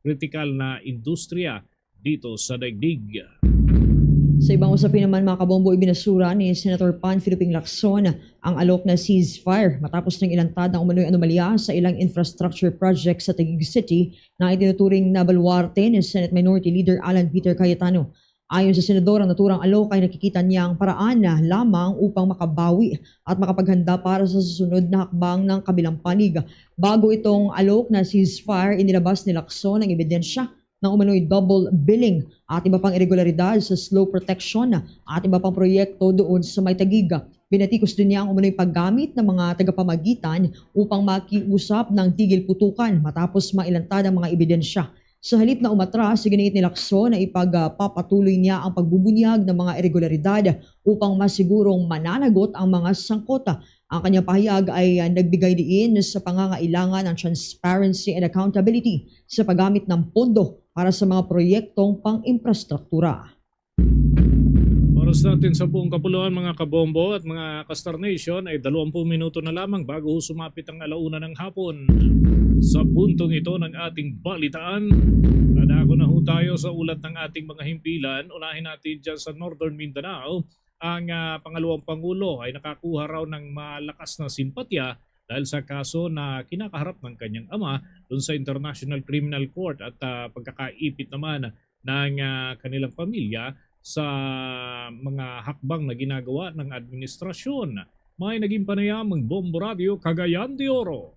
kritikal na industriya dito sa daigdig. Sa ibang usapin naman, mga kabombo, ibinasura ni Senator Panfilo Ping Lacson ang alok na ceasefire matapos niyang ilantad ang umano'y anomalya sa ilang infrastructure project sa Taguig City na itinuturing na baluarte ni Senate Minority Leader Alan Peter Cayetano. Ayon sa senador, ang naturang alok ay nakikita niyang paraan na lamang upang makabawi at makapaghanda para sa susunod na hakbang ng kabilang panig. Bago itong alok na ceasefire, inilabas ni Lacson ang ebidensya ng umano'y double billing at iba pang irregularidad sa slope protection at iba pang proyekto doon sa may Taguig. Binatikos din niya ang umano'y paggamit ng mga tagapamagitan upang makiusap ng tigil putukan matapos mailantad ang mga ebidensya. Sa halip na umatras, iginiit ni Lacson na ipagpapatuloy niya ang pagbubunyag ng mga irregularidad upang masigurong mananagot ang mga sangkot. Ang kanyang pahayag ay, ah, nagbigay diin sa pangangailangan ng transparency and accountability sa paggamit ng pondo para sa mga proyektong pang-infrastruktura. Oras natin sa buong kapuluan, mga kabombo at mga ka-Star Nation, ay dalawampu minuto na lamang bago ho sumapit ang alauna ng hapon. Sa puntong ito ng ating balitaan, nadako na ho tayo sa ulat ng ating mga himpilan. Unahin natin dyan sa Northern Mindanao. Ang, ah, pangalawang pangulo ay nakakuha raw ng malakas na simpatya dahil sa kaso na kinakaharap ng kanyang ama dun sa International Criminal Court at, ah, pagkakaipit naman ng, ah, kanilang pamilya sa mga hakbang na ginagawa ng administrasyon. May naging panayam ang Bombo Radio Cagayan de Oro.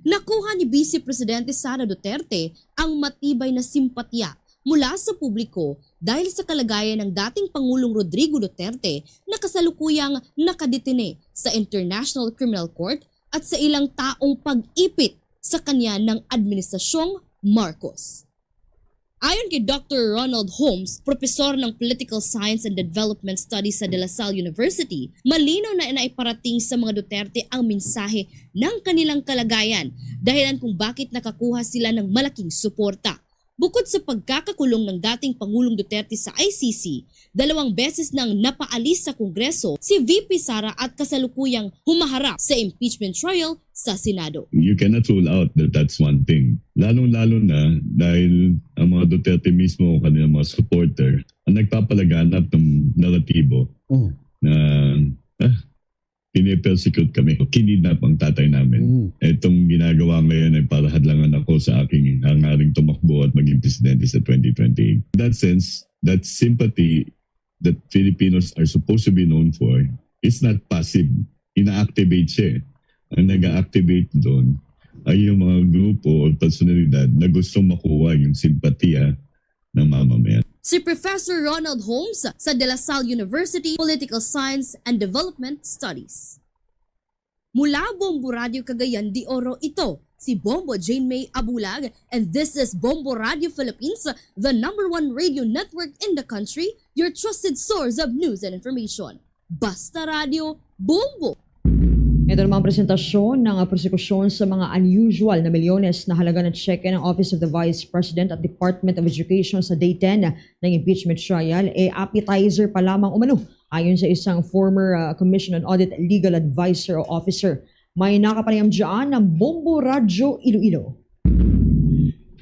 Nakuha ni Vice Presidente Sara Duterte ang matibay na simpatya mula sa publiko dahil sa kalagayan ng dating Pangulong Rodrigo Duterte na kasalukuyang nakadetene sa International Criminal Court at sa ilang taong pag-ipit sa kanya ng Administrasyong Marcos. Ayon kay Doctor Ronald Holmes, propesor ng Political Science and Development Studies sa De La Salle University, malinaw na naiparating sa mga Duterte ang mensahe ng kanilang kalagayan, dahilan kung bakit nakakuha sila ng malaking suporta. Bukod sa pagkakakulong ng dating Pangulong Duterte sa I C C, dalawang beses nang napaalis sa Kongreso si V P Sara at kasalukuyang humaharap sa impeachment trial sa Senado. You cannot rule out that that's one thing. Lalong-lalo na dahil ang mga Duterte mismo o kanilang mga supporter ang nagpapalaganap ng naratibo Mm. na, ah, pinipersecute kami, kinidnap ang tatay namin. Mm. Itong ginagawa ngayon ay para hadlangan ako sa aking hangaring tumakbo at maging presidente sa twenty twenty-eight. In that sense, that sympathy that Filipinos are supposed to be known for is not passive. Ina-activate siya eh. Ang nag-activate doon ay yung mga grupo o personalidad na gustong makuha yung simpatiya ng mamamayan. Si Professor Ronald Holmes sa De La Salle University Political Science and Development Studies. Mula Bombo Radio Cagayan de Oro, ito si Bombo Jane May Abulag, and this is Bombo Radio Philippines, the number one radio network in the country, your trusted source of news and information. Basta Radio, Bombo! Ito namang presentasyon ng, ah, prosekusyon sa mga unusual na milyones na halaga ng tseke ng Office of the Vice President at Department of Education sa day ten ng impeachment trial, eh, appetizer pa lamang umano, ayon sa isang former, ah, Commission on Audit legal advisor o officer. May nakapanayam dyan ng Bombo Radyo Iloilo.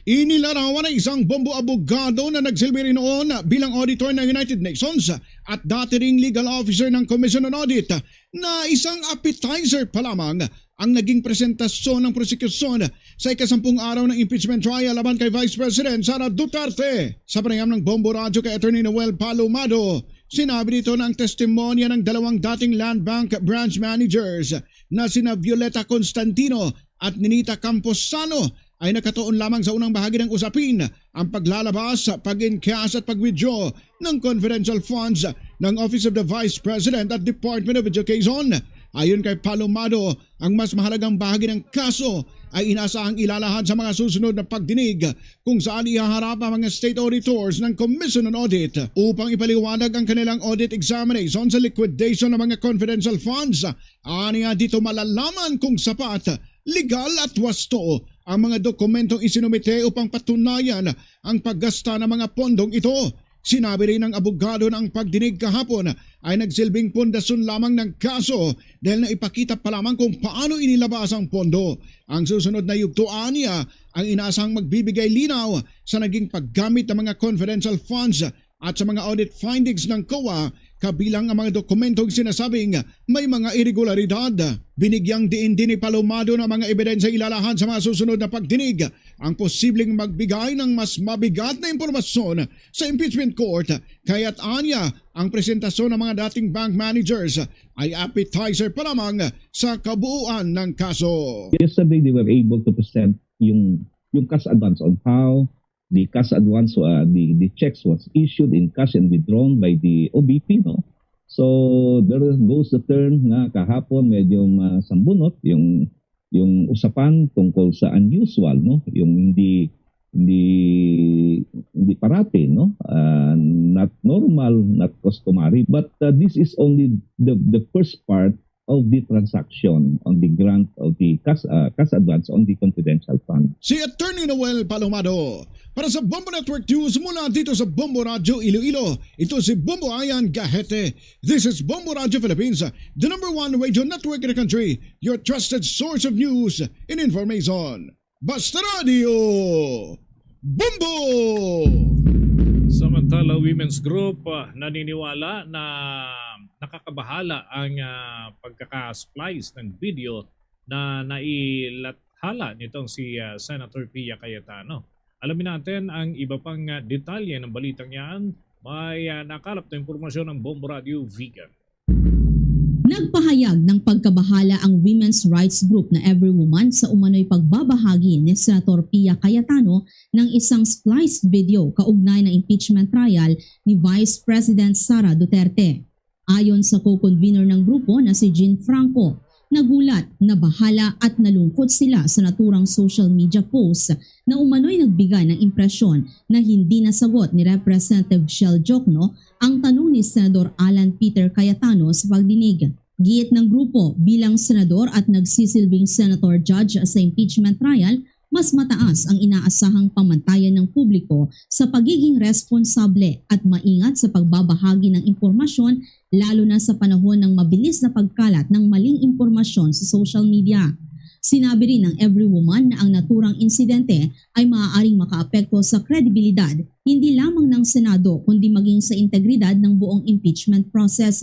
Inilarawan ang isang Bombo abogado na nagsilbi rin noon bilang auditor ng United Nations at dati ring legal officer ng Commission on Audit na isang appetizer pa lamang ang naging presentasyon ng prosekusyon sa ikasampung araw ng impeachment trial laban kay Vice President Sara Duterte. Sa panayam ng Bombo Radyo kay Attorney Noel Palomado, sinabi dito na ang testimonya ng dalawang dating Land Bank branch managers na sina Violeta Constantino at Ninita Camposano ay nakatuon lamang sa unang bahagi ng usapin, ang paglalabas, pag-encash at pag-withdraw ng confidential funds ng Office of the Vice President at Department of Education. Ayon kay Palomado, ang mas mahalagang bahagi ng kaso ay inasahang ilalahad sa mga susunod na pagdinig kung saan ihaharap ang mga state auditors ng Commission on Audit upang ipaliwanag ang kanilang audit examination sa liquidation ng mga confidential funds. Aniya dito malalaman kung sapat, legal at wasto ang mga dokumentong isinumite upang patunayan ang paggasta ng mga pondong ito. Sinabi rin ng abogado na ang pagdinig kahapon ay nagsilbing pundasyon lamang ng kaso dahil naipakita pa lamang kung paano inilabas ang pondo. Ang susunod na yugto, aniya, ang inasahang magbibigay linaw sa naging paggamit ng mga confidential funds at sa mga audit findings ng COA, kabilang ang mga dokumentong sinasabing may mga iregularidad. Binigyang diin din ni Palomado na mga ebidensya ilalahad sa mga susunod na pagdinig ang posibleng magbigay ng mas mabigat na impormasyon sa impeachment court, kaya't aniya ang presentasyon ng mga dating bank managers ay appetizer pa lamang sa kabuuan ng kaso. Yesterday, they were able to present yung, yung cash advance on how the cash advance, uh, the, the checks was issued in cash and withdrawn by the O B P, no? So, there goes the term nga kahapon medyo masambunot yung, yung usapan tungkol sa unusual, no? Yung hindi, hindi, hindi parati, no? Uh, not normal, not customary. But, uh, this is only the, the first part of the transaction on the grant of the cash, uh, cash advance on the confidential fund. Si Attorney Noel Palomado para sa Bombo Network News mula dito sa Bombo Radyo Iloilo. Ito si Bombo Ayan Gahete. This is Bombo Radyo Philippines, the number one radio network in the country, your trusted source of news and information. Basta Radio, Bombo! Samantala, women's group, ah, naniniwala na nakakabahala ang, ah, pagkaka-splice ng video na nailathala nitong si, ah, Senator Pia Cayetano. Alamin natin ang iba pang, ah, detalye ng balitang yan. May, ah, nakalap na impormasyon ng Bombo Radio Vigan. Nagpahayag ng pagkabahala ang women's rights group na Every Woman sa umano'y pagbabahagi ni Senator Pia Cayetano ng isang spliced video kaugnay ng impeachment trial ni Vice President Sara Duterte. Ayon sa co-convener ng grupo na si Jean Franco, Nagulat, nabahala at nalungkot sila sa naturang social media post na umano'y nagbigay ng impresyon na hindi nasagot ni Representative Shell Diokno ang tanong ni Senador Alan Peter Cayetano sa pagdinig. Giit ng grupo, bilang senador at nagsisilbing senator judge sa impeachment trial, mas mataas ang inaasahang pamantayan ng publiko sa pagiging responsable at maingat sa pagbabahagi ng impormasyon, lalo na sa panahon ng mabilis na pagkalat ng maling impormasyon sa social media. Sinabi rin ng Every Woman na ang naturang insidente ay maaaring makaapekto sa kredibilidad hindi lamang ng Senado kundi maging sa integridad ng buong impeachment process.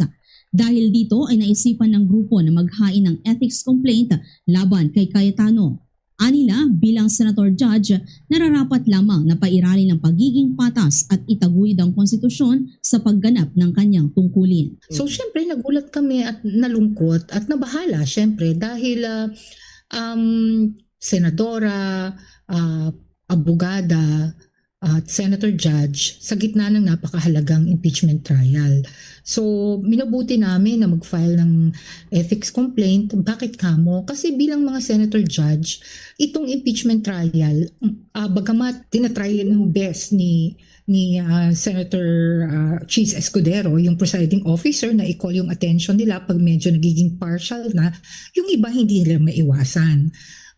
Dahil dito ay naisipan ng grupo na maghain ng ethics complaint laban kay Cayetano. Anila, bilang senator judge, nararapat lamang na pairalin ang pagiging patas at itaguyod ang konstitusyon sa pagganap ng kanyang tungkulin. So, syempre, nagulat kami at nalungkot at nabahala, syempre, dahil ah, um, senadora, ah, abogada, at senator judge sa gitna ng napakahalagang impeachment trial. So, minabuti namin na mag-file ng ethics complaint. Bakit kamo? Kasi bilang mga senator judge, itong impeachment trial, ah, bagamat tinatry ng best ni ni ah, Senator ah, Chiz Escudero, yung presiding officer, na i-call yung attention nila pag medyo nagiging partial na, yung iba hindi nila maiwasan.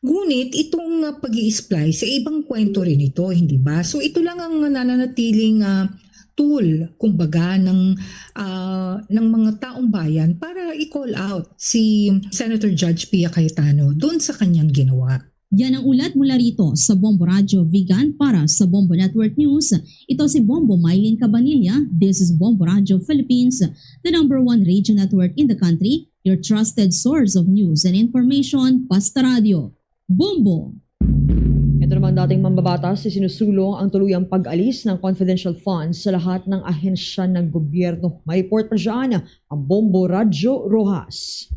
Ngunit itong ah, pag-i-splice, sa ibang kwento rin ito, hindi ba? So ito lang ang nananatiling ah, tool, kumbaga, ng ah, ng mga taong bayan para i-call out si Senator Judge Pia Cayetano doon sa kanyang ginawa. Yan ang ulat mula rito sa Bombo Radyo Vigan para sa Bombo Network News. Ito si Bombo Mylene Cabanilla. This is Bombo Radyo Philippines, the number one radio network in the country, your trusted source of news and information. Basta Radyo, Bombo! Ito naman, dating mambabatas, isinusulong ang tuluyang pag-alis ng confidential funds sa lahat ng ahensya ng gobyerno. May report pa dyan ang Bombo Radyo Rojas.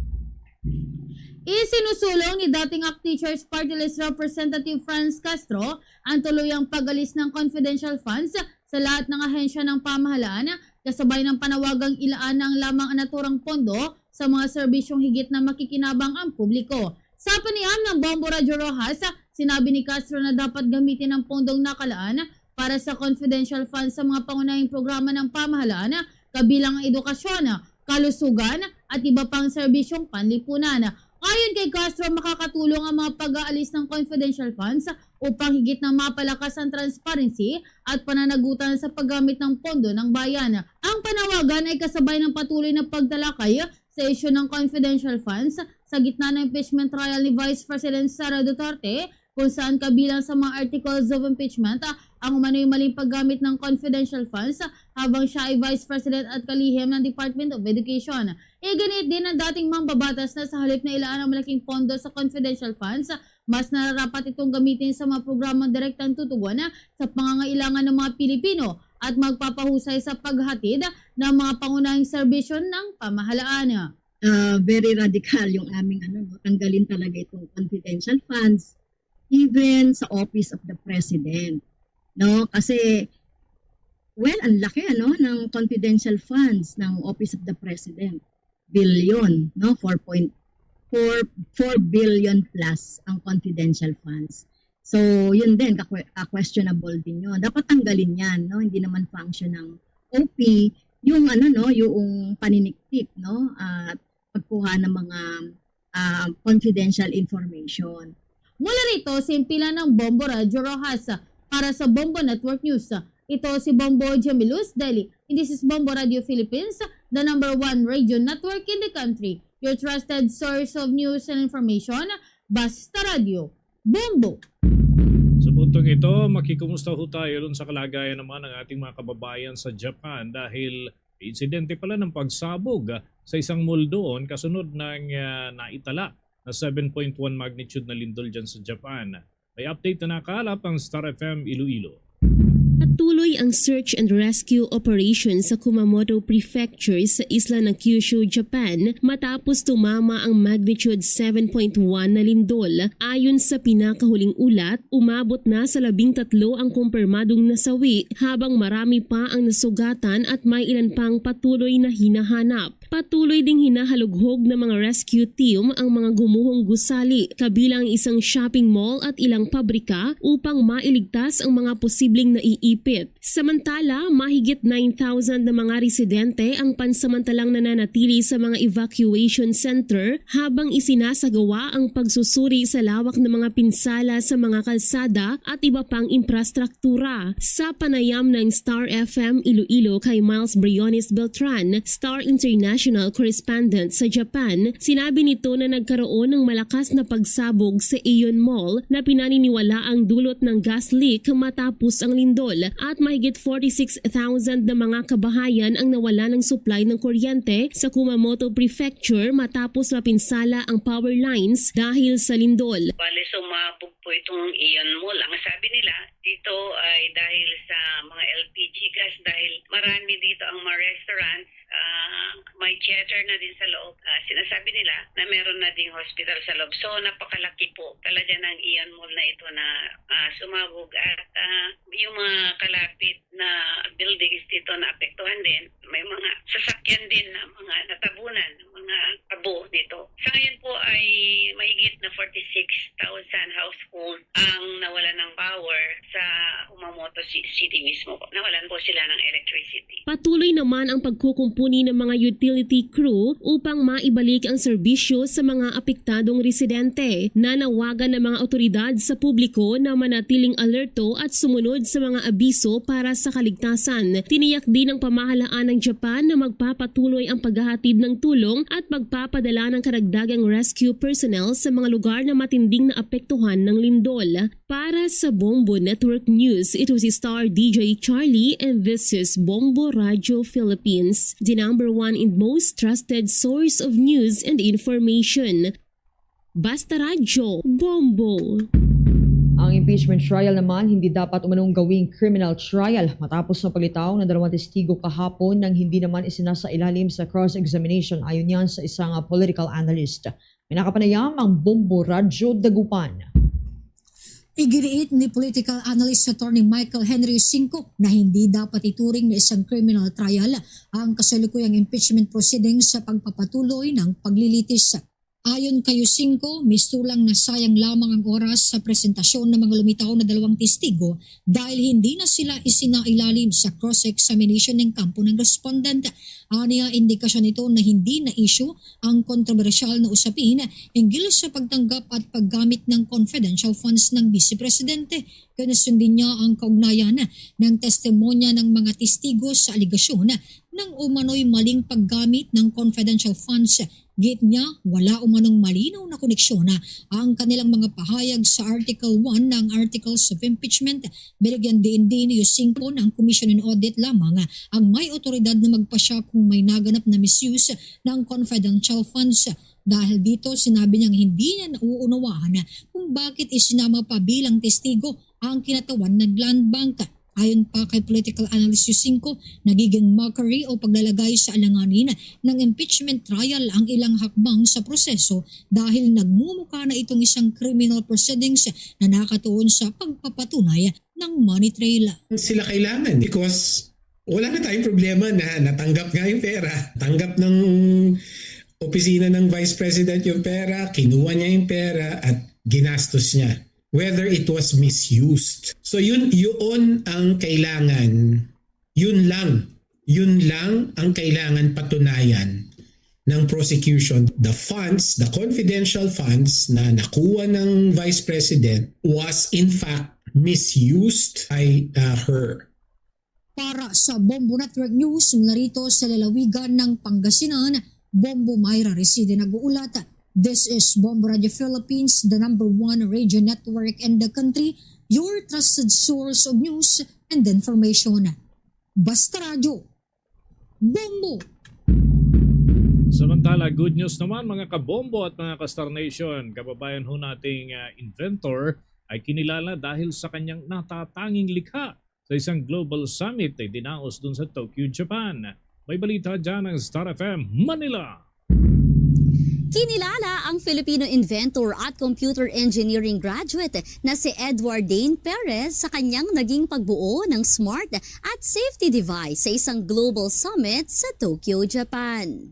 Isinusulong ni dating ACT Teachers Party List Representative Franz Castro ang tuluyang pag-alis ng confidential funds sa lahat ng ahensya ng pamahalaan, kasabay ng panawagang ilaan na lamang ang naturang pondo sa mga serbisyong higit na makikinabang ang publiko. Sa panayam ng Bombo Radyo Rojas, sinabi ni Castro na dapat gamitin ang pondong nakalaan para sa confidential funds sa mga pangunahing programa ng pamahalaan, kabilang ang edukasyon, kalusugan, at iba pang serbisyong panlipunan. Ayon kay Castro, makakatulong ang mga pag-aalis ng confidential funds upang higit na mapalakas ang transparency at pananagutan sa paggamit ng pondo ng bayan. Ang panawagan ay kasabay ng patuloy na pagtalakay sa isyu ng confidential funds sa gitna ng impeachment trial ni Vice President Sara Duterte, kung saan kabilang sa mga articles of impeachment ang umano'y maling paggamit ng confidential funds habang siya ay Vice President at kalihim ng Department of Education. Iginit din ng dating mambabatas na sa halip na ilaan ang malaking pondo sa confidential funds, mas nararapat itong gamitin sa mga programang direktang tutugon sa pangangailangan ng mga Pilipino at magpapahusay sa paghatid ng mga pangunahing serbisyo ng pamahalaan. Uh, very radical yung aming ano, no? Tanggalin talaga itong confidential funds, even sa Office of the President. No? Kasi, well, ang laki ano, ng confidential funds ng Office of the President. Billion, no? four point four billion plus ang confidential funds. So, yun din, ka-, uh, questionable din yun. Dapat tanggalin yan, no? Hindi naman function ng O P yung ano, no, yung paniniktik, no? At pagkuha ng mga uh, confidential information. Mula rito, simpilan ng Bombo Radyo Rojas para sa Bombo Network News. Ito si Bombo Jamilus Deli. And this is Bombo Radio Philippines, the number one radio network in the country. Your trusted source of news and information, Basta Radio. Bombo! Sa puntong ito, makikumusta ho tayo dun sa kalagayan naman ng ating mga kababayan sa Japan dahil insidente pala ng pagsabog sa isang mall doon kasunod ng uh, naitala na seven point one magnitude na lindol dyan sa Japan. May update na nakalap ang Star F M Iloilo. Patuloy ang search and rescue operation sa Kumamoto Prefecture sa isla ng Kyushu, Japan, matapos tumama ang magnitude seven point one na lindol. Ayon sa pinakahuling ulat, umabot na sa labing tatlo ang kumpirmadong nasawi, habang marami pa ang nasugatan at may ilan pang patuloy na hinahanap. Patuloy ding hinahalughog ng mga rescue team ang mga gumuhong gusali, kabilang ang isang shopping mall at ilang pabrika, upang mailigtas ang mga posibleng naiipit. Samantala, mahigit nine thousand na mga residente ang pansamantalang nananatili sa mga evacuation center habang isinasagawa ang pagsusuri sa lawak ng mga pinsala sa mga kalsada at iba pang infrastruktura. Sa panayam ng Star F M Iloilo kay Miles Briones Beltran, Star International Correspondent sa Japan, sinabi nito na nagkaroon ng malakas na pagsabog sa Aeon Mall na pinaniniwala ang dulot ng gas leak matapos ang lindol, at mahigit forty-six thousand na mga kabahayan ang nawala ng supply ng kuryente sa Kumamoto Prefecture matapos mapinsala ang power lines dahil sa lindol. Bale, sumabog po itong Aeon Mall. Ang sabi nila, dito ay dahil sa mga L P G gas, dahil marami dito ang mga restaurants, ah, may theater na din sa loob. Ah, sinasabi nila na meron na ding hospital sa loob. So, napakalaki po talaga ng Aeon Mall na ito na, ah, sumabog. At, ah, yung mga kalapit na buildings dito na apektuhan din, may mga sasakyan din na mga natabunan, mga abo dito. Sa ngayon po ay mahigit na forty-six thousand household ang nawala ng power sa Kumamoto Ci-, City mismo po. Nawalan po sila ng electricity. Patuloy naman ang pagkukumpuni ng mga utility crew upang maibalik ang serbisyo sa mga apektadong residente. Nanawagan ang mga awtoridad sa publiko na manatiling alerto at sumunod sa mga abiso para sa kaligtasan. Tiniyak din ng pamahalaan ng Japan na magpapatuloy ang paghahatid ng tulong at pagpapadala ng karagdagang rescue personnel sa mga lugar na matinding naapektuhan ng lindol. Para sa Bombo Network News, ito si Star D J Charlie, and this is Bombo Radio Philippines, the number one and most trusted source of news and information. Basta Radyo, Bombo. Ang impeachment trial naman hindi dapat umanong gawing criminal trial matapos ang paglitaw ng dalawang testigo kahapon nang hindi naman isinasailalim sa cross-examination, ayon yan sa isang, ah, political analyst. May nakapanayam ang Bombo Radyo Dagupan. Iginiit ni political analyst Attorney Michael Henry Cinco na hindi dapat ituring na isang criminal trial ang kasalukuyang impeachment proceedings sa pagpapatuloy ng paglilitis. Ayon kay Cinco, mistulang na sayang lamang ang oras sa presentasyon ng mga lumitaw na dalawang testigo dahil hindi na sila isinailalim sa cross-examination ng kampo ng respondent. Aniya, indikasyon ito na hindi na issue ang kontrobersyal na usapin hinggil sa pagtanggap at paggamit ng confidential funds ng Vice Presidente. Kinusundin niya ang kaugnayan ng testimonya ng mga testigo sa alegasyon ng umano'y maling paggamit ng confidential funds. Giit niya, wala umanong malinaw na koneksyon ang kanilang mga pahayag sa Article one ng Articles of Impeachment. Binigyan diin din ni Cinco na ang Commission on Audit lamang ang may otoridad na magpasya kung may naganap na misuse ng confidential funds. Dahil dito, sinabi niyang hindi niya nauunawaan kung bakit isinama pa bilang testigo ang kinatawan ng Land Bank. Ayon pa kay political analyst Cinco, nagiging mockery o paglalagay sa alanganin ng impeachment trial ang ilang hakbang sa proseso dahil nagmumukha na itong isang criminal proceedings na nakatuon sa pagpapatunay ng money trail. Sila kailangan because wala na tayong problema na natanggap nga yung pera. Tanggap ng opisina ng Vice President yung pera, kinuha niya yung pera at ginastos niya. Whether it was misused. So yun, yun ang kailangan, yun lang, yun lang ang kailangan patunayan ng prosecution. The funds, the confidential funds na nakuha ng Vice President was in fact misused by, uh, her. Para sa Bombo Network News, mula rito sa lalawigan ng Pangasinan, Bombo Myra Reside nag-uulat. This is Bombo Radio Philippines, the number one radio network in the country, your trusted source of news and information. Basta Radyo, Bombo! Samantala, good news naman, mga kabombo at mga ka-Star Nation. Kababayan ho nating, ah, inventor ay kinilala dahil sa kanyang natatanging likha sa isang global summit na idinaos dun sa Tokyo, Japan. May balita dyan ang Star F M Manila. Kinilala ang Filipino inventor at computer engineering graduate na si Edward Dane Perez sa kanyang naging pagbuo ng smart at safety device sa isang global summit sa Tokyo, Japan.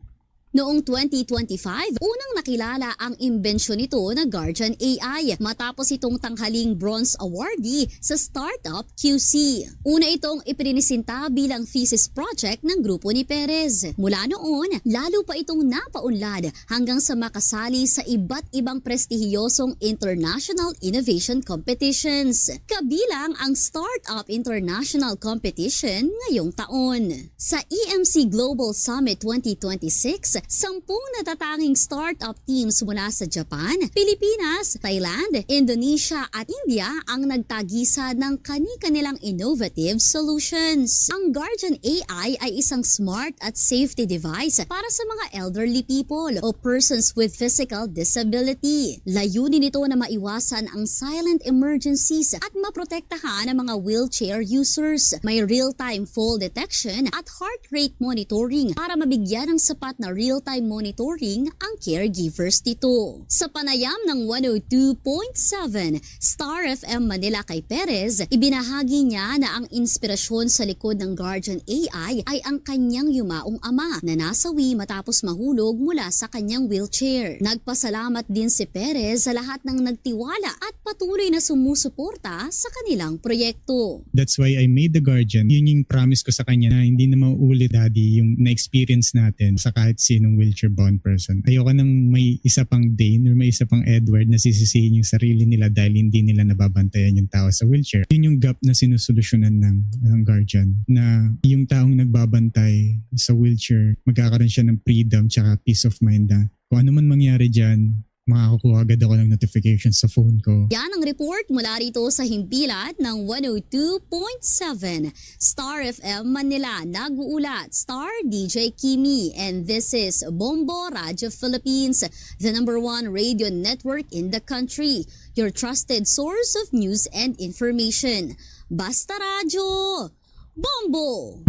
Noong twenty twenty-five, unang nakilala ang imbensyon nito na Guardian A I matapos itong tanghaling Bronze Awardee sa Startup Q C. Una itong ipininisenta bilang thesis project ng grupo ni Perez. Mula noon, lalo pa itong napaunlad hanggang sa makasali sa iba't ibang prestihiyosong international innovation competitions, kabilang ang Startup International Competition ngayong taon. Sa E M C Global Summit twenty twenty-six, sampung natatanging startup teams mula sa Japan, Pilipinas, Thailand, Indonesia, at India ang nagtagisa ng kani-kanilang innovative solutions. Ang Guardian A I ay isang smart at safety device para sa mga elderly people o persons with physical disability. Layunin nito na maiwasan ang silent emergencies at maprotektahan ang mga wheelchair users. May real-time fall detection at heart rate monitoring para mabigyan ng sapat na real-time monitoring ang caregivers nito. Sa panayam ng one oh two point seven Star F M Manila kay Perez, ibinahagi niya na ang inspirasyon sa likod ng Guardian A I ay ang kanyang yumaong ama na nasawi matapos mahulog mula sa kanyang wheelchair. Nagpasalamat din si Perez sa lahat ng nagtiwala at patuloy na sumusuporta sa kanilang proyekto. That's why I made the Guardian. Yun yung promise ko sa kanya na hindi na mauulit, Daddy, yung na-experience natin sa kahit sinong wheelchair-bound person. Ayoko nang may isa pang Dane or may isa pang Edward na sisisihin yung sarili nila dahil hindi nila nababantayan yung tao sa wheelchair. Yun yung gap na sinusolusyonan ng, ng Guardian, na yung taong nagbabantay sa wheelchair, magkakaroon siya ng freedom tsaka peace of mind na kung ano man mangyari dyan, makakukuha agad ako ng notification sa phone ko. Yan ang report mula rito sa himpilat ng one oh two point seven Star F M Manila. Nag-uulat, Star D J Kimi, and this is Bombo Radio Philippines, the number one radio network in the country, your trusted source of news and information. Basta Radyo, Bombo!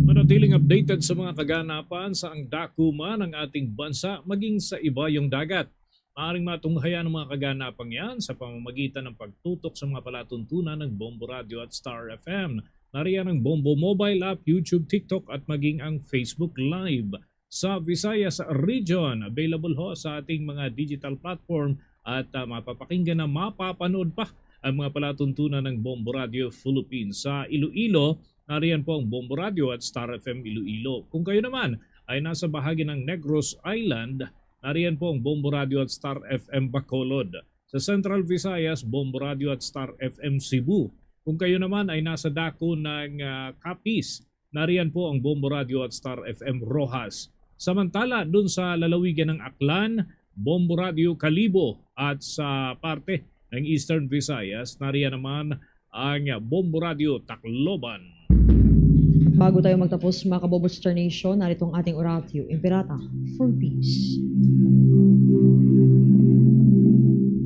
Manatiling updated sa mga kaganapan sa ang dakuma ng ating bansa maging sa ibayong dagat. Maaring matunghayan ang mga kaganapang yan sa pamamagitan ng pagtutok sa mga palatuntunan ng Bombo Radio at Star F M. Nariyan ang Bombo Mobile App, YouTube, TikTok at maging ang Facebook Live. Sa Visayas Region, available ho sa ating mga digital platform at uh, mapapakinggan na mapapanood pa ang mga palatuntunan ng Bombo Radio Philippines. Sa Iloilo, nariyan po ang Bombo Radio at Star F M Iloilo. Kung kayo naman ay nasa bahagi ng Negros Island, nariyan po ang Bombo Radio at Star F M Bacolod. Sa Central Visayas, Bombo Radio at Star F M Cebu. Kung kayo naman ay nasa dako ng uh, Capiz, nariyan po ang Bombo Radio at Star F M Roxas. Samantala, dun sa lalawigan ng Aklan, Bombo Radio Kalibo at sa parte ng Eastern Visayas, nariyan naman ang Bombo Radio Tacloban. Bago tayo magtapos, mga kabobos Star Nation, narito ang ating oratio imperata for peace.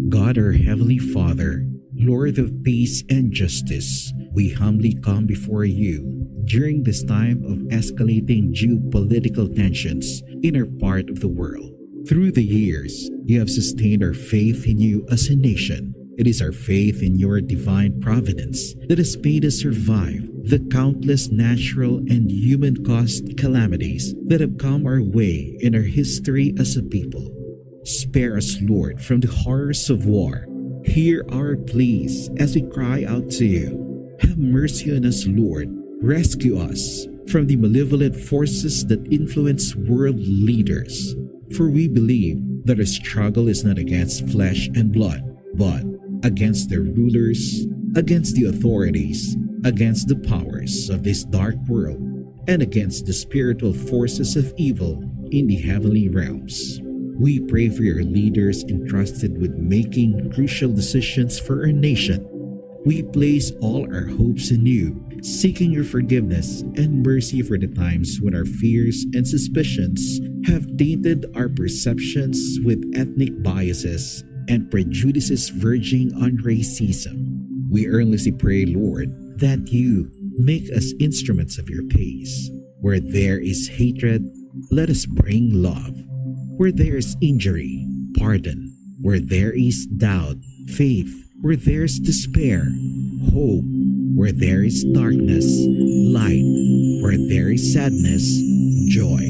God, our Heavenly Father, Lord of peace and justice, we humbly come before you during this time of escalating geopolitical tensions in our part of the world. Through the years, you have sustained our faith in you as a nation. It is our faith in your divine providence that has made us survive the countless natural and human caused calamities that have come our way in our history as a people. Spare us, Lord, from the horrors of war. Hear our pleas as we cry out to you. Have mercy on us, Lord. Rescue us from the malevolent forces that influence world leaders. For we believe that our struggle is not against flesh and blood, but against their rulers, against the authorities, against the powers of this dark world, and against the spiritual forces of evil in the heavenly realms. We pray for your leaders entrusted with making crucial decisions for our nation. We place all our hopes in you, seeking your forgiveness and mercy for the times when our fears and suspicions have tainted our perceptions with ethnic biases and prejudices verging on racism. We earnestly pray, Lord, that you make us instruments of your peace. Where there is hatred, let us bring love. Where there is injury, pardon. Where there is doubt, faith. Where there is despair, hope. Where there is darkness, light. Where there is sadness, joy.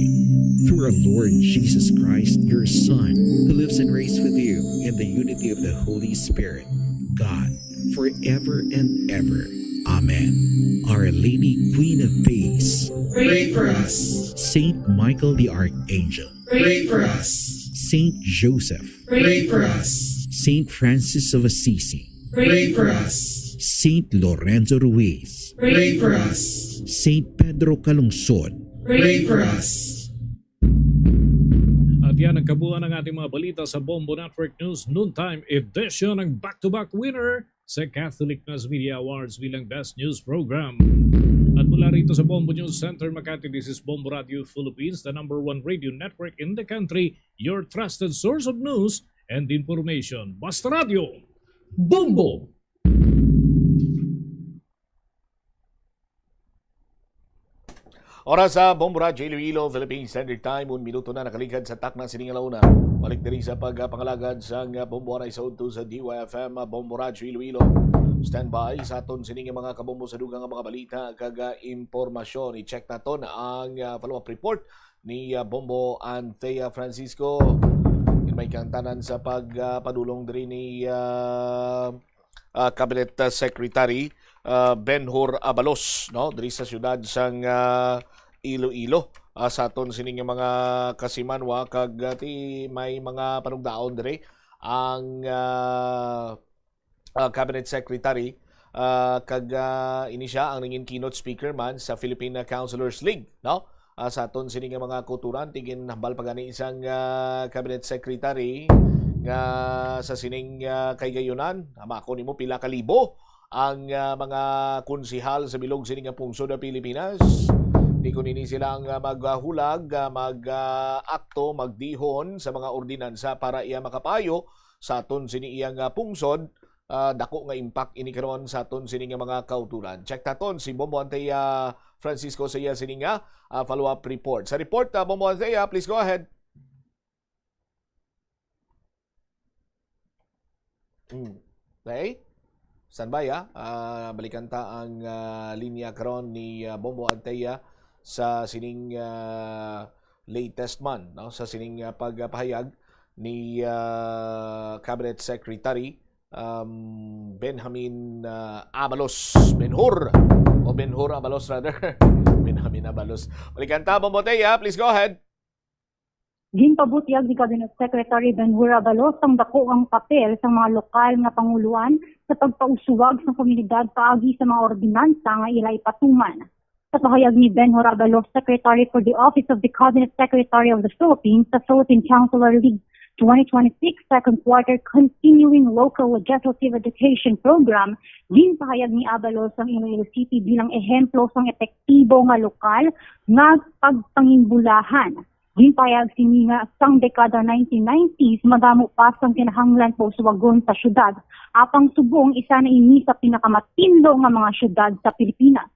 Through our Lord Jesus Christ, your Son, who lives and reigns with you in the unity of the Holy Spirit, God, forever and ever. Amen. Our Lady, Queen of Peace, pray for us. Saint Michael the Archangel, pray for us. Saint Joseph, pray for us. Saint Francis of Assisi, pray for us. Saint Lorenzo Ruiz, pray for us. Saint Pedro Calungsod, pray for us. At yan ang kabuuan ng ating mga balita sa Bombo Network News Noontime Edition, ang back-to-back winner sa Catholic Mass Media Awards bilang Best News Program. At mula rito sa Bombo News Center, Makati, this is Bombo Radio Philippines, the number one radio network in the country, your trusted source of news and information. Basta Radio, Bombo! Oras sa Bombo Radyo Iloilo, Philippine Standard Time, un minuto na nakaligad sa takna sining alauna. Balik diri sa pagpangalagad sang Bombo Aray sa udto sa D Y F M, Bombo Radyo Iloilo. Standby sa aton sining mga kabombo sa dugang nga mga balita kag, ah, impormasyon. I-check naton ang, ah, follow-up report ni, ah, Bombo Anthea Francisco. May kang tanan sa pagpadulong diri ni, ah, ah, Cabinet, ah, Secretary, ah, Benhur Abalos, no, diri sa siyudad sang, ah, Iloilo. Ah, sa aton sining mga kasimanwa kag, ah, ti may mga panugdaon diri ang, ah, ah, Cabinet Secretary, ah, kag, ah, ini sia ang nangin keynote speaker man sa Philippine Councilors League, no? Ah, sa aton sini nga mga kauturan, ti ginhambal pa gani sang, ah, Cabinet Secretary nga sa sining, ah, kahigayonan, mako nimo pila ka libo ang, ah, mga konsehal sa bilog sini nga pungsod sa Pilipinas. Ti kon ini sila ang, ah, maghulag, ah, mag, ah, akto, magdihon sa mga ordinansa para iya makapayo sa aton sini iya nga pungsod, ah, dako nga impact ini karon sa aton sini nga mga kauturan. Check naton si Bombo Antea Francisco sa iya sini nga, ah, follow-up report. Sa report, ah, Bombo Antea, please go ahead. Hmm. Okay? Standby, ah. Ah, balikan ta ang, ah, linya karon ni, ah, Bombo Antea sa sining, ah, latest man, no? Sa sining, ah, pagpahayag ni, ah, Cabinet Secretary, um, Benjamin, ah, Abalos. Benhur. O Benhur Abalos, rather. Benjamin Abalos. Balikan ta, Bombo Antea. Please go ahead. Ginpabutyag ni Cabinet Secretary Benhur Abalos ang dako ang papel sang mga lokal nga panguloan sa pagpauswag sang komunidad paagi sa mga ordinansa nga ila ipatuman. Sa pahayag ni Benhur Abalos, Secretary for the Office of the Cabinet Secretary of the Philippines sa Philippine Councilor League twenty twenty-six Second Quarter Continuing Local Legislative Education Program, ginpahayag ni Abalos ang Iloilo City bilang ehemplo sang epektibo nga lokal nga pagpanginbulahan. Ginpahayag sini nga sang dekada nineteen nineties, madamo pa sang kinahanglan pauswagon sa syudad. Apang subong, isa na ini sa pinakamatindog nga mga syudad sa Pilipinas.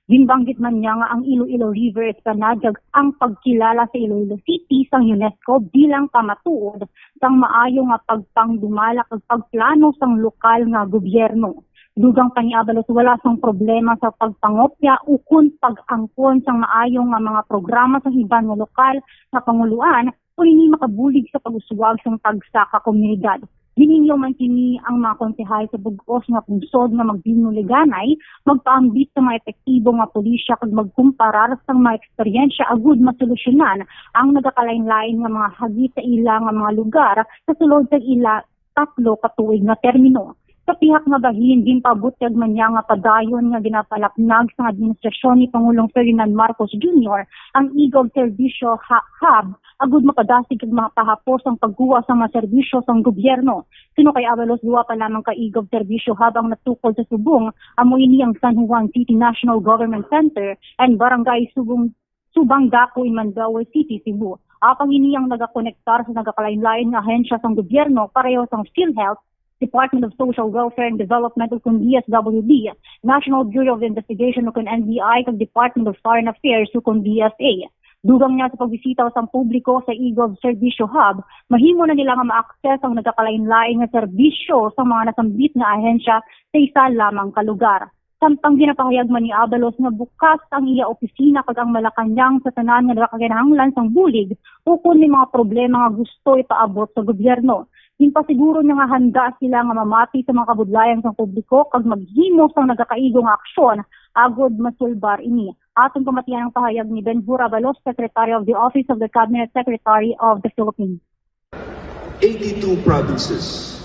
Ginbanggit man niya nga ang Iloilo River Esplanade kag ang pagkilala sa Iloilo City sang UNESCO bilang pamatuod sang maayo nga pagpangdumala kag pagplano sang lokal nga gobyerno. Dugang pa ni Abalos, wala sang problema sa pagpangopya ukon pag-angkon sang maayo nga mga programa sang iban nga lokal nga panguloan, kon ini makabulig sa pag-uswag sang tagsa ka komunidad. Ginhingyo man kini ang mga konsehal sa bug-os nga pungsod nga magbinuliganay, magpaambit sa mga epektibo nga pulisya kag magkumparar sang mga eksperyensya agud masolusyonan ang nagakalain-lain nga mga hagit sa ila nga mga lugar sa sulod sa ila tatlo ka tuig nga termino. Sa pihak nga bahin, ginpabutyag man niya nga padayon nga ginapalapnag sang administrasyon ni Pangulong Ferdinand Marcos Junior ang eGov Servisyo Ha-, Hub agud mapadasig kag mapahapos ang pagkuha sang mga serbisyo sang gobyerno. Suno kay Abalos, duha pa lamang ka eGov Servisyo Hub ang natukod sa subong, amo ini ang San Juan City National Government Center and Barangay Subong Subang Dako in Mandaue City, Cebu. Apang ini ang nagakonektar sa nagakalain-lain nga ahensya sang gobyerno, pareho sang PhilHealth, Department of Social Welfare and Development, ukon D S W D, National Bureau of Investigation, ukon N B I, kag Department of Foreign Affairs, ukon D F A. Dugang niya sa pagbisita sang publiko sa eGov Servisyo Hub, mahimo na nila nga ma-access ang nagakalain-lain nga serbisyo sa mga nasambit nga ahensya sa isa lamang ka lugar. Samtang ginapahayag man ni Abalos nga bukas ang iya opisina kag ang Malacañang sa tanan nga nagakinahanglan sang bulig ukon may mga problema nga gusto ipaabot sa gobyerno. Ginpasiguro niya nga handa sila nga mamati sa mga kabudlayan sang publiko kag maghimo sang nagakaigo nga aksyon agod masulbar ini. Aton pamatian ang pahayag ni Ben Hur Abalos, Secretary of the Office of the Cabinet Secretary of the Philippines. eighty-two provinces,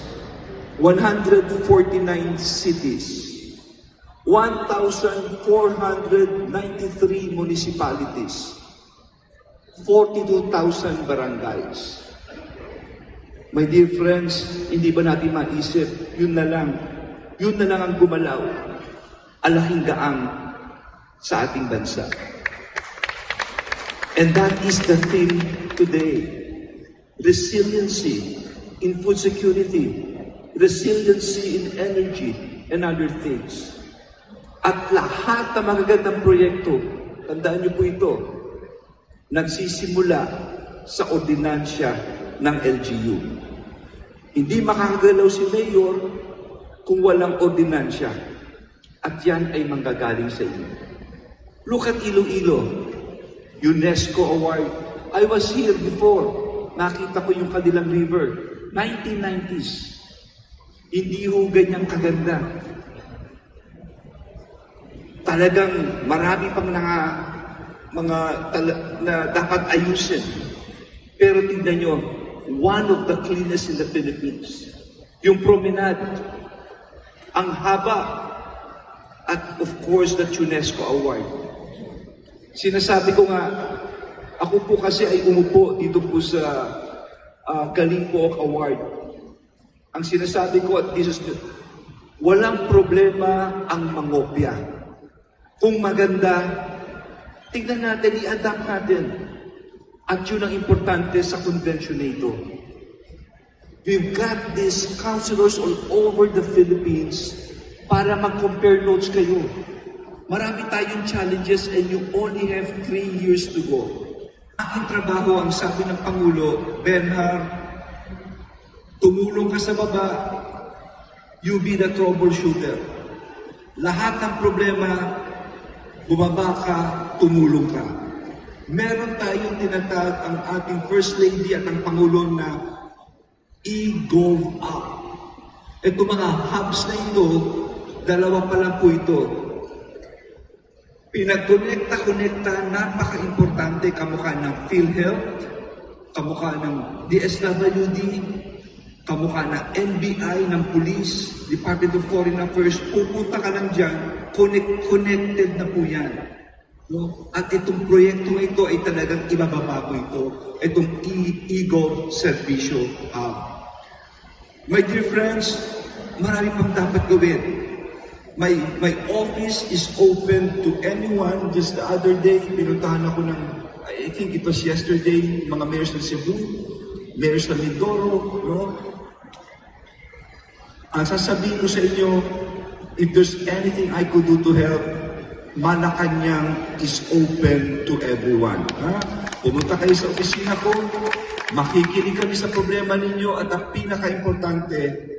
one hundred forty-nine cities, one thousand four hundred ninety-three municipalities, forty-two thousand barangays. My dear friends, hindi ba natin maisip, yun na lang, yun na lang ang gumalaw, alaking gaang sa ating bansa. And that is the theme today. Resiliency in food security, resiliency in energy, and other things. At lahat ng magagandang proyekto, tandaan niyo po ito, nagsisimula sa ordinansya ng L G U. Hindi makakagalaw si Mayor kung walang ordinansya. At yan ay manggagaling sa inyo. Look at Iloilo, UNESCO Award. I was here before. Nakita ko yung kanilang river. nineteen nineties. Hindi ho ganyang kaganda. Talagang marami pang nanga, mga tala, na dapat ayusin. Pero tingnan nyo, one of the cleanest in the Philippines. Yung promenade, ang haba, at of course, the UNESCO Award. Sinasabi ko nga, ako po kasi ay umupo dito po sa uh, Galing Pook Award. Ang sinasabi ko at this is, walang problema ang mangopya. Kung maganda, tingnan natin, i-adapt natin. At yun ang importante sa convention na ito. We've got these counselors all over the Philippines para mag-compare notes kayo. Marami tayong challenges and you only have three years to go. Ang trabaho, ang sabi ng Pangulo, Benhar, tumulong ka sa baba, you be the troubleshooter. Lahat ng problema, bumaba ka, tumulong ka. Meron tayong tinatag ang ating First Lady at ang Pangulo na e-gov app. Itong mga hubs na ito, dalawa pa lang po ito. Pinagkonekta-konekta, napaka-importante, kamukha ng PhilHealth, kamukha ng D S W D, kamukha ng N B I, ng Police, Department of Foreign Affairs, pupunta ka lang dyan, connect, connected na po yan. No? At itong proyekto na ito ay talagang ibababa po ito, itong e-, e-gov Servisyo Hub. My dear friends, marami pang dapat gawin. My, my office is open to anyone. Just the other day, pinuntahan ako ng, I think it was yesterday, mga mayors ng Cebu, mayors ng Mindoro, no? Ang sasabihin ko sa inyo, if there's anything I could do to help, Malacañang is open to everyone. Ha? Pumunta kayo sa opisina ko, makikinig kami sa problema ninyo, at ang pinaka-importante,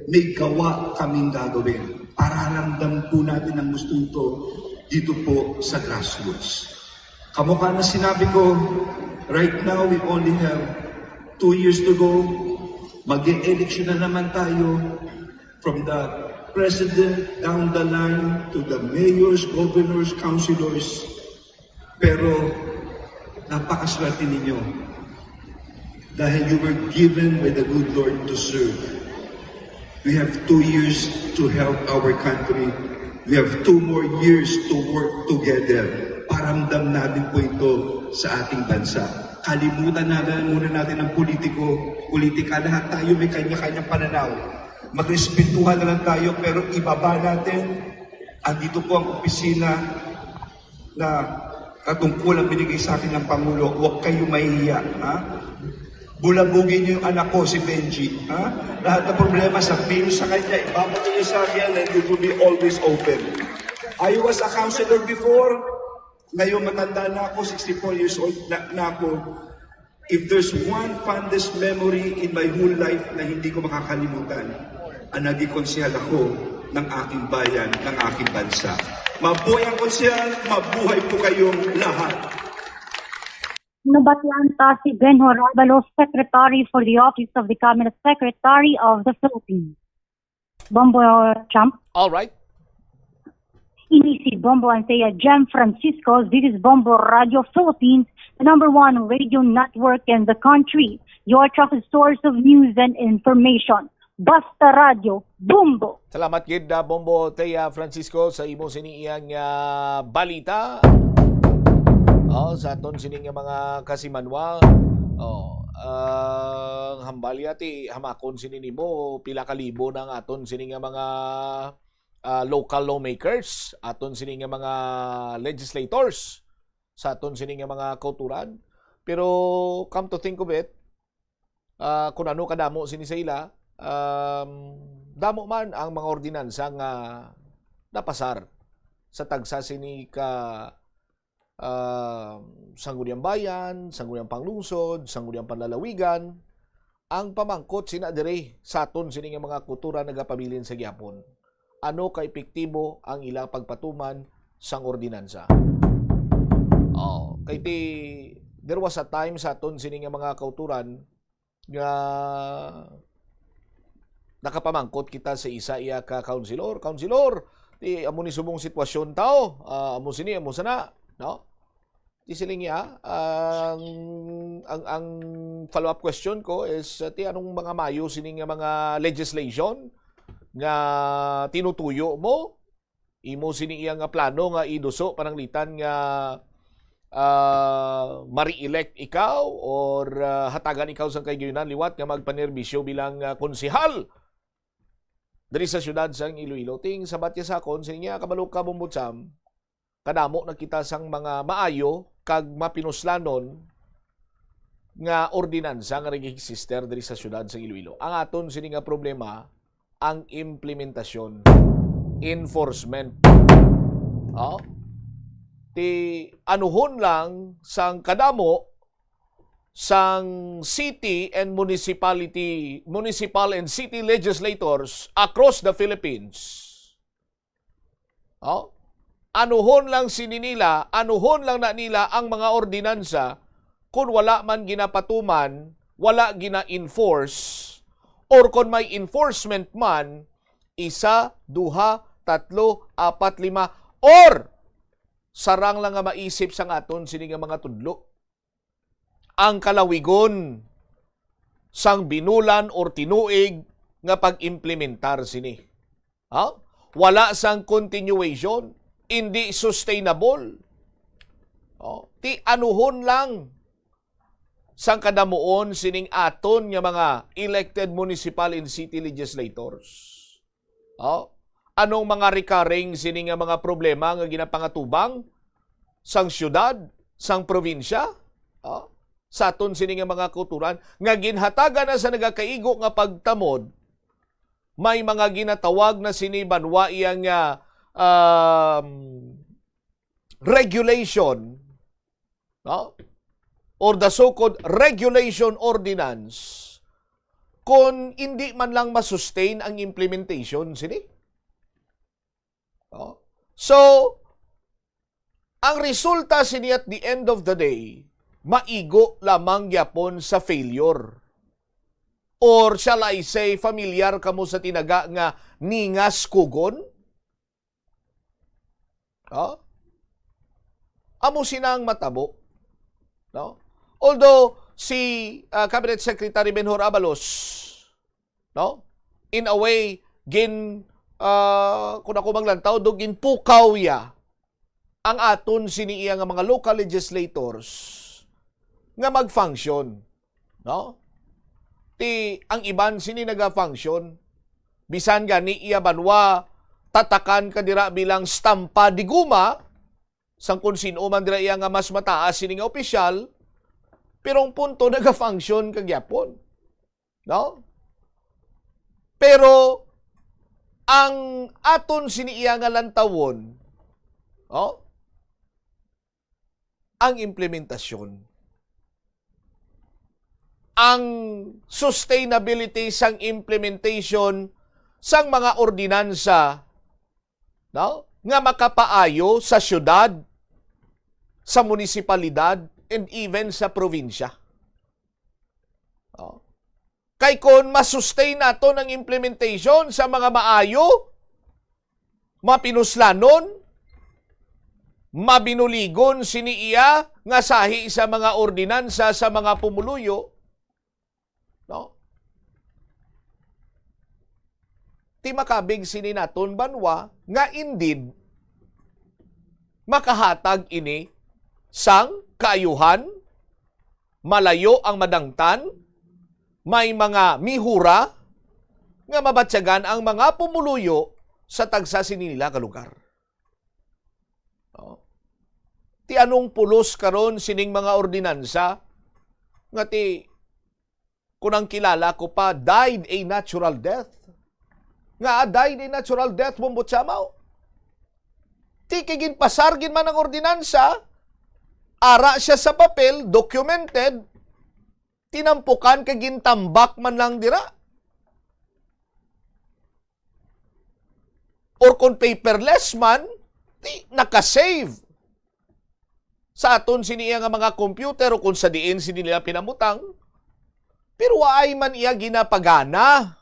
may gawa kaming gagawin. Pararamdam po natin ang gusto nito dito po sa grassroots. Kamukha na sinabi ko, right now we only have two years to go. Mag-election na naman tayo, from the president down the line to the mayors, governors, councilors. Pero napakaswerte ninyo dahil you were given by the good Lord to serve. We have two years to help our country. We have two more years to work together. Paramdam natin po ito sa ating bansa. Kalimutan na lang muna natin ang politiko. Politika, lahat tayo may kanya-kanyang pananaw. Magrespetuhan na lang tayo, pero ibaba natin. Andito po ang opisina na katungkulan binigay sa akin ng Pangulo. Huwag kayo mahihiya, ha? Bulabugin niyo yung anak ko, si Benji, ha? Lahat ng problema, sabihin niyo sa kanya, ibabalik niyo sa akin, and it will be always open. I was a counselor before. Ngayon, matanda na ako, sixty-four years old na, na ako. If there's one fondest memory in my whole life na hindi ko makakalimutan, ang naging konsehal ako ng aking bayan, ng aking bansa. Mabuhay ang konsehal, mabuhay po kayong lahat. Nabatian ta si Benhur Abalos, Secretary for the Office of the Cabinet Secretary of the Philippines. Bombo Champ. All right. Ini si Bombo Anthea Jem Francisco. This is Bombo Radio Philippines, the number one radio network in the country. Your trusted source of news and information. Basta Radio, Bombo. Salamat gid, ah, Bombo Thea Francisco, sa imo sini iyang, ah, balita. Oh, sa aton sini nga mga kasimanwa. Oh, ang hambal ya ti hamakon sini nimo, pila ka libo na ang aton sini nga mga, ah, local lawmakers, aton sini nga mga legislators sa aton sini nga mga kauturan. Pero come to think of it, ah, kung ano kadamo sini sa ila, um, damo man ang mga ordinansa nga napasar sa tagsa sini ka, ah, Sangguniang Bayan, Sangguniang Panglungsod, Sangguniang Panlalawigan. Ang pamangkot sina diri sa aton sini nga mga kultura nagapabilin sa gihapon, ano ka epektibo ang ila pagpatuman sang ordinansa? Oh, kay ti, there was a time sa aton sini nga mga kauturan nga nakapamangkot kita sa isa iya ka councilor, councilor, ti amo ni subong sitwasyon tao, ah, amo sini, amo sana, no? Ti siling niya, ang, ang, ang follow-up question ko is, uh, ti anong mga mayo sini nga mga legislation nga tinutuyo mo? Imo sini iya nga plano nga iduso pananglitan nga, ah, ma-re-elect ikaw or, ah, hatagan ikaw sang kahigayonan liwat nga magpanerbisyo bilang, ah, konsehal diri sa siyudad sang Iloilo? Ting sabat niya sa akon, siling niya, kabalo ka, Bombo Cham, kadamo na kita sang mga maayo kag mapinuslanon nga ordinansa nga nag-exist diri sa siyudad sang Iloilo. Ang aton sini nga problema, ang implementasyon, enforcement. Oh? Ti anuhon lang sang kadamo sang city and municipality, municipal and city legislators across the Philippines. Oh? Anuhon lang sini nila, anuhon lang na nila ang mga ordinansa kung wala man ginapatuman, wala gina-enforce, or kung may enforcement man, isa, duha, tatlo, apat, lima, or sarang lang nga maisip sang aton sini nga mga tudlo ang kalawigon sang binulan or tinuig nga pag-implementar sini. Ha? Wala sang continuation, hindi sustainable. Oh, ti anuhon lang sang kadamuon sining aton nga mga elected municipal and city legislators. Oh, anong mga recurring sini nga mga problema nga ginapangatubang sang siyudad, sang probinsya? Oh, sa aton sini nga mga kauturan nga ginhatagan na sa nagakaigo nga pagtamod, may mga ginatawag na sini banwa iya nga, um, regulation, no? Or the so-called regulation ordinance, kung hindi man lang masustain ang implementation sini. No? So, ang resulta sini at the end of the day, maigo lamang gyapon sa failure. Or shall I say, familiar kamo sa tinaga nga ningas kugon? Oh? Amo sina ang matabo. No? Although si, ah, Cabinet Secretary Benhur Abalos, no? In a way, gin, ah, kung ako maglantaw, do ginpukaw ya ang aton sini iya nga mga local legislators nga mag-function, no? Ti ang iban sini naga-function, bisan gani iya banwa tatakan ka dira bilang stampa de goma sang kun sin-o man dira iya nga mas mataas sini nga opisyal, pero ang punto naga-function ka gyapon. No? Pero ang aton sini iya nga lantawon, oh, ang implementasyon. Ang sustainability sang implementation sang mga ordinansa, no, nga makapaayo sa siyudad, sa munisipalidad, and even sa probinsya. No? Kay kon ma-sustain naton ang implementation sa mga maayo, mapinuslanon, mabinuligon sini iya nga sahi sa mga ordinansa sa mga pumuluyo, no? Ti makabig sini naton banwa nga indeed makahatag ini sang kaayuhan, malayo ang madangtan, may mga mihura nga mabatyagan ang mga pumuluyo sa tagsa sini nila ka lugar. No? Ti anong pulos karon sining mga ordinansa nga ti, kung ang kilala ko pa, died a natural death? Nga, ah, died a natural death, Bombo Chamaw? Ti kay ginpasar gid man ang ordinansa, ara siya sa papel, documented, tinampukan kay gintambak man lang dira. Or kung paperless man, ti nakasave sa aton sini iya nga mga computer o kung sa diin sini nila pinamutang, pero waay man iya ginapagana.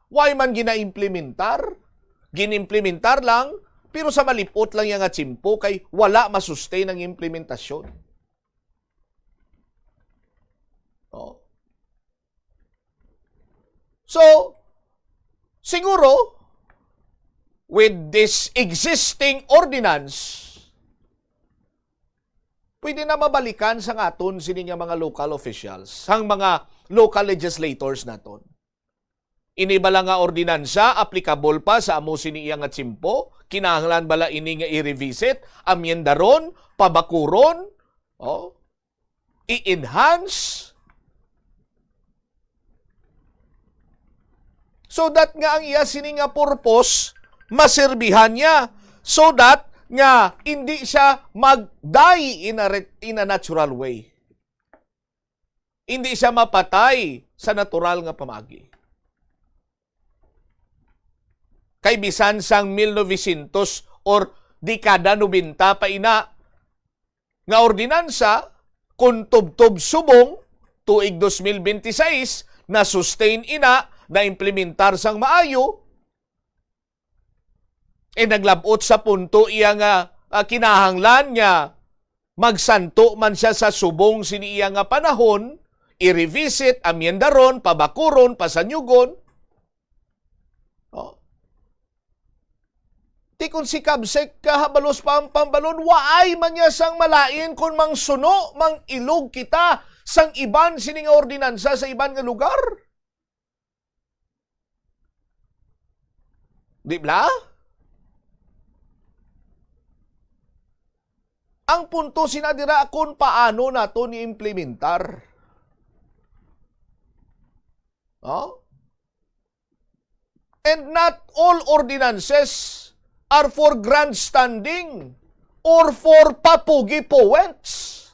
Waay man ginaimplementar. Ginimplementar lang, pero sa malipot lang iya nga tiyempo kay wala masustain ang implementasyon. Oh. So, siguro, with this existing ordinance, pwede na mabalikan sang aton sini nga mga local officials, sang mga local legislators naton. Ini bala nga ordinansa applicable pa sa amo sini iya nga tiyempo? Kinahanglan bala ini nga i-revisit, amyendaron, pabakuron, oh, i-enhance? So that nga ang iya sini nga purpose, maserbihan niya. So that nga hindi siya mag-die in a re-, in a natural way. Hindi siya mapatay sa natural nga pamaagi. Kay bisan sang mil novecientos or dekada nobenta pa ina nga ordinansa, kun tubtob subong, tuig dos mil benti sais, na-sustain ina, na-implementar sang maayo, eh, naglab-ot sa punto iya nga, ah, kinahanglan nga magsanto man siya sa subong sini iya nga panahon, i-revisit, amyendaron, pabakuron, pasanyugon. Oh. Ti kon si Kabsek kahabalos pa ang pambalon, waay man niya sang malain kon mangsuno, mang-ilog kita sang iban sini nga ordinansa sa iban nga lugar. Di bala? Ang punto sina dira kung paano nato ni-implementar. Oh? And not all ordinances are for grandstanding or for papugi-puwets.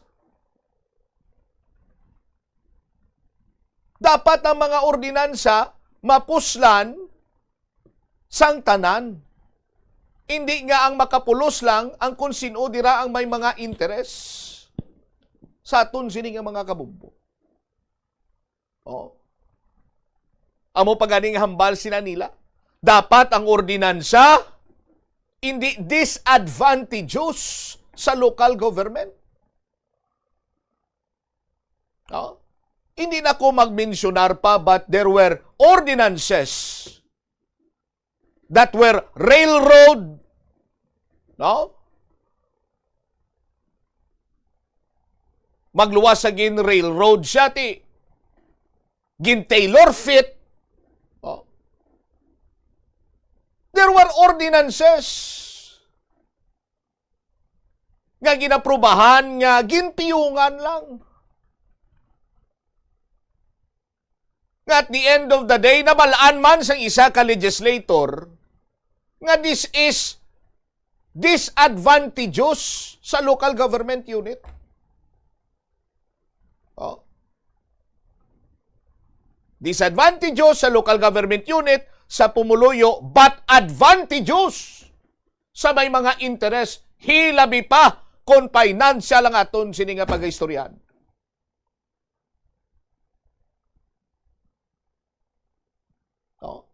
Dapat ang mga ordinansa mapuslan sang tanan. Hindi nga ang makapulos lang ang kung sino dira ang may mga interes sa aton sini nga mga kabubbo. Oh. Amo pa ganing hambal sina nila. Dapat ang ordinansa hindi disadvantageous sa local government. No? Hindi na ko magmensyonar pa, but there were ordinances that were railroad, no? Magluwas sa gin-railroad siya, ti gin-tailor fit. Oh. There were ordinances nga ginaprubahan nga ginpiyungan lang. Nga at the end of the day, nabal-an man sang isa ka legislator nga this is disadvantageous sa local government unit. Oh. Disadvantageous sa local government unit sa pumuluyo, but advantageous sa may mga interes, hilabi pa kon financial ang aton sini nga pagaistoryahan. Oh.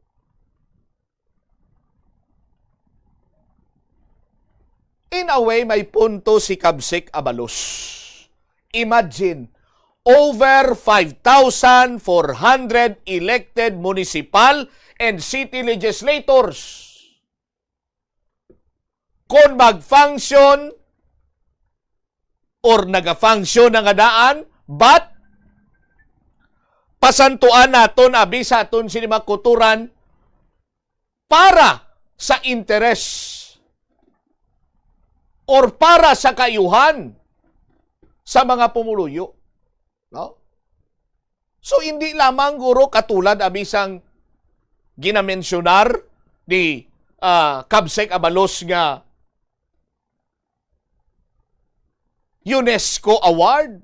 In a way, may punto si Kabsek Abalos. Imagine, over five thousand four hundred elected municipal and city legislators. Kung mag-function or naga-function na nga daan, but pasantuan naton abi sa aton sini mga kutoran para sa interes or para sa kaayuhan sa mga pumuluyo, no? So, hindi lamang, guro, katulad abi sang ginamensyonar ni, ah, Kabsek Abalos nga UNESCO Award,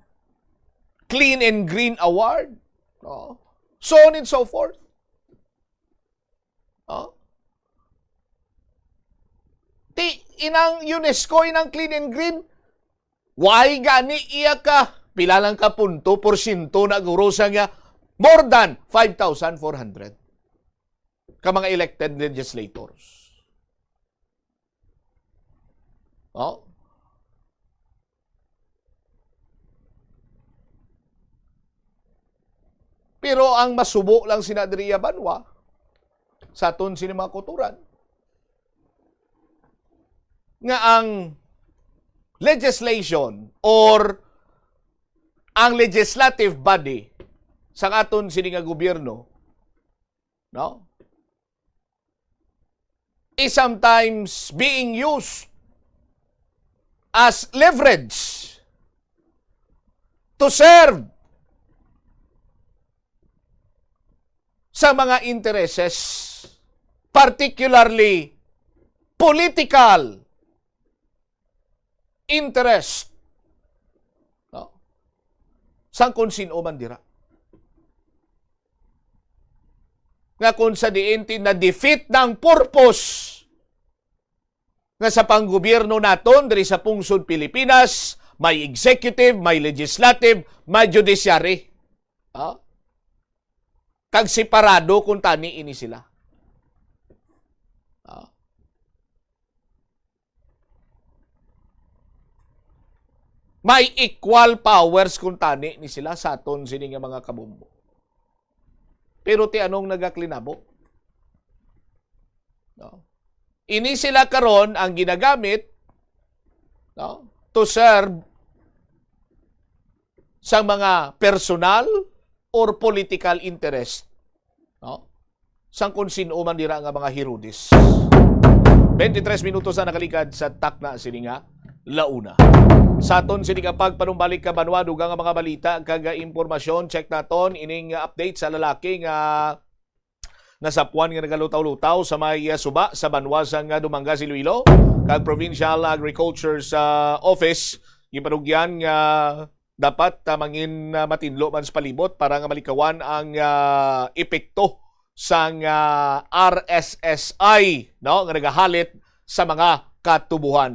Clean and Green Award, no? So on and so forth. Oh. Ti, inang UNESCO, inang Clean and Green, why gani iya ka, pila lang ka punto, porsyento na, guro, sa nga more than five thousand four hundred ka mga elected legislators? Oh. Pero ang masubo lang sina diri iya banwa, sa aton sini mga kutoran, nga ang legislation or ang legislative body sa aton sini nga gobyerno, no, is sometimes being used as leverage to serve sa mga intereses, particularly political interest, no? Sang kung sino man dira. Nga kung sa diin ti na-defeat na ang purpose nga sa panggobyerno naton diri sa pungsod Pilipinas, may executive, may legislative, may judiciary. Ah? Kag separado kung tani ini sila. Ah? May equal powers kung tani ni sila sa aton sini nga mga kabombo. Pero ti anong nagaklinabo? No? Ini sila karon ang ginagamit, no, to serve sa mga personal or political interest, no, sang kung sino man dira nga mga Herodes. Twenty-three minutos na nakaligad sa takna sini nga launa. Sa aton sini nga pagpanumbalik ka banwa, dugang nga mga balita kag impormasyon, check naton ining update sa lalaki nga nasapuan nga nagalutaw-lutaw sa may, ah, suba sa banwa sang, ah, Dumangas, Iloilo, kag Provincial Agriculture's, ah, Office. Gipanugyan nga dapat, ah, mangin, ah, matinlo man sa palibot para nga malikawan ang, ah, epekto sang, ah, R S S I, no, nga nagahalit sa mga katubuhan.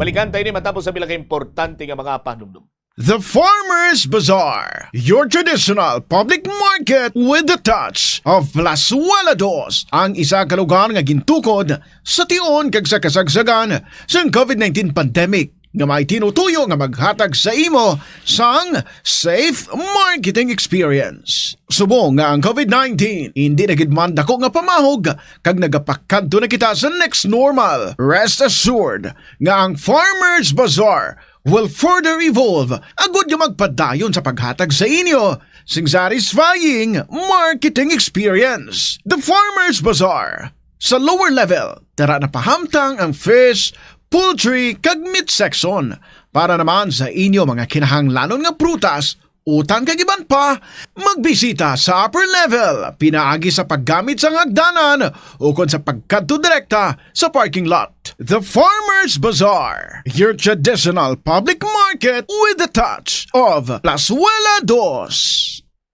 Balikan tayo ni matapos sa pila ka importante nga mga panumdum. The Farmers Bazaar, your traditional public market with the touch of Plazuela Dos, ang isa ka lugar nga gintukod sa tion kag sa kasagsagan sang COVID nineteen pandemic, nga may tinutuyo nga maghatag sa imo sang safe marketing experience. Subong nga ang COVID nineteen hindi na gid man dako nga pamahog kag nagapakadto na kita sa next normal, rest assured nga ang Farmers Bazaar will further evolve agud nga magpadayon sa paghatag sa inyo sing satisfying marketing experience. The Farmers Bazaar. Sa lower level, tara na pahamtang ang fish, poultry, kag meat section. Para naman sa inyo mga kinahanglanon nga prutas, utang kag iban pa, magbisita sa upper level pinaagi sa paggamit sang hagdanan ukon sa pagkadto direkta sa parking lot. The Farmers Bazaar, your traditional public market with the touch of Plazuela Dos.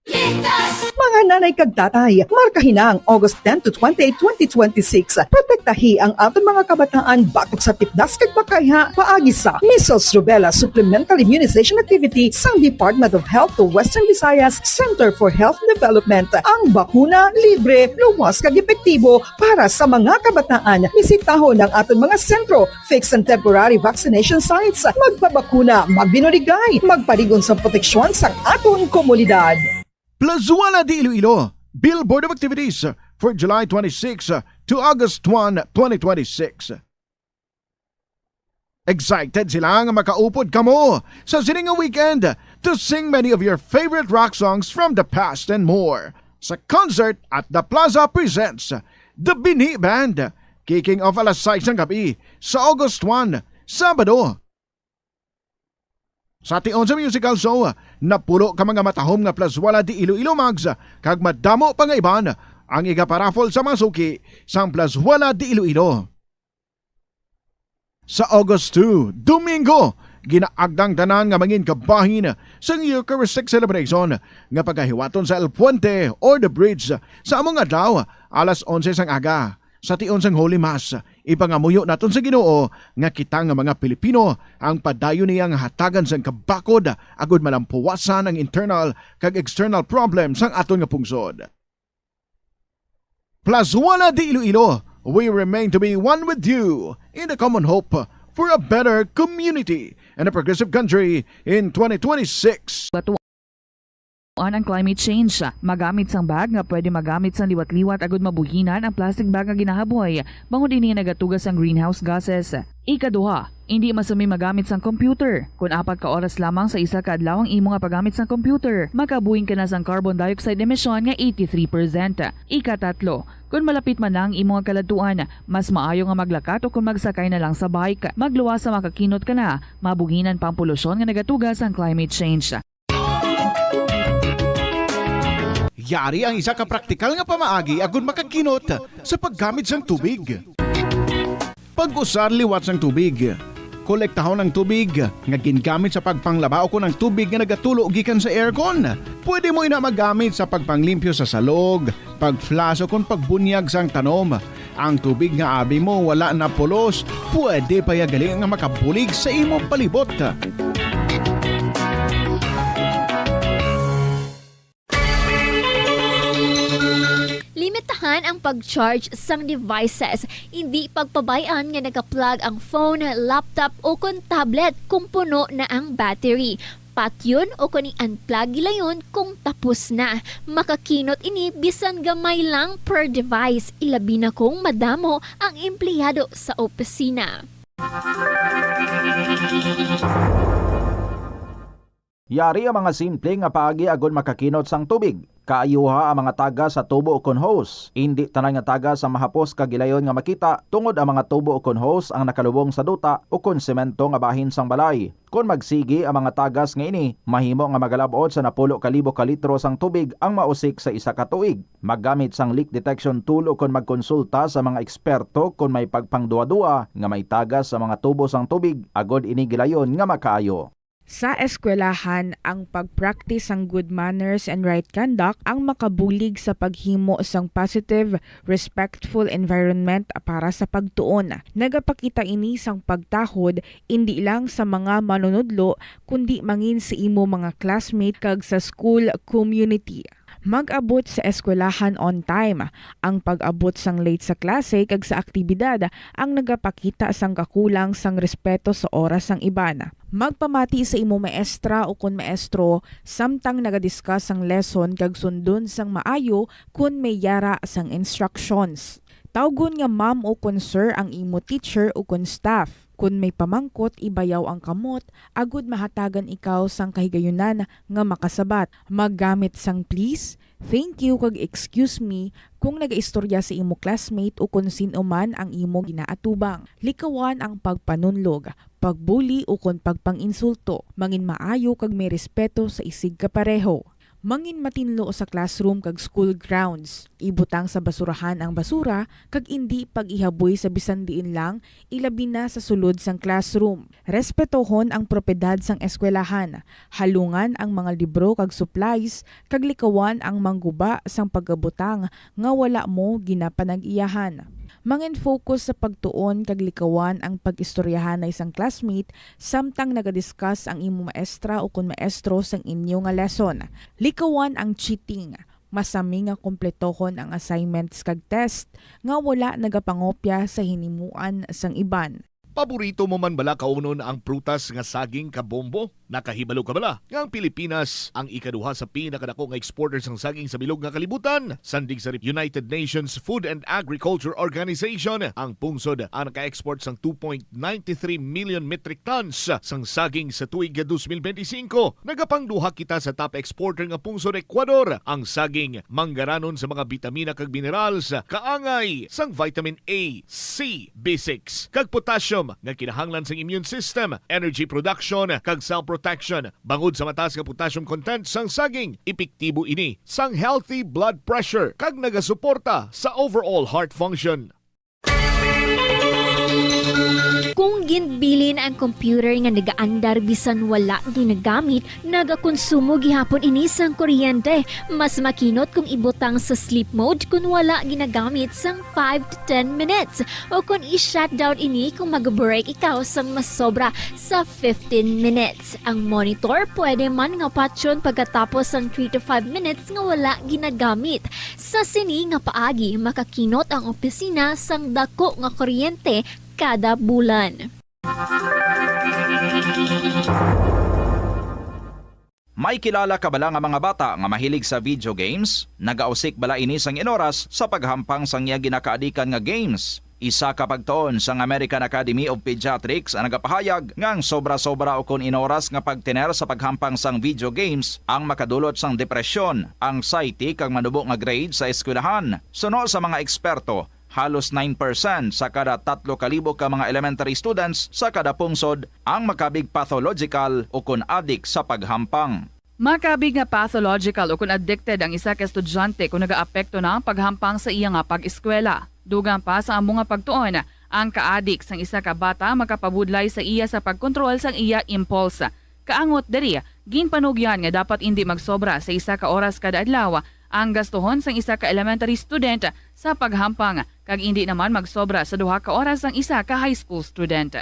Mga nanay kag tatay, markahi na ang August ten to twenty-eight, twenty twenty-six. Protektahi ang aton mga kabataan batok sa tipdas kag makayha paagi sa measles, rubella supplemental immunization activity sang Department of Health to Western Visayas Center for Health Development. Ang bakuna libre, luwas kag epektibo para sa mga kabataan. Bisitahon ang aton mga sentro, fixed and temporary vaccination sites. Magpabakuna, magbinuligay, magpalig-on sang proteksyon sang aton komunidad. Plazuela de Iloilo, Billboard of Activities for July twenty-six to August one, twenty twenty-six. Excited sila nga makaupod kamo sa sini nga weekend to sing many of your favorite rock songs from the past and more. Sa concert at The Plaza presents The Bini Band, kicking off alas sais ng gabi sa August one, Sabado. Sa tion sa musical show, napulo ka mga matahom nga Plazuela de Iloilo mugs kag madamo pa nga iban ang igaparaffle sa mga suki sang Plazuela de Iloilo. Sa August two, Domingo, ginaagdang tanan nga mangin kabahin sang Eucharistic celebration nga pagahiwaton sa El Puente or The Bridge sa among adlaw, alas onse sang aga. Sa tion sang Holy Mass, ipangamuyo naton sa Ginoo nga kita nga mga Pilipino ang padayon niya nga hatagan sang kabakod agud malampuwasan ang internal kag external problem sang aton nga pungsod. Plazuela de Iloilo, we remain to be one with you in the common hope for a better community and a progressive country in twenty twenty-six. Batuan ang climate change. Magamit sang bag nga pwede magamit sang liwat-liwat agud mabuhinan ang plastic bag nga ginahaboy, bangod ini nagatuga sang greenhouse gases. Ikaduha, indi masami magamit sang computer. Kon apat ka oras lamang sa isa ka adlaw ang imo nga paggamit sang computer, makabuhin ka na sang carbon dioxide emission nga eighty-three percent. Ikatatlo, kon malapit man na ang imo nga kaladtuan, mas maayo nga maglakat o kon magsakay na lang sa bike. Magluwas sa makakinot ka na, mabuhinan pa ang polusyon nga nagatuga sang climate change. Yari ang isa ka praktikal nga pamaagi agud makakinot sa paggamit sang tubig. Pag-usar liwat sang tubig. Kolektahon ang tubig nga gingamit sa pagpanglaba ukon ang tubig nga nagatulo gikan sa aircon. Pwede mo ina magamit sa pagpanglimpyo sa salog, pag-flush ukon pagbunyag sang tanom. Ang tubig nga abi mo wala na pulos, pwede pa ya gali nga makabulig sa imo palibot. Limitahan ang pag-charge sang devices. Indi pagpabay-an nga naka-plug ang phone, laptop, o kon tablet kung puno na ang battery. Patyon o kon i-unplug gilayon kung tapos na. Makakinot ini bisan gamay lang per device, ilabi na kung madamo ang empleyado sa opisina. Yari ang mga simple nga paagi agod makakinot sang tubig. Kaayuha ang mga tagas sa tubo ukon hose. Indi tanan nga tagas ang mahapos kag gilayon nga makita, tungod ang mga tubo ukon hose ang nakalubong sa duta ukon semento nga bahin sang balay. Kon magsigi ang mga tagas nga ini, mahimo nga magalab-ot sa napulo ka libo ka litro sang tubig ang mausik sa isa ka tuig. Maggamit sang leak detection tool ukon magkonsulta sa mga eksperto kon may pagpangduwa-duwa nga may tagas sa mga tubo sang tubig agod ini gilayon nga makaayo. Sa eskwelahan, ang pag-practice sang good manners and right conduct ang makabulig sa paghimo sang positive, respectful environment para sa pagtuon. Nagapakita ini sang pagtahod indi lang sa mga manunudlo, kundi mangin sa imo mga classmate kag sa school community. Mag-abot sa eskwelahan on time. Ang pag-abot sang late sa klase kag sa aktibidad ang nagapakita sang kakulang sang respeto sa oras sang iban. Magpamati sa imo maestra ukon maestro samtang naga-discuss sang lesson kag sundon sang maayo kon may yara sang instructions. Tawgon nga ma'am ukon sir ang imo teacher ukon staff. Kon may pamangkot, ibayaw ang kamot agod mahatagan ikaw sang kahigayunan nga makasabat. Maggamit sang please, thank you, kag excuse me kung nagaistorya sa imo classmate ukon sin-o man ang imo ginaatubang. Likawan ang pagpanunlog, pagbuli ukon pagpang-insulto. Mangin maayo kag may respeto sa isigkapareho. Mangin matinlo sa classroom kag school grounds. Ibutang sa basurahan ang basura kag indi pag-ihaboy sa bisan diin lang, ilabi na sa sulod sang classroom. Respetohon ang propiedad sang eskwelahan, halungan ang mga libro kag supplies, kag likawan ang mangguba sang pagkabutang nga wala mo ginapanag-iyahan. Mangin-focus sa pagtuon kag likawan ang pag-istoryahanay sang classmate samtang nagadiscuss ang imo maestra o kon maestro sang inyo nga lesson. Likawan ang cheating. Masami nga kompletohon ang assignments kag test nga wala nagapangopya sa hinimuan sang iban. Paborito mo man bala kaunon ang prutas nga saging, kabombo? Nakahibalo ka bala nga ang Pilipinas ang ikaduha sa pinakadako nga exporter sang saging sa bilog nga kalibutan? Sandig sa United Nations Food and Agriculture Organization, ang pungsod ang naka-export sang two point nine three million metric tons sang saging sa tuig two thousand twenty-five. Nagapangduha kita sa top exporter nga pungsod, Ecuador. Ang saging manggaranon sa mga bitamina kag minerals, kaangay sang vitamin A, C, B six, kag potassium nga kinahanglan sang immune system, energy production, kag cell protection. Bangod sa mataas nga potassium content sang saging, epektibo ini sang healthy blood pressure kag nagasuporta sa overall heart function. Kung ginbilin ang computer nga nagaandar bisan wala ginagamit, nagakonsumo gihapon ini sang kuryente. Mas makinot kung ibutang sa sleep mode kung wala ginagamit sang five to ten minutes, o kung i-shutdown ini kung mag-break ikaw sang masobra sa fifteen minutes. Ang monitor pwede man nga patyon pagkatapos sang three to five minutes nga wala ginagamit. Sa sini nga paagi, makakinot ang opisina sang dako nga kuryente kada bulan. May kilala ka bala nga mga bata nga mahilig sa video games? Nagausik bala ini sang inoras sa paghampang sang iya ginakaadikan nga games? Isa ka pagtuon sang American Academy of Pediatrics ang nagapahayag nga ang sobra-sobra ukon inoras nga pagtener sa paghampang sang video games ang makadulot sang depresyon, anxiety, kag manubo nga grade sa eskwelahan. Suno sa mga eksperto, halos nine percent sa kada tatlo ka libo ka mga elementary students sa kada pungsod ang makabig pathological ukon adik sa paghampang. Makabig nga pathological ukon addicted ang isa ka estudyante kon nagaapekto na ang paghampang sa iya nga pag-eskwela. Dugang pa sa amo nga pagtuon, ang kaadik sang isa ka bata makapabudlay sa iya sa pagkontrol sang iya impulse. Kaangot diri, ginpanugyan nga dapat indi magsobra sa isa ka oras kada adlaw ang gastuhon sang isa ka elementary student sa paghampang, kag indi naman magsobra sa duha ka oras ang isa ka high school student.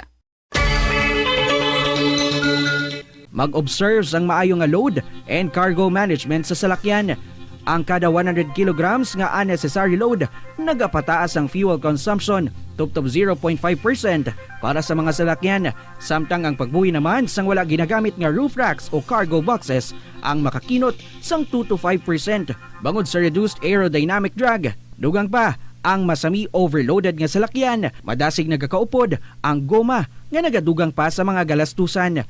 Mag-observe sang maayo nga load and cargo management sa salakyan. Ang kada one hundred kilograms nga unnecessary load nagapataas ang fuel consumption tubtob zero point five percent para sa mga salakyan, samtang ang pagbuhi naman sang wala ginagamit nga roof racks o cargo boxes ang makakinot sang two to five percent bangod sa reduced aerodynamic drag. Dugang pa, ang masami overloaded nga salakyan, madasig nagakaupod ang goma nga nagadugang pa sa mga galastusan.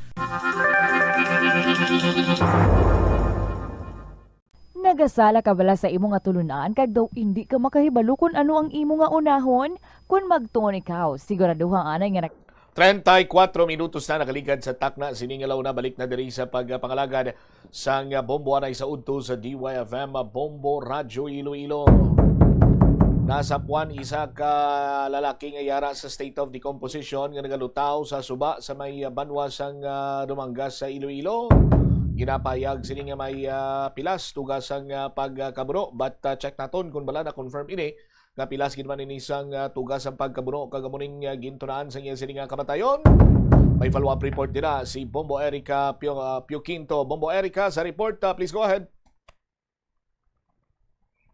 Nagasala ka bala sa imo nga tulunan kag daw indi ka makahibalo kon ano ang imo nga unahon? Kon magtuon ikaw, siguraduha anay nga nag- Treinta y cuatro minutos na nakaligad sa takna sini nga launa. Balik na diri sa pagpangalagad sang Bombo anay sa udto sa D Y F M Bombo Radyo Iloilo. Nasapuan isa ka lalaki nga yara sa state of decomposition nga nagalutaw sa suba sa may banwa sang, ah, Dumangas sa Iloilo. Ginapahayag sini nga may, ah, pilas tuga sang, ah, pagkabuno, but, ah, check naton kung bala na-confirm ini nga pilas gid man ini sang, ah, tuga sang pagkabuno kag amo ning, ah, gintunaan sang iya sini nga kamatayon. May follow-up report dira si Bombo Erica Pio, ah, Pio Quinto. Bombo Erica, sa report, ah, please go ahead.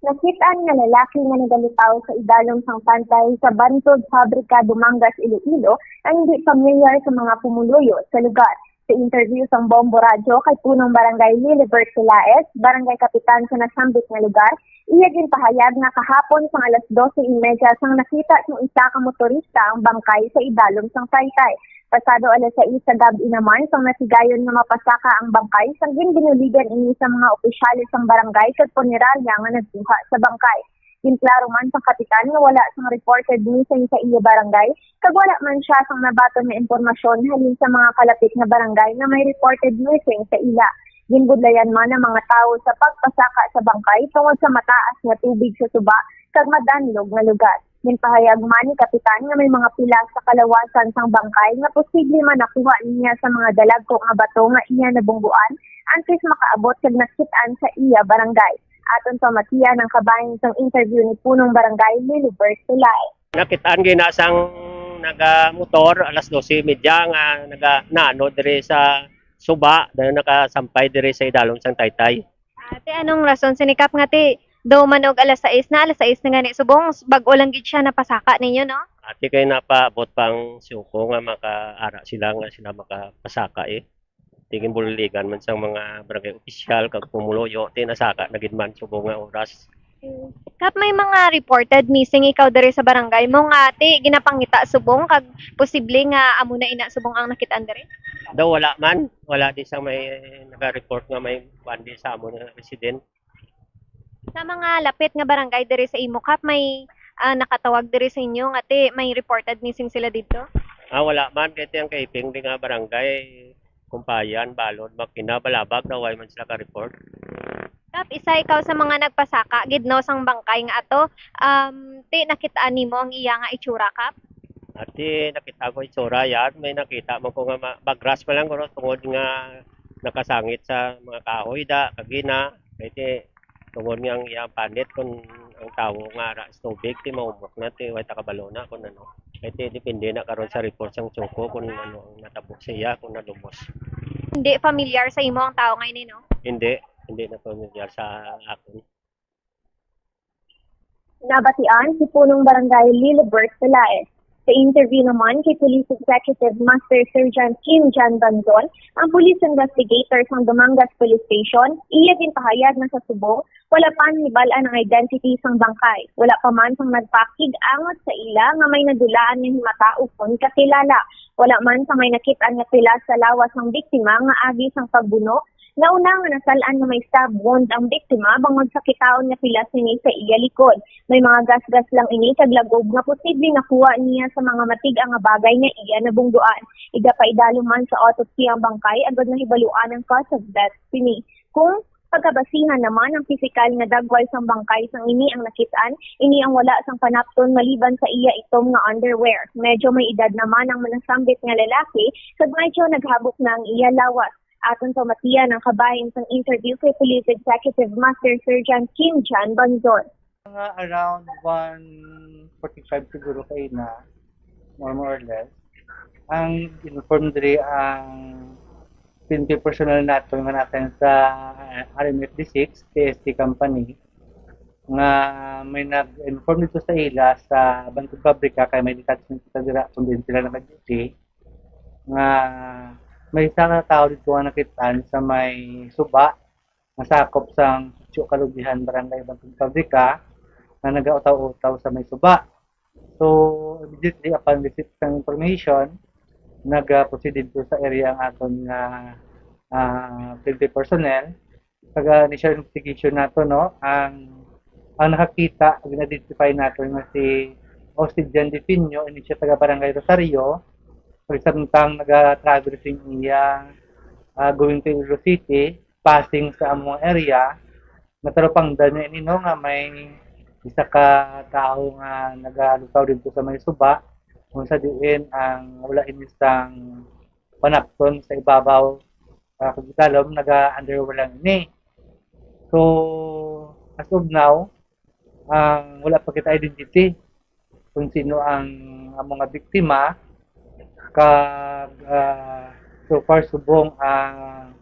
Nakit-an nga lalaki nga nagalutaw sa idalom sang pantay sa Bantod Fabrika, Dumangas, Iloilo, ang hindi pamilyar sa mga pumuluyo sa lugar. Sa interview sang Bombo Radyo kay Punong Barangay Lilibert Silaes, Barangay Kapitan sa nasambit nga lugar, iya ginpahayag nga kahapon sang alas dose y media sang nakita sang isa ka motorista ang bangkay sa idalom sang pantay. Pasado alas sais sa gab-i naman sang natigayon nga mapasaka ang bangkay, sang ginbinuligan ini sa mga opisyales sang barangay kag punerarya nga nagkuha sa bangkay. Ginklaro man sang kapitan nga wala sang reported missing sa iya barangay, kag wala man sia sang nabaton nga impormasyon halin sa mga kalapit nga barangay nga may reported missing sa ila. Ginbudlayan man ang mga tawo sa pagpasaka sa bangkay tungod sa mataas nga tubig sa suba kag madanlog nga lugar. Ginpahayag man ni Kapitan nga may mga pilas sa kalawasan sang bangkay nga posible man nakuha niya sa mga dalagko nga bato nga iya nabungguan antes makaabot kag nakit-an sa iya barangay. Aton pamatian ang kabahin sang interview ni Punong Barangay Lilibert Tulay. Nakit-an gina sang naga-motor alas dose y media nga naga-, naano diri sa suba, dayon nakasampay diri sa idalom sang taytay. Ate, anong rason sini, Kap, nga ti daw man og alas sais na, alas sais na gani subong, bag-o lang gid siya napasaka ninyo, no? Ate, kay napaabot pang suko nga makaara sila, nga sila makapasaka, eh. Ti ginbuligan man sang mga barangay opisyal kag pumuluyo, ti nasaka na gid man subong nga oras. Kap, may mga reported missing ikaw diri sa barangay mo nga ti ginapangita subong kag posible nga amo na ina subong ang nakit-an diri? Daw wala man, wala di sa may naga-report nga may kuwan di sa amo nga resident. Sa mga lapit nga barangay diri sa imo, Kap, may, ah, nakatawag diri sa inyo nga ti may reported missing sila didto? Ah, wala man, kay ti ang kaiping di nga barangay, Kumpayan, Balod, Makina, Balabag, daw way man sila ka-report. Kap, isa ikaw sa mga nagpasaka gid, no, sang bangkay nga ato. Um, ti nakit-an nimo ang iya nga itsura, Kap? Ati, nakita ko itsura yan. May nakita man ko nga ma-, bagras pa lang, guro, tungod nga nakasangit sa mga kahoy da, kagina. Kay ti, tungod nga ang iyang panit, kung ang tawo nga ara sa tubig, ti mahumok na, ti way ta kabalo na kung ano. Kay ti, depende na karon sa report sang suko kung ano ang natabo sa iya, kung nalumos. Hindi familiar sa imo ang tawo nga ini, no? Hindi, hindi na familiar sa akon. Nabatian si Punong Barangay Lilibert Pelaez. Sa interview naman kay Police Executive Master Sergeant Kim Jan Banzon, ang police investigator sang Dumangas Police Station, iya ginpahayag nga sa subong wala pa nahibal-an ang identity sang bangkay. Wala pa man sang nagpakig-angot sa ila nga may nadulaan nga himata ukon kakilala. Wala man sang may nakit-an nga pilas sa lawas sang biktima nga agi sang pagbuno. Nauna nga nasal-an nga may stab wound ang biktima bangod sa kitaon nga pilas sini sa iya likod. May mga gasgas lang ini kag lagob nga posible nakuha niya sa mga matig-a nga bagay nga iya nabungguan. Igapaidalom man sa autopsy ang bangkay agod mahibaluan ang cause of death sini. Kung pagkabasihan naman ang pisikal nga dagway sang bangkay sang ini ang nakit-an, ini ang wala sang panapton maliban sa iya itom nga underwear. Medyo may edad naman ang manasambit nga lalaki kag medyo naghabok na ang iya lawas. Aton pamatian ang kabahin sang interview kay Police Executive Master Sergeant Kim Jan Banzon. Mga around one forty-five siguro kaina, more, more or less. Ang inform diri ang P N P personnel naton nga naa sa, uh, R M F D six, P S T company, nga may nag-inform dito sa ila sa Bantog Pabrika kay may detachment kita dira kung diin sila naka-duty, nga may isa ka tawo dito nga nakit-an sa may suba nga sakop sang Sitio Kalugihan, Barangay Bantog Pabrika, nga nagautaw-utaw sa may suba. So, immediately upon receipt sang information, nag-proceed dito sa area ang aton nga, ah, P N P personnel. Taga initial investigation nato, no, ang, ang nakakita, gin-identify nato nga si Austin Jan Defino, ini siya taga Barangay Rosario, pagsamtang naga-travel sa iya, ah, going to Iloilo City, passing sa among area, natalupangdan niya ini, no, nga may isa ka tawo nga nagalutaw dito sa may suba, kung sa diin ang wala ini sang panapton sa ibabaw, ah, kag idalom, naga-underwear lang ini. So, as of now, ang wala pa kita identity kung sino ang, ang mga biktima, kag, ah, so far subong ang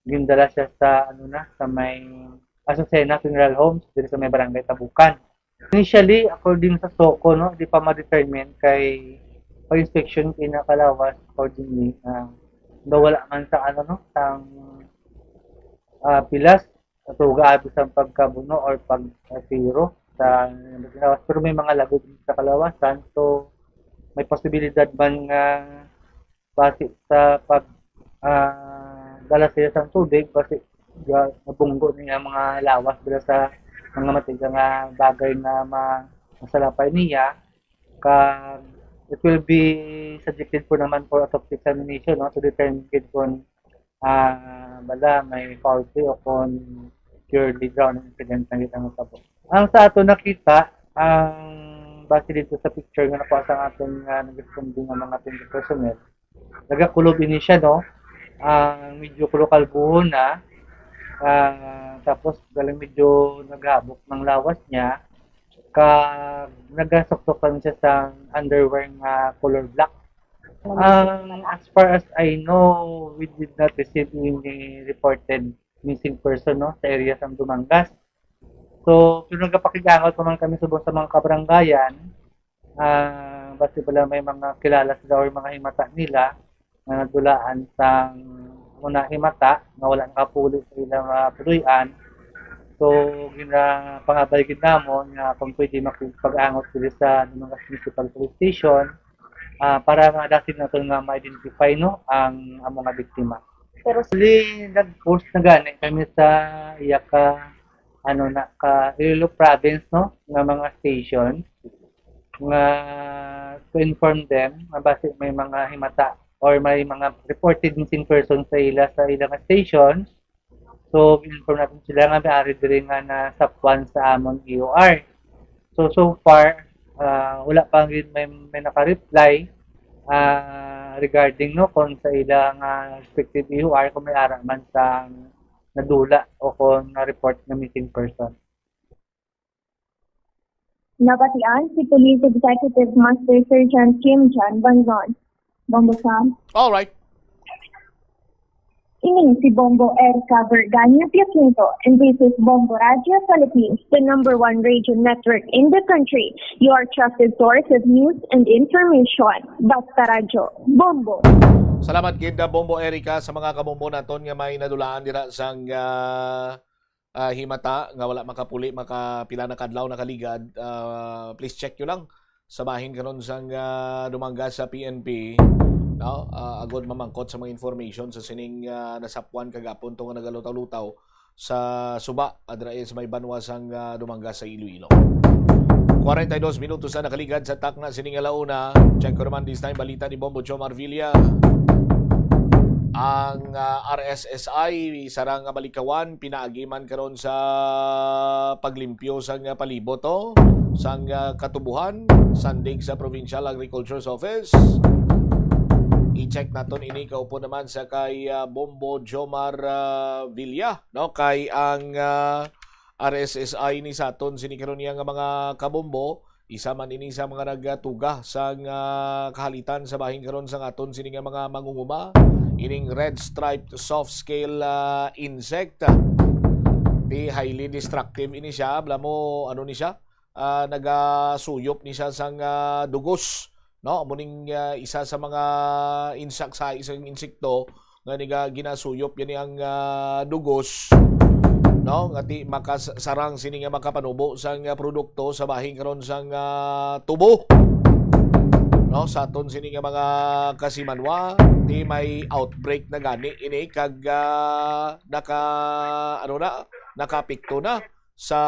gindala siya sa, ano na, sa may Azucena Funeral Homes diri sa may Barangay Tabukan. Initially, according sa SOCO, no, di pa ma-determine kay pa-inspection kinakalawas accordingly, ah, daw wala man sa, ano, no, sang, ah, pilas, tuga abi sa pagkabuno or pag, ah, tiro sa kalawas. Pero may mga lagob sa kalawasan, so may posibilidad man nga basi sa pag, ah, dala sila sa tubig, basi ga-, nabunggo niya ang mga lawas dala sa mga matiga nga bagay nga ma-, masalapay niya. Kag it will be subjected po naman for autopsy examination, no, to determine kung ah, bala may foul play o kon purely drowning incident na gid ang natabo. Ang sa ato nakita, ang base dito sa picture nga nakuha sa aton nga nag-responding nga mga twenty personnel, nagakulob ini siya, no? Ang medyo kulo kalbuhon na, ah, tapos galing medyo naghabok ng lawas niya, ka nagasuktok lang siya sa underwear nga color black. Ang, as far as I know, we did not receive any reported missing person, no, sa area sang Dumangas. So, pero nagapakig-angot naman kami subong sa mga kabarangayan, ah, basi bala may mga kilala sila or mga himata nila nga nadulaan sang muna himata nga wala nakapuli sa ilang, ah, puloy-an. So, ginapangabay gid namon nga kung pwede makipag-angot sila sa Dumangas Municipal Police Station, ah, para madasig naton nga ma-identify, no, ang amo nga biktima. Pero actually, nag-post na gani kami sa iya ka, ano na, ka Iloilo province, no, nga mga station nga to inform them nga basi may mga himata or may mga reported missing persons sa ila, sa ila nga station. So, inform natin sila nga may ari diri nga nasapwan sa amon E O R. So, so far, ah, wala pa gid may, may naka-reply, ah, regarding, no, kung sa ila nga respective E O R kung may ara man sa nadula o kung na-report nga missing person. Nabatian si Police Executive Master Sergeant Kim John Banzon. Bombo Sam. All right. Ini si Bombo Erica Vergana Piaquinto, and this is Bombo Radio Philippines, the number one radio network in the country. Your trusted source of news and information. Basta Radyo, Bombo. Salamat gid na Bombo Erica sa mga kabombo naton nga may nadulaan dira sang ah, ah, himata nga wala makapuli makapila na kadlaw nakaligad. Ah, please check nyo lang sa bahin karon sang ah, Dumangas sa P N P, no? Ah, agod mamangkot sa mga information sa sining ah, nasapwan kagapon to nga nagalutaw-lutaw sa suba adra sa may banwa sang ah, Dumangas sa Iloilo. Kwarenta y dos minutos na nakaligad sa takna sining alauna. Check ko naman this time balita ni Bombo Jomar Villa. Ang ah, R S S I, isa ra nga balikawan, pinaagi man karon sa paglimpyo sang ah, palibot, oh, sang ah, katubuhan, sandig sa Provincial Agriculture's Office. I-check naton ini kaupo naman sa kay ah, Bombo Jomar ah, Villa, no? Kay ang ah, R S S I ni saton sini karon niya nga mga kabombo, isa man ini sa mga nagatuga sang ah, kahalitan sa bahin karon sang aton sini nga mga mangunguma, ining red striped soft scale ah, insect. Di highly destructive ini siya, bala mo ano ni siya, ah, nagasuyop ni siya sang ah, dugos, no? Amo ning ah, isa sa mga insak sa isang insekto nga niga ginasuyop gani ang ah, dugos, no, nga ti makasarang sini nga makapanubo sang ah, produkto sa bahin karon sang ah, tubo, no, sa aton sini nga mga kasimanwa. Ti may outbreak na gani ini kag ah, naka ano na, nakapikto na sa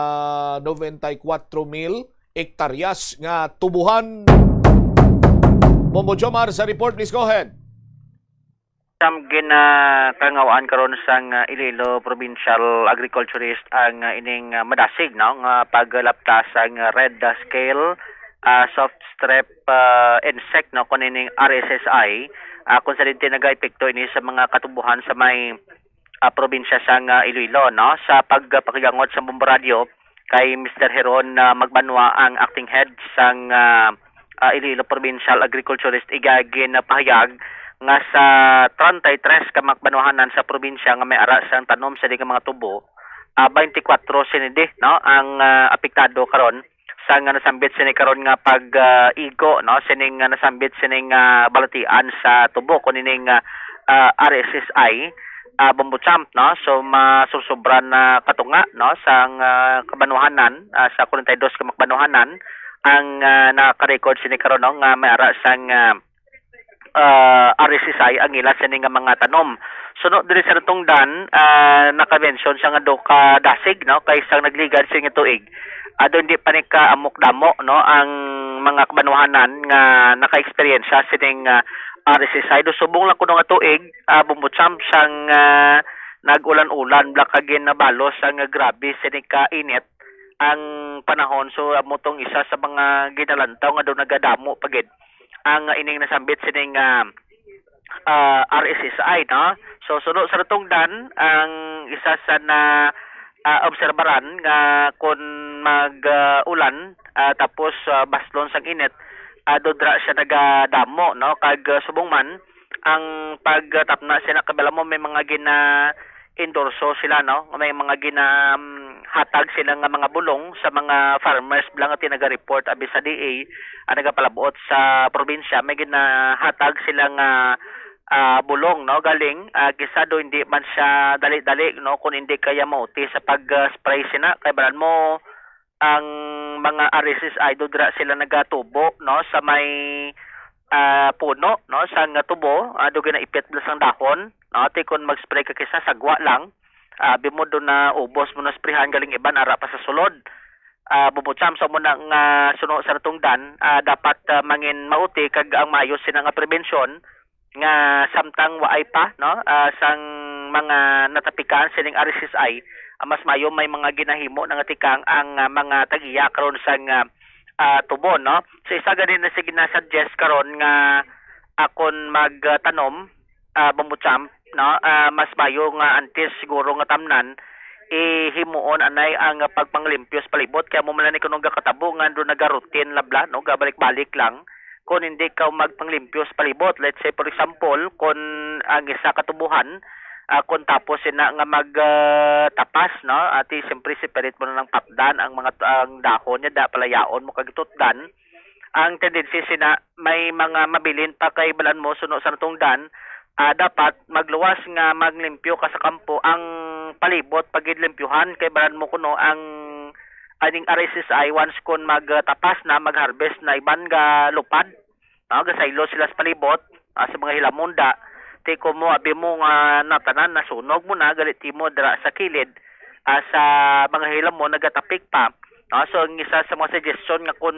noventa y cuatro mil hektaryas nga tubuhan. Bombo Jomar sa report, please go ahead. Sam ginakangawaan karon sang ah, Iloilo Provincial Agriculturist ang ah, ining ah, madasig, no, nga paglapta sang red ah, scale ah, soft strep ah, insect, no, kun ining R S S I, ah, kung sa dinti nagaepekto ini sa mga katubuhan sa may ah, probinsya sang ah, Iloilo, no, sa pagpakigangot sa Bombo Radio kay Mister Heron ah, Magbanwa, ang acting head sang ah, ah, Iloilo Provincial Agriculturist, iya ginapahayag nga sa treinta y tres ka makbanwahanan sa probinsya nga may ara sang tanom sa di nga mga tubo, ah, twenty-four sini di, no, ang ah, apektado karon sa nga nasambit sini karon nga pag ah, igo, no, sining nga nasambit sining ah, balatian sa tubo kun ining ah, ah, R S S I, ah, Bombo Champ, no. So masusubra na katunga, no, sang ah, kabanwahanan, ah, sa kwarenta y dos ka makbanwahanan ang ah, naka-record sini karon, no, nga may ara sang ah, ah, R S S I ang ila sini nga mga tanom. Suno diri sa natungdan, ah, naka-mention siya nga duha ka dasig, no, kay sang nagligad sini nga tuig, ah, daw hindi pa ni kaamok damo, no, ang mga kabanwahanan nga naka-eksperyensya sining, ah, R S S I. Do subong lang kuno nga tuig, ah, Bombo Champ, sang, ah, nag-ulan-ulan, bla, kag ginabalos ang grabe sini ka init ang panahon. So, amo tong isa sa mga ginalantaw nga do nagadamo pa gid ang ining nasambit sining, ah, ah, R S S I, no? So, suno sa natungdan, ang isa sa na, ah, obserbaran nga kun mag, ah, ulan, ah, tapos, ah, baslon sang init, ah, dudra siya nagadamo, no? Kag, ah, subong man, ang pagtapna sina, kabalo mo, may mga gina-endorso sila, no? May mga gina, um, hatag sila nga mga bulong sa mga farmers, bla, nga tinaga-report abi sa D A, ang nagapalabuot sa probinsya. May ginahatag sila nga, ah, bulong, no, galing, ah, kisa do hindi man siya dali-dali, no, kung hindi kaya mauti sa pag, ah, spray sina. Kay balan mo, ang mga R S S I do dira sila nagatubo, no, sa may, ah, puno, no, sang tubo, ah, do ginaipit bala sang dahon, no, ti kon mag-spray ka kisa sagwa lang, ah, abi mo do na ubos mo na sprayhan, galing iban ara pa sa sulod. Ah, Bombo Champ, sa mo na nga suno sa natungdan, ah, dapat, ah, mangin mauti kag ang maayo sina nga prevensyon nga samtang waay pa, no, ah, sang mga natapikan sining R S S I, ah, mas maayo may mga ginahimo na nga tikang ang, ah, mga tag-iya karon sang, ah, ah, tubo, no? So, isa gani na sige na suggest karon nga akon magtanom, ah, Bombo Champ, no? Ah, mas maayo nga antes siguro nga tamnan, ihimuon anay ang pagpanglimpyo sa palibot. Kaya mo man ni kuno gakatabo nga do nagarutin labla, no? Gabalik-balik lang. Kung hindi ka magpanglimpyo sa palibot, let's say, for example, kung ang isa ka tubuhan, ah, kung tapos sina nga mag, ah, tapas, no? Ati, siyempre, separate mo na ng patdan ang mga, ang dahon niya, da, palayaon mo kag tutdan. Ang tendency sina, may mga mabilin pa kay balan mo suno sa natungdan, ah, dapat magluwas nga maglimpyo ka sa kampo, ang palibot pagiglimpyuhan kay balan mo kuno ang aning R S S I once kon magtapas na, mag-harvest na, iban ga lupad, no, gasaylo sila sa palibot, ah, sa mga hilamon da. Ti ko mo, abi mo nga natanan, nasunog mo na, galit mo dira sa kilid, ah, sa mga hilamon nagatapik pa. No? So, ang isa sa mga suggestion nga kun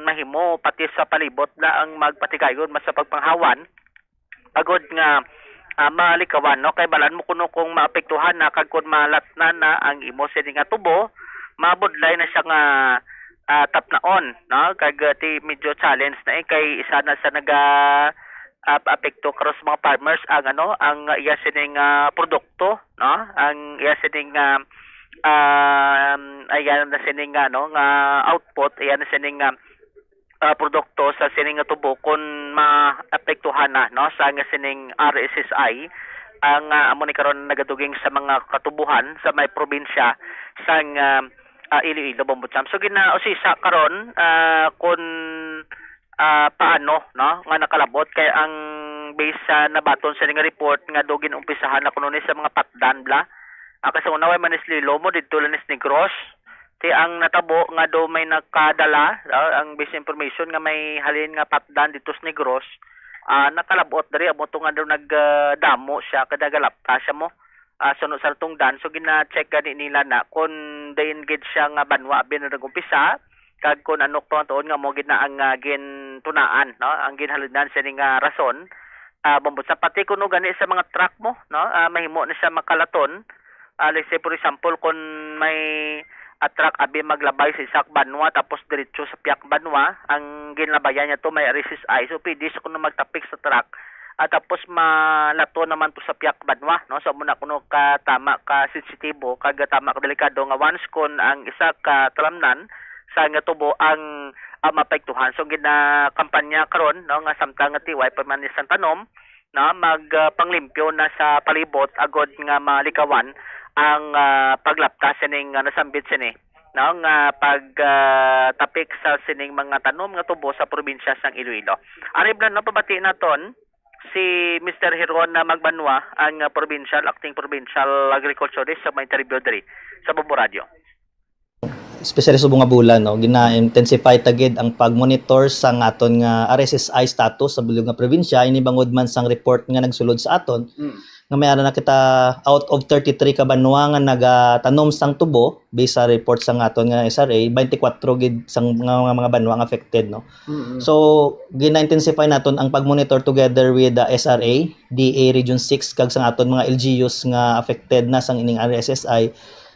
mahimo, pati sa palibot na ang magpatigayon mas sa pagpanghawan, agod nga, ah, malikawan, no? Kay balan mo kuno kung maapektuhan na kag kung malatnan na ang imo sini nga tubo, mabudlay na siya nga, ah, tapnaon, no? Kag, ah, ti medyo challenge na, eh, kay isa na sa naga, ah, apekto karon sa mga farmers ang, ano, ang iya sining, ah, produkto, no? Ang iya sining, ah, um, ayan na sining, ano, nga output, ayan na sining, ah, ah, produkto sa sining nga tubo kun maapektuhan na, no, sa nga sining R S S I ang, ah, amo ni karon nagaduging sa mga katubuhan sa may probinsya sang, ah, ah, Iloilo, Bombo Champ. So, ginausisa karon, ah, kun, ah, paano, no, nga nakalabot kay ang base sa nabaton sa nga report nga do ginumpisahan na kuno ni sa mga patdan bla. Ah, kasi una, way man is Iloilo mo, didto lang is Negros. Ti ang natabo nga do may nakadala, ah, ang base information nga may halin nga patdan dito sa Negros, ah, nakalabot diri, amo to nga do nag, ah, damo siya, kada galapta siya mo. Ah, suno sa tungdan, so gina-check gani nila na kung diin gid siya nga banwa abi na nag-umpisa, kag kung ano pa tuon nga mo gid na ang, ah, gintunaan, no? Ang ginhalinan siya ni nga rason, ah, Bombo Champ, pati kuno gani sa mga truck mo, no? Ah, mahimo na siya makalaton. Ah, let's say, for example, kung may, ah, truck abi maglabay sa isa ka banwa tapos diretso sa piyak banwa, ang ginlabayan niya to may R S S I. So, pwede siya kuno magtapik sa truck. Ah, tapos malato naman to sa piyak banwa, no? So, muna kuno ka tama ka sensitibo, kag tama ka delikado nga once kung ang isa ka talamnan sa nga tubo ang, ah, mapektuhan. So, ginakampanya karon, no, nga samtang nga ti way pa man isang tanom, no, mag, ah, panglimpyo na sa palibot agod nga malikawan ang, ah, paglapta sining, ah, nasambit sini, no, nga pag, ah, tapik sa sining mga tanom nga tubo sa probinsya sang Iloilo. Ari bala, no, pabati naton si Mister Hiron na Magbanwa, ang, ah, provincial, acting provincial agriculturist sa mga interview diri sa Bombo Radio. Especially subong nga bulan, no, gina-intensify ta gid ang pag-monitor sa aton nga R S S I status sa bilog nga probinsya, ini bangod man sang report nga nagsulod sa aton Mm. nga may ara na kita out of thirty-three ka banwa nga nagatanom sang tubo, based sa report sang aton nga S R A, twenty-four gid sang mga, mga, mga banwa nga affected, no? Mm-mm. So, gina-intensify naton ang pag-monitor together with the S R A, D A Region six, kag sang aton mga L G Us nga affected na sang ining R S S I,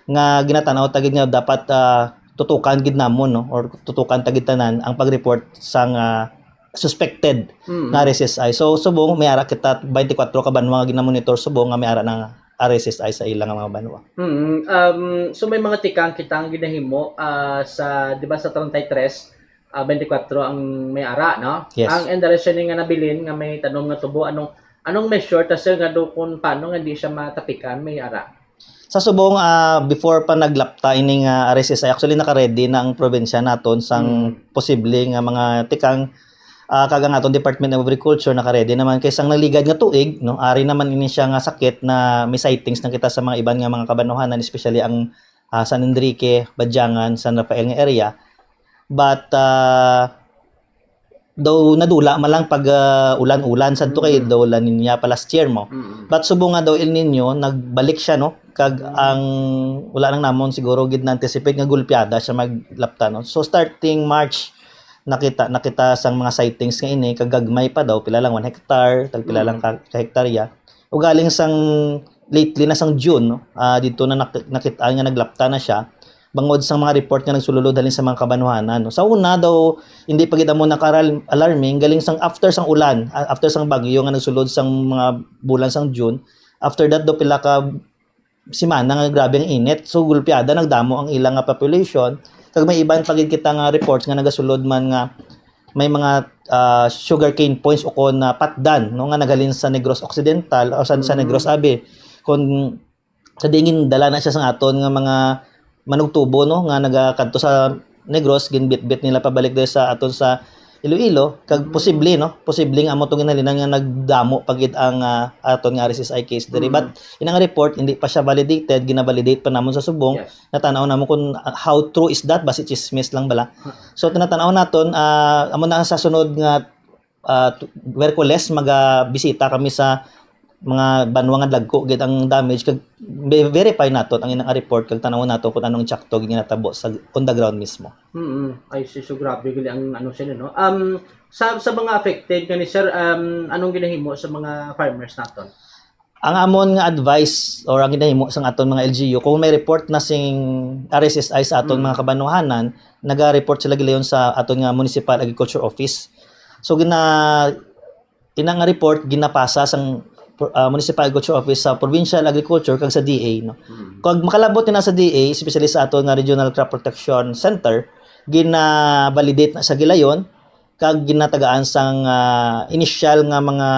nga ginatanaw ta gid nga dapat, ah, tutukan gid namon, no? Or tutukan ta gid tanan ang pag-report sang, ah, suspected Mm. nga R S S I. So, subong, may ara kita twenty-four ka banwa nga ginamonitor subong nga may ara ng R S S I sa ilang mga banwa. Mm. Um, so, may mga tikang kita ang ginahimo, ah, sa, di ba, sa treinta y tres, ah, twenty-four ang may ara, no? Yes. Ang, and the rest nga nabilin nga may tanom nga tubo, anong, anong measure ta, sir, nga do kung paano nga hindi siya matapikan, may ara? Sa subong, ah, before pa naglapta ining, ah, R S S I, actually naka-ready na ang probinsya naton sang Mm. posible nga mga tikang, ah, kag ang aton Department of Agriculture naka-ready naman kay sang nagligad nga tuig, no, ari naman ini siya nga sakit na may sightings na kita sa mga iban nga mga kabanwahanan, especially ang, ah, San Enrique, Badiangan, San Rafael nga area. But, ah, daw nadula man lang pag, ah, ulan-ulan, sadto kay Mm. daw La Niña pa last year mo. Mm. But subong nga daw El Niño, nagbalik siya, no? Kag Mm. ang wala lang namon siguro gid na-anticipate nga gulpiada siya maglapta, no? So, starting March, nakita, nakita sang mga sightings nga ini, kag gagmay pa daw, pila lang, one hectare, tag pila lang Mm. ka, ka hektarya. Ugaling sang lately na sang June, no? Ah, dito na nak-, nakit-an nga naglapta na siya. Bangod sang mga report nga nagsululod halin sa mga kabanwahanan, no? Sa una daw, hindi pa gid amo naka-alarming, galing sang after sang ulan, a-, after sang bagyo nga nagsulod sang mga bulan sang June, after that daw pila ka semana nga grabe ang init. So, gulpiada, nagdamo ang ilang nga population. Kag may iban pa gid kita nga reports nga nagasulod man nga may mga, ah, sugarcane points o kon, ah, patdan, no, nga naghalin sa Negros Occidental o sa, sa Mm. Negros Abi. Kung sa dingin dala na siya sa aton nga mga manugtubo, no, nga nagakadto sa Negros, ginbitbit nila pabalik diri sa aton sa Iloilo, kag Mm. posible, no, posible nga amo tong ginhalinan nga nagdamo pa gid ang, ah, aton nga R S S I case diri. Mm. But inang report, hindi pa siya validated, ginavalidate pa namon sa subong. Yes. Natanaw namon kung, ah, how true is that, basi chismis lang bala. Huh. So, tinatanaw naton, ah, amo na sa sunod nga, ah, t-, Miyerkules, magabisita kami sa mga banwa nga dagko gid ang damage, kag be-, verify naton ang inang report, kag tanawon nato kung anong eksakto gid nga natabo sa on the ground mismo. Mm, I see. So, grabe gali ang ano sila, no? Um, sa, sa mga affected kani, sir, um, anong ginahimo sa mga farmers naton? Ang amon nga advice or ang ginahimo sang aton mga L G U, kung may report na sing R S S I sa aton Mm. mga kabanwahanan, naga-report sila gilayon sa aton nga Municipal Agriculture Office. So, gina-, ina nga report ginapasa sang, ah, Municipal Agriculture Office sa Provincial Agriculture kag sa D A, no? Mm. Kag makalabot na sa D A, especially sa aton nga Regional Crop Protection Center, gina-validate na sa gilayon, kag ginatagaan sang, ah, initial nga mga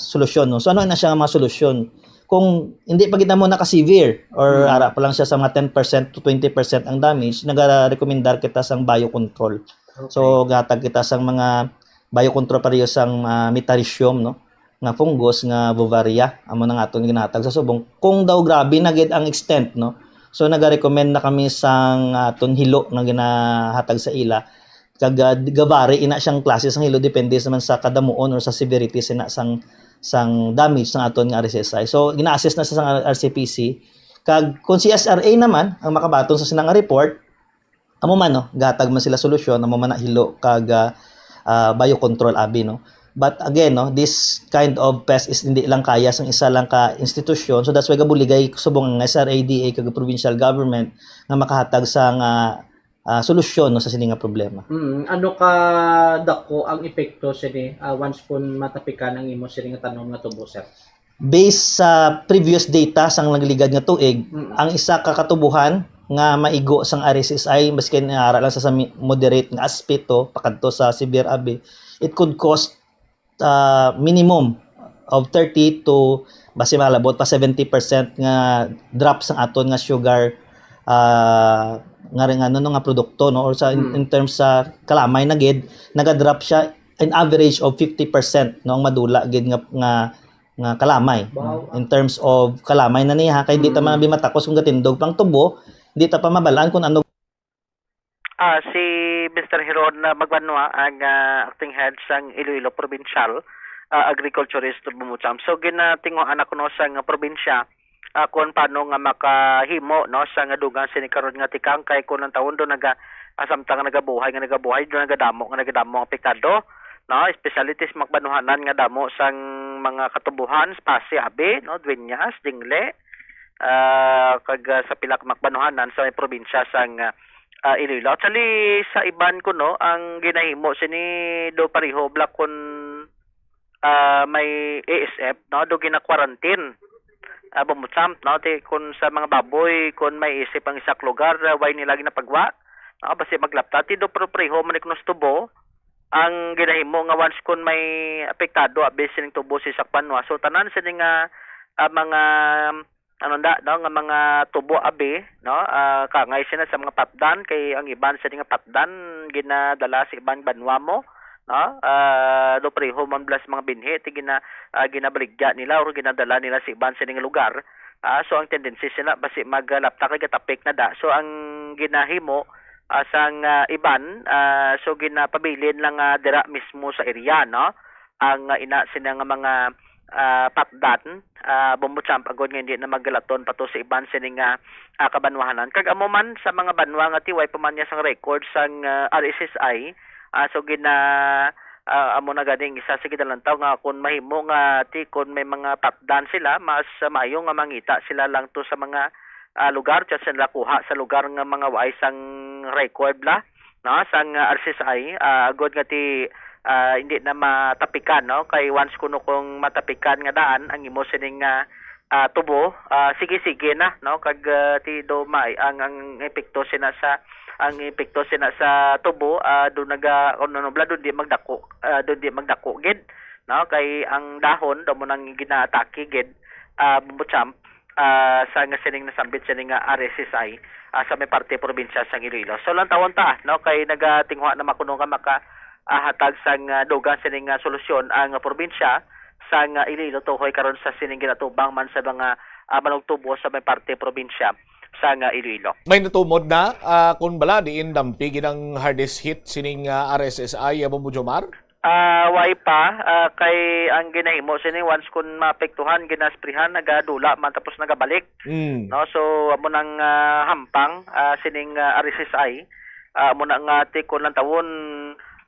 solusyon, no? So, ano na siya nga mga solusyon? Kung hindi pa gid mo naka-severe or Mm. ara pa lang siya sa mga ten percent to twenty percent ang damage, nagarekomendar kita sang biocontrol. Okay. So, gatag kita sang mga biocontrol pareho sang, ah, metarhizium, no? Nga fungus, nga Beauveria, amo na nga aton ginahatag sa subong. Kung daw grabe na gid ang extent, no? So, nagarecommend na kami sang aton hilo nga ginahatag sa ila. Kag, ah, gabari ina siyang klase sang hilo, depende naman sa kadamuon or sa severity sina sang, sang damage sang aton nga R S S I. So, gina-assess na sa sang R C P C. Kag kung si S R A naman ang makabaton sa sina nga report, amo man, no, gatag man sila solusyon, amo man na hilo kag, ah, ah, biocontrol abi, no. But again, no, this kind of pest is hindi lang kaya sang isa lang ka institusyon. So that's why gabuligay subong ang S R A D A kag provincial government nga makahatag sang, ah, ah, solusyon, no, sa sini nga problema. Mm, ano ka dako ang epekto sini, ah, once kun matapikan ang imo sini nga tanom nga tubo, sir? Based sa previous data sang nagligad nga tuig, Mm. ang isa ka katubuhan nga maigo sang R S S I, maski ara lang sa, sa mi-, moderate nga aspeto, pakadto sa severe abi, it could cause, ah, minimum of thirty to, basi malabot pa, seventy percent nga drop sang aton nga sugar, ah, nga rin, ano, no, nga produkto, no? Or sa, in, Mm. in terms sa kalamay na gid, naga-drop siya in average of fifty percent, no, ang madula gid nga, nga nga kalamay, Wow. no? In terms of kalamay na niya, kay di ta Mm. man matakos kung gatindog pang tubo, di ta pa mabalaan kung ano. Ah, si Mister Heron, ah, Magbanwa, ang, ah, acting head sang Iloilo Provincial, ah, agriculturist, Bombo Champ. So ginatinguhaan ako, no, sa nga probinsya, ah, kung paano nga makahimo, no, sa nga dugang sini karon nga tikang, kay kung ang taon do naga asamtang nga nagabuhay nga nagabuhay do nagadamo nga nagadamo ang apektado, no, especially ti sa mga banwahanan nga damo sang mga katubuhan, espasyo abi, no, dueñas, jingle, ah, kag, ah, sa pila ka mga banwahanan sa may probinsya sang, ah, Iloilo. Actually, sa iban kuno, ang ginahimo sini do pareho bala kun, ah, may A S F, no, do gina-quarantine. Ah, Bombo Champ, no, ti kun sa mga baboy, kun may A S F ang isa ka lugar, ah, way nila ginapagwa, no, basi maglapta ti do, pero pareho man ni kuno sa tubo. Ang ginahimo nga once kun may apektado abi sining tubo sa isa ka banwa, so tanan sini nga, ah, mga ano nda, no, nga mga tubo abi, no, ah, kangay sina sa mga patdan, kay ang iban sini nga patdan ginadala sa ibang banwa mo, no, ah, do pareho man bala sa mga binhi ti gina-, ah, ginabaligya nila or ginadala nila sa iban sini nga lugar. Ah, so ang tendency sila basi maglapta kay gatapik na da. So ang ginahimo, ah, sang, ah, iban, ah, so ginapabilin lang, ah, dira mismo sa area, no, ang, ah, ina sina nga mga, ah, patdan, ah, Bombo Champ, agod nga hindi na magalaton pa to sa iban sini nga, ah, kabanwahanan. Kag amo man sa mga banwa nga ti way pa man niya sang record sang, ah, R S S I, ah, so gina-, ah, amo na ganing isa sa ginalantaw nga kung mahimo nga ti kung may mga patdan sila, mas, ah, maayo nga mangita sila lang to sa mga, ah, lugar, sa sila kuha sa lugar nga mga way sang record la, no, sang, ah, R S S I, ah, agod nga ti, ah, hindi na matapikan, no? Kay once kuno kung matapikan nga daan ang imo sining, ah, ah, tubo, ah, sige-sige na, no? Kag, ah, ti do may ang, ang epekto sina sa, ang epekto sina sa tubo, ah, do naga, ano, no, bala, do di magdako, ah, do di magdako gid, no? Kay ang dahon do mo nang ginaatake gid, ah, Bombo Champ, ah, sa nga sining nasambit sining nga R S S I, ah, sa may parte probinsya sang Iloilo. So, lantawon ta, no, kay nagatinguha na makuno nga maka, ah, hatag sang, ah, dugang sining nga solusyon ang probinsya sang, ah, Iloilo tuhoy karon sa sining ginatubang man sa mga, ah, manugtubo sa may parte probinsya sang, ah, Iloilo. May natumod na, ah, kun bala diin dampi gid ang hardest hit sining, ah, R S S I, ah, Bombo Jomar? Ah, way pa, ah, kay ang ginahimo sini once kun maapektuhan, ginasprihan, nagadula man tapos nagabalik. Mm. No, so amo nang, ah, hampang, ah, sining, ah, R S S I. Ah, amo na nga ti kun lantawon,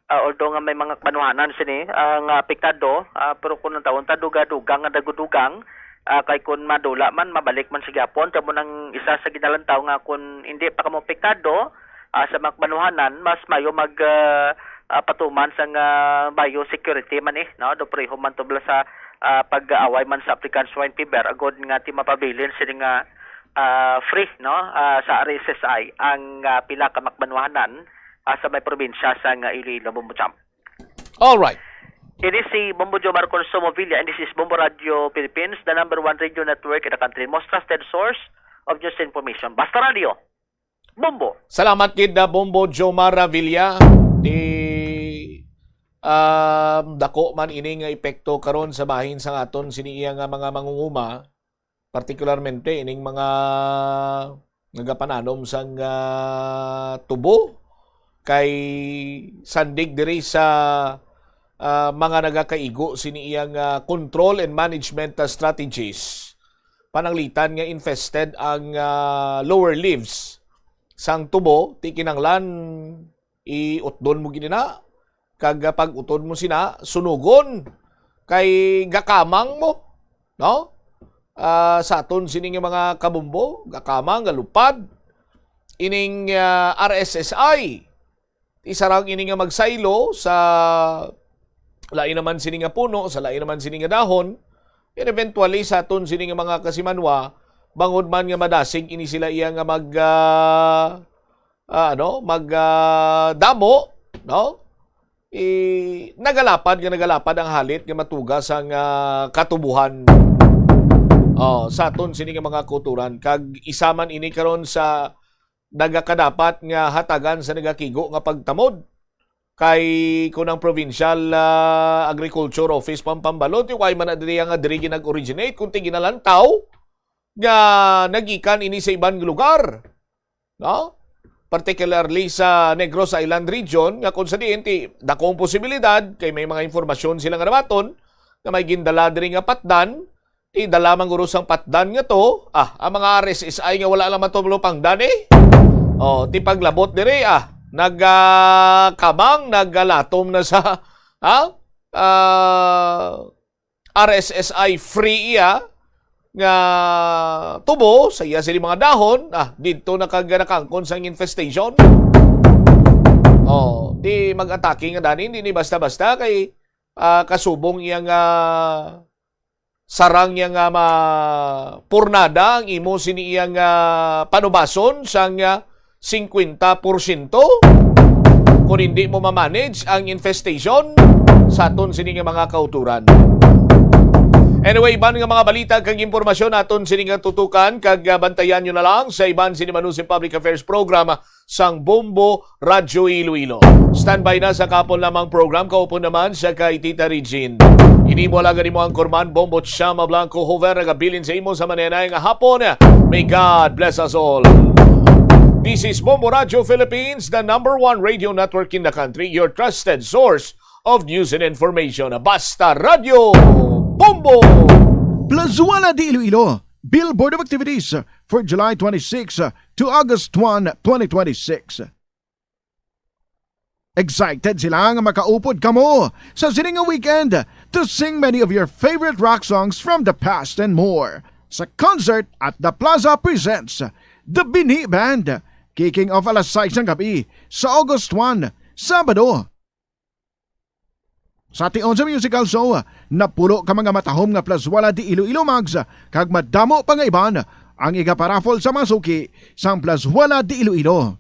ah, although nga may mga kabanwahanan sini, ah, nga apektado, ah, pero kun lantawon ta duga-dugang nga dagudugang, ah, kay kun madula man, mabalik man sa gyapon. Kamo nang isa sa ginalantaw nga kun hindi pa kamo apektado, ah, sa mga kabanwahanan, mas mayo mag, ah, ah, patuman sang, ah, biosecurity man, eh, no? Do pareho man to bala sa, ah, pag-away man sa African swine fever, agod nga ti mapabilin sini nga, ah, free, no, ah, sa R S S I ang, ah, pila ka mga kabanwahanan, ah, sa may probinsya sang, ah, Iloilo, Bombo Champ. All right. Ini si Bombo Jomar Consumo Villa, and this is Bombo Radio Philippines, the number one radio network in the country, most trusted source of news and information. Basta Radio, Bombo. Salamat gid na Bombo Jomar Villa. Di, um, dako man ini nga epekto karon sa bahin sang aton sini iya nga mga mangunguma, partikularmente ining mga nagapananom sang, ah, tubo kay sandig diri sa, ah, mga nagakaigo sini iyang, ah, control and management, ah, strategies. Pananglitan nga infested ang, ah, lower leaves sang tubo, ti kinahanglan iutdon mo gid na, kag, ah, pag-utod mo sina, sunugon, kay gakamang mo, no? Ah, sa aton sini nga mga kabombo, gakamang, galupad, ining, ah, R S S I, isa ra ini nga magsaylo sa lain naman sini nga puno, sa lain naman sini nga dahon, and eventually sa aton sini nga mga kasimanwa, bangod man nga madasig ini sila iya nga mag, ah, ah, ano, mag, ah, damo, no? I, nagalapad nga nagalapad ang halit nga matuga sang, ah, katubuhan. Oh, sa aton sini nga mga kauturan, kag isa man ini karon sa nagakadapat nga hatagan sa nagakigo nga pagtamod. Kay kun ang Provincial, ah, Agriculture Office pampambalot, yung way man na diri nga diri ginag-originate, kun ti ginalantaw nga nagikan ini sa iban nga lugar, no? Particularly sa Negros Island region, nga kung sa diin ti dakong posibilidad, kay may mga impormasyon sila nga nabaton, nga may gindala diri nga patdan, ti dala man guro sang patdan nga to, ah, ang mga R S S I nga wala lang man to malupangdan, eh. Oh, ti paglabot diri, ah, nag, ah, kamang, nagalatom na sa, ha? Ah, R S S I free iya nga tubo sa iya sini mga dahon, ah, didto na kag nakangkon sang infestation. Oh, di mag-atake nga dani, hindi ni basta-basta kay, ah, kasubong iya nga sarang iya nga mapurnada ang imo sini iya nga panubason sang, ah, singkwenta porsyento. Kung hindi mo ma-manage ang infestation sa aton sini nga mga kauturan. Anyway, iban nga mga balita kag impormasyon aton sini nga tutukan kag, ah, bantayan nyo na lang sa iban sini Manusi Public Affairs Program sang Bombo Radyo Iloilo. Standby na sa kapon lamang program, kaupon naman sa kay Tita Regine. Ini mo lang ang imo angkorman, Bombo Chama Blanco Hover, nagabilin sa imo sa manenay nga hapon. May God bless us all. This is Bombo Radyo Philippines, the number one radio network in the country, your trusted source of news and information. Basta Radyo Bombo! Plazuela de Iloilo, Billboard of Activities for July twenty-six to August one, twenty twenty-six. Excited sila nga makaupod kamo sa sining nga weekend to sing many of your favorite rock songs from the past and more. Sa concert at The Plaza presents The Bini Band, kicking off alas sais ng gabi sa August one, Sabado. Sa tion sa musical show, napulo ka mga matahom nga Plazuela de Iloilo mugs kag madamo pa nga iban ang igaparaffle sa mga suki sang Plazuela de Iloilo.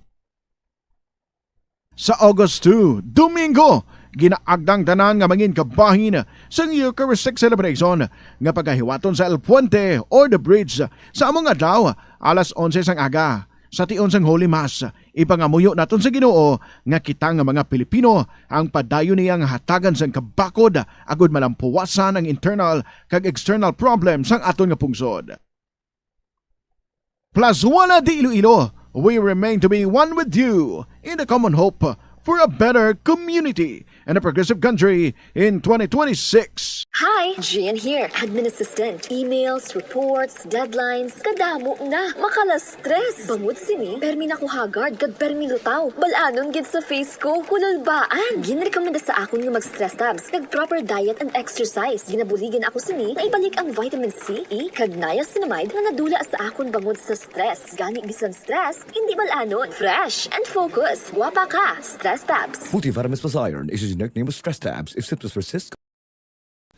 Sa August two, Domingo, ginaagda ang tanan nga mangin kabahin sang Eucharistic Celebration nga pagahiwaton sa El Puente or The Bridge sa among adlaw, alas onse sang aga. Sa tion sang Holy Mass, ipangamuyo naton sa Ginoo nga kita nga mga Pilipino ang padayon niya nga hatagan sang kabakod agud malampuwasan ang internal kag external problem sang aton nga pungsod. Plazuela de Iloilo, we remain to be one with you in the common hope for a better community and a progressive country in twenty twenty-six. Hi, Gian here, admin assistant. Emails, reports, deadlines, kadamo na. Makala-stress. Bangod sini, permi na ko haggard kag permi lutaw. Bal-anon gid sa face ko, kululbaan. Ginrekomenda sa akon nga mag-stress tabs kag proper diet and exercise. Ginabuligan ako sini nga ibalik ang vitamin C, E, kag niacinamide nga nadula sa akon bangod sa stress. Gani bisan stress, hindi bal-anon. Fresh and focus. Gwapa ka. Stress tabs. Multivitamins plus iron is a generic name of stress tabs. If symptoms persist,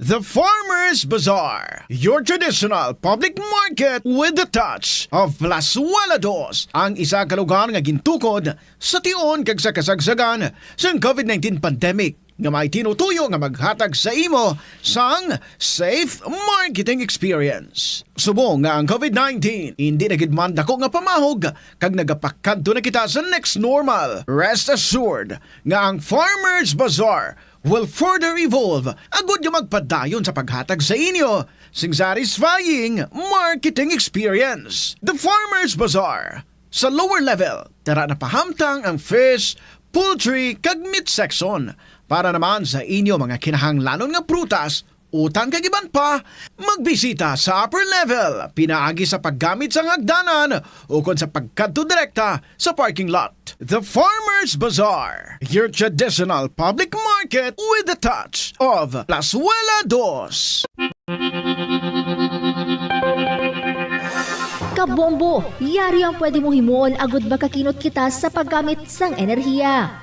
The Farmers Bazaar, your traditional public market with the touch of Plazuela Dos, ang isa ka lugar nga gintukod sa tion kag sa kasagsagan sang COVID nineteen pandemic, nga may tinutuyo nga maghatag sa imo sang safe marketing experience. Subong nga ang COVID nineteen hindi na gid man dako nga pamahog kag nagapakadto na kita sa next normal, rest assured nga ang Farmers Bazaar will further evolve agud nga magpadayon sa paghatag sa inyo sing satisfying marketing experience. The Farmers Bazaar. Sa lower level, tara na pahamtang ang fish, poultry, kag meat section. Para naman sa inyo mga kinahanglanon nga prutas, utan kag iban pa, magbisita sa upper level pinaagi sa paggamit sang hagdanan ukon sa pagkadto direkta sa parking lot. The Farmers Bazaar, your traditional public market with a touch of Plazuela Dos. Kabombo, yari ang pwede mo himuon agud makakinot kita sa paggamit sang enerhiya.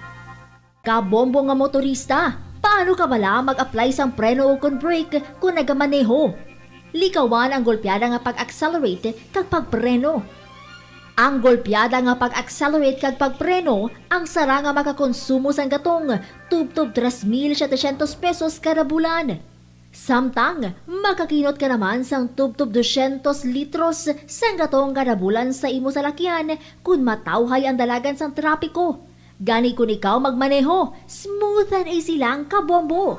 Kabombo nga motorista, paano ka bala mag-apply sang preno ukon brake kon nagamaneho? Likawan ang golpeada nga pag-accelerate kag pagpreno. Ang golpeada nga pag-accelerate kag pagpreno ang sara nga makakonsumo sang gatong tubtob tres mil setecientos pesos kada bulan. Samtang, makakinot ka naman sang tubtob dosyentos litros sang gatong kada bulan sa imo salakyan kon matawhay ang dalagan sang trapiko. Gani kon ikaw magmaneho, smooth and easy lang, kabombo!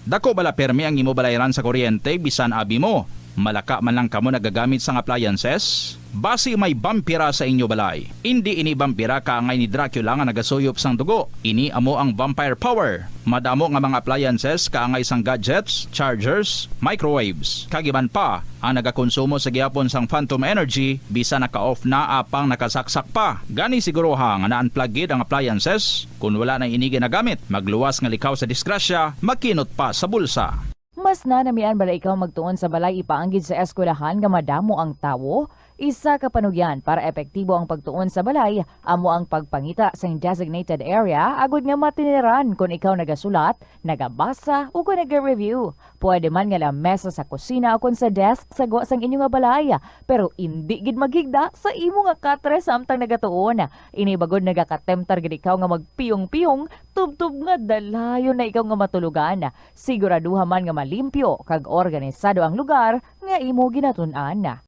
Dako bala permi ang imo balayran sa kuryente bisan abi mo? Malaka man lang kamo nagagamit sang appliances? Basi may bampira sa inyo balay. Indi ini bampira kaangay ni Dracula nga nagasuyop sang dugo. Ini amo ang vampire power. Madamo nga mga appliances kaangay sang gadgets, chargers, microwaves, kag iban pa ang nagakonsumo sa gihapon sang phantom energy, bisan naka-off na apang nakasaksak pa. Gani, siguruha nga na-unplug gid ang appliances. Kon wala na ini ginagamit, magluwas nga likaw sa disgrasya, makinot pa sa bulsa. Mas nanamian bala ikaw magtuon sa balay ipaanggid sa eskwelahan nga madamo ang tawo? Isa ka panugyan para epektibo ang pagtuon sa balay amo ang pagpangita sang designated area agod nga matiniran kon ikaw nagasulat, nagabasa, o kon naga-review. Pwede man nga lamesa sa kusina o kon sa desk sa gwa sang inyo nga balay, pero indi gid maghigda sa imo nga katre samtang nagatuon. Ini bangod nagakatemptar gid ikaw nga magpiyong-piyong tubtob nga dalayon na ikaw nga matulogan. Siguraduha man nga malimpyo kag organisado ang lugar nga imo ginatun-an.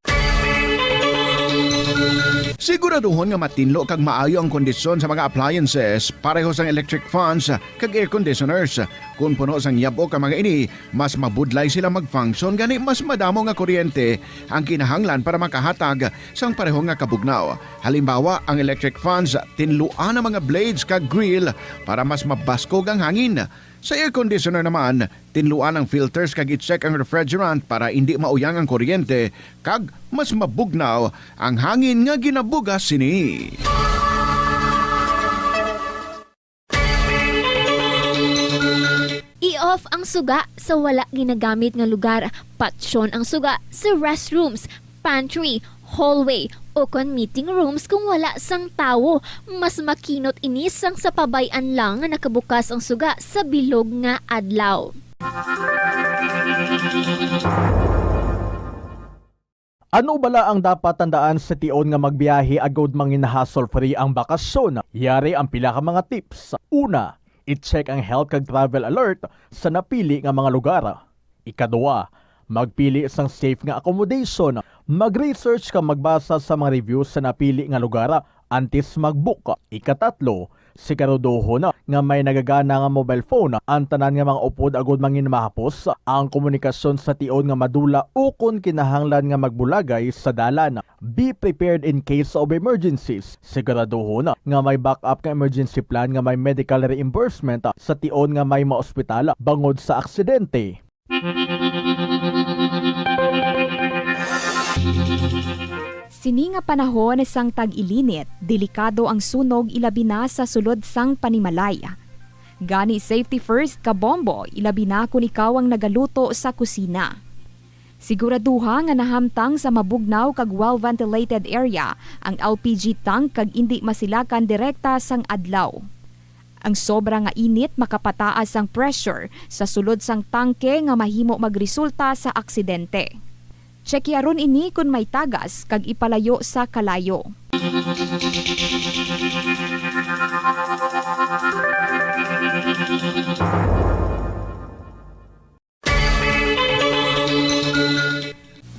Siguraduhon nga matinlo kag maayo ang kondisyon sa mga appliances, pareho sang electric fans kag air conditioners. Kon puno sang yab-ok ang mga ini, mas mabudlay sila mag-function, gani mas madamo nga kuryente ang kinahanglan para makahatag sang pareho nga kabugnaw. Halimbawa, ang electric fans, tinluan ang mga blades kag grill para mas mabaskog ang hangin. Sa air conditioner naman, tinluan ang filters kag i-check ang refrigerant para indi mauyang ang kuryente kag mas mabugnaw ang hangin nga ginabugas sini. I-off ang suga sa wala ginagamit nga lugar. Patyon ang suga sa restrooms, pantry, hallway, o kon meeting rooms kung wala sang tawo. Mas makinot ini sang sa pabay-an lang nga nakabukas ang suga sa bilog nga adlaw. Ano bala ang dapat tandaan sa tion nga magbiyahe agud mangin-hassle-free ang bakasyon? Yari ang pila ka mga tips. Una, i-check ang health kag travel alert sa napili nga mga lugar. Ikadua, magpili sang safe nga accommodation. Mag-research kag magbasa sa mga reviews sa napili nga lugar antes mag-book. Ikatatlo, siguraduhon nga may nagagana nga mobile phone ang tanan nga mga upod agud mangin mahapos ang komunikasyon sa tion nga madula ukon kinahanglan nga magbulagay sa dalan. Be prepared in case of emergencies. Siguraduhon nga may backup nga emergency plan nga may medical reimbursement sa tion nga may maospital bangod sa aksidente. Sini nga panahon sang tag-ilinit, delikado ang sunog, ilabi na sa sulod sang panimalay. Gani, safety first, kabombo, ilabi na kon ikaw ang nagaluto sa kusina. Siguraduha nga nahamtang sa mabugnaw kag well-ventilated area ang L P G tank kag indi masilakan direkta sang adlaw. Ang sobra nga init makapataas sang pressure sa sulod sang tangke nga mahimo magresulta sa aksidente. Tsyekiharon ini kon may tagas kag ipalayo sa kalayo.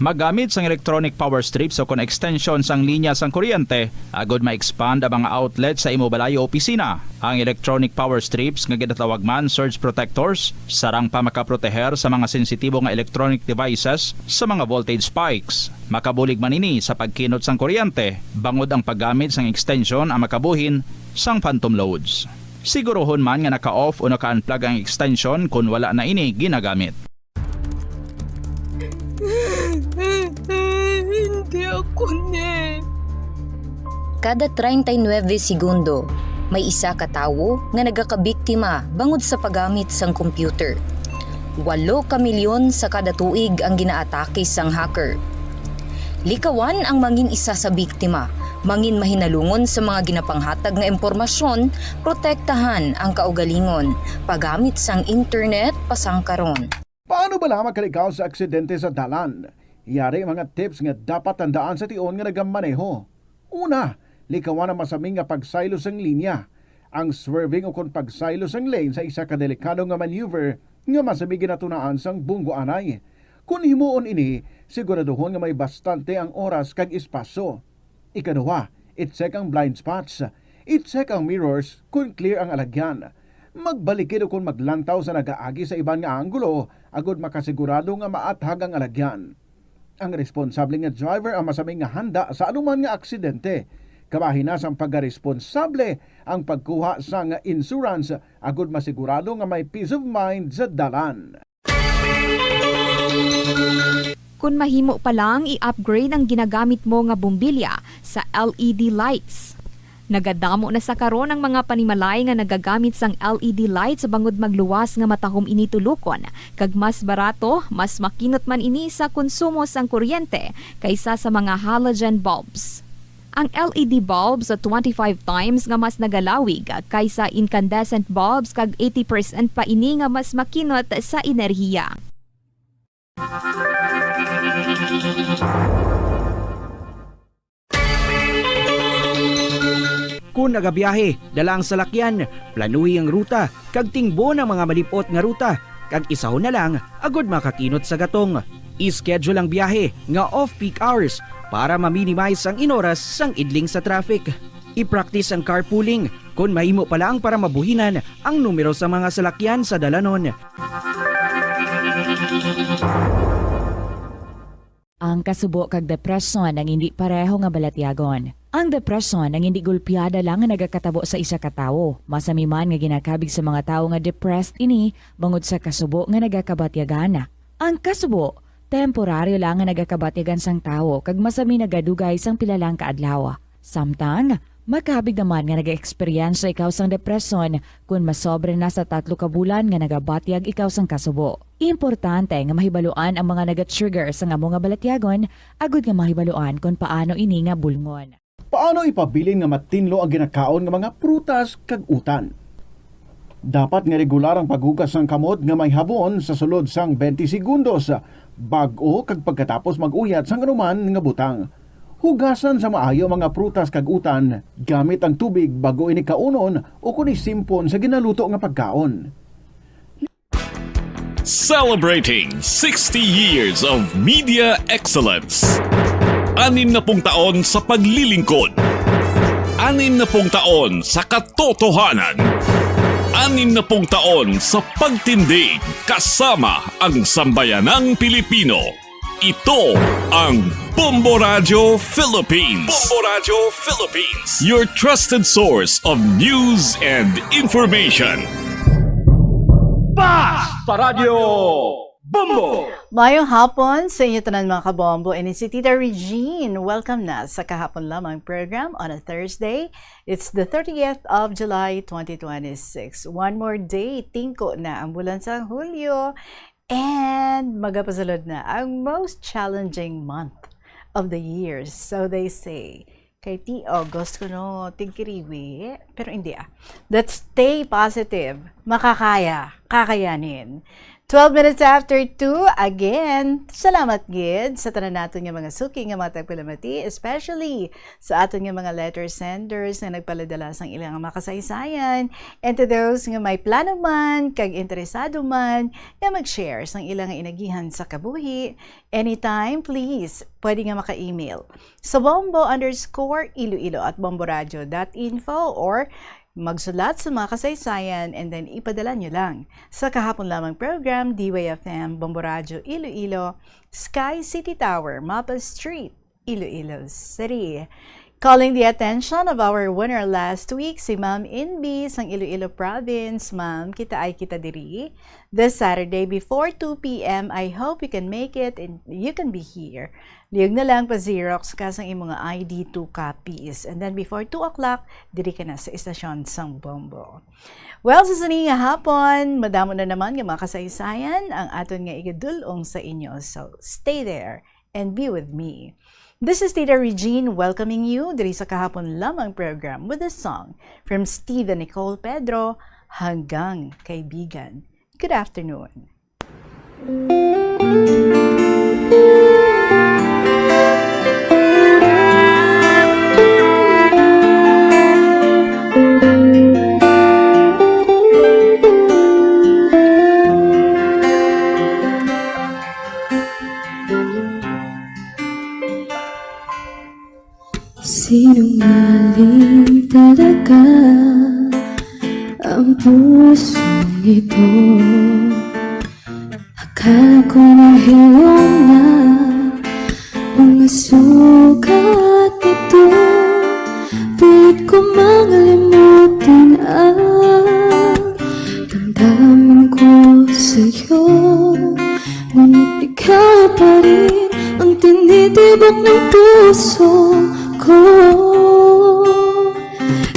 Maggamit sang electronic power strips o kon extension sang linya sang kuryente agud ma-expand ang mga outlet sa imo balay o opisina. Ang electronic power strips, nga ginatawag man surge protectors, sarang pa makaproteher sa mga sensitibo nga electronic devices sa mga voltage spikes. Makabulig man ini sa pagkinot sang kuryente bangod ang paggamit sang extension ang makabuhin sang phantom loads. Siguruhon man nga naka-off o naka-unplug ang extension kon wala na ini ginagamit. Hindi ako ni. Kada treinta y nueve segundo, may isa ka tawo nga nagakabiktima bangod sa paggamit sang computer. Walo ka milyon sa kada tuig ang ginaatake sang hacker. Likawan ang mangin isa sa biktima, mangin mahinalungon sa mga ginapanghatag nga impormasyon, protektahan ang kaugalingon, paggamit sang internet pasangkaron. Paano bala makalikaw sa aksidente sa dalan? Yari mga tips nga dapat tandaan sa tion nga nagamaneho. Una, likawan ang masami nga pagsaylo sang linya. Ang swerving ukon pagsaylo sang lane sa isa ka delikado nga maneuver nga masami ginatunaan sang bunggoanay. Kon himuon ini, siguraduhon nga may bastante ang oras kag espasyo. Ikaduha, i-check ang blind spots. I-check ang mirrors kon clear ang alagyan. Magbalikid ukon maglantaw sa nagaagi sa iban nga anggulo agud makasigurado nga maathag ang alagyan. Ang responsable nga driver ang masami nga handa sa anuman nga aksidente. Kabahin na sang pagkaresponsable ang pagkuha sang insurance agud masigurado nga may peace of mind sa dalan. Kon mahimo pa lang, i-upgrade ang ginagamit mo nga bombilya sa L E D lights. Nagadamo na sa karon ang mga panimalay nga nagagamit sang L E D lights bangod magluwas nga matahom ini tulokon, kag mas barato, mas makinot man ini sa konsumo sang kuryente kaysa sa mga halogen bulbs. Ang L E D bulbs twenty-five times nga mas nagalawig kaysa incandescent bulbs kag eighty percent pa ini nga mas makinot sa enerhiya. Kon nagabiyahe, dala ang salakyan, planuhi ang ruta, kag tingbon ang mga malib-ot nga ruta, kag isahon na lang agud makakinot sa gatong. I-schedule ang biyahe nga off-peak hours para ma-minimize ang inoras sang idling sa traffic. I-practice ang carpooling kon mahimo pa lang para mabuhinan ang numero sa mga salakyan sa dalanon. Ang kasubo kag depresyon ang indi pareho nga balatyagon. Ang depresyon ang indi gulpiada lang nga nagakatabo sa isa ka tawo. Masami man nga ginakabig sa mga tawo nga depressed ini bangod sa kasubo nga nagakabatyagan. Ang kasubo, temporaryo lang nga nagakabatyagan sang tawo kag masami nagadugay sang pila lang ka adlaw. Samtang, makabig naman nga nag-eksperyensya ikaw sang depresyon kon masobra na sa tatlo ka bulan nga nagabatyag ikaw sang kasubo. Importante nga mahibaluan ang mga naga-trigger sang amo nga balatyagon agud nga mahibaluan kon paano ini nga bulngon. Paano ipabilin nga matinlo ang ginakaon nga mga prutas kag utan? Dapat nga regular ang paghugas sang kamot nga may habon sa sulod sang twenty segundos bag-o kag pagkatapos mag-uyat sang anuman nga butang. Hugasan sa maayo ang mga prutas kag utan gamit ang tubig bag-o ini kaunon ukon isimpon sa ginaluto nga pagkaon. Celebrating sixty years of media excellence. Anim na pung taon sa paglilingkod. Anim na pung taon sa katotohanan. Anim na pung taon sa pagtindig kasama ang sambayanang Pilipino. Ito ang Bombo Radyo Philippines. Bombo Radyo Philippines, your trusted source of news and information. Basta Radyo Bombo! Mayong hapon sa inyo tanan, mga kabombo. Ini si Tita Regine. Welcome na sa Kahapon Lamang program on a Thursday. It's the thirtieth of July, twenty twenty-six. One more day, tingko na ang bulan sang Hulyo. And magapasulod na ang most challenging month of the year, so they say. Kay ti August kuno tigkiriwi, pero hindi ah. Let's stay positive. Makakaya, kakayanin. Twelve minutes after two, again, salamat gid sa tanan naton nga mga suki nga mga tagpalamati, especially sa aton nga mga letter senders nga nagpaladala sang ilang mga kasaysayan, and to those nga may plano man kag interesado man nga mag-share sang ilang inagihan sa kabuhi, anytime, please, pwede nga maka-email sa bombo underscore iloilo at bomboradio dot info or magsulat sa mga kasaysayan and then ipadala nyo lang sa kahapon lamang program, D Y F M, Bombo Radyo Iloilo, Sky City Tower, Mapa Street, Iloilo City. Calling the attention of our winner last week, si Ma'am Inbi sang Iloilo Province. Ma'am, kita ay kita diri this Saturday before two p.m. I hope you can make it and you can be here. Liyog na lang pa-xerox ka sang imo nga I D, two copies. And then before two o'clock, diri ka na sa estasyon sang Bombo. Well, sa sini nga hapon, madamo na naman nga mga kasaysayan ang aton nga igadul-ong sa inyo. So, stay there and be with me. This is Tita Regine welcoming you diri sa Kahapon Lamang program with a song from Steve and Nicole Pedro, Hanggang Kaibigan. Good afternoon. Sinungaling talaga ang pusong ito. Akala ko nang hilom na Sukat nito, pilit ko mangalimutin ang damdamin ko sa'yo. Ngunit ikaw pa rin ang tinitibok ng puso ko.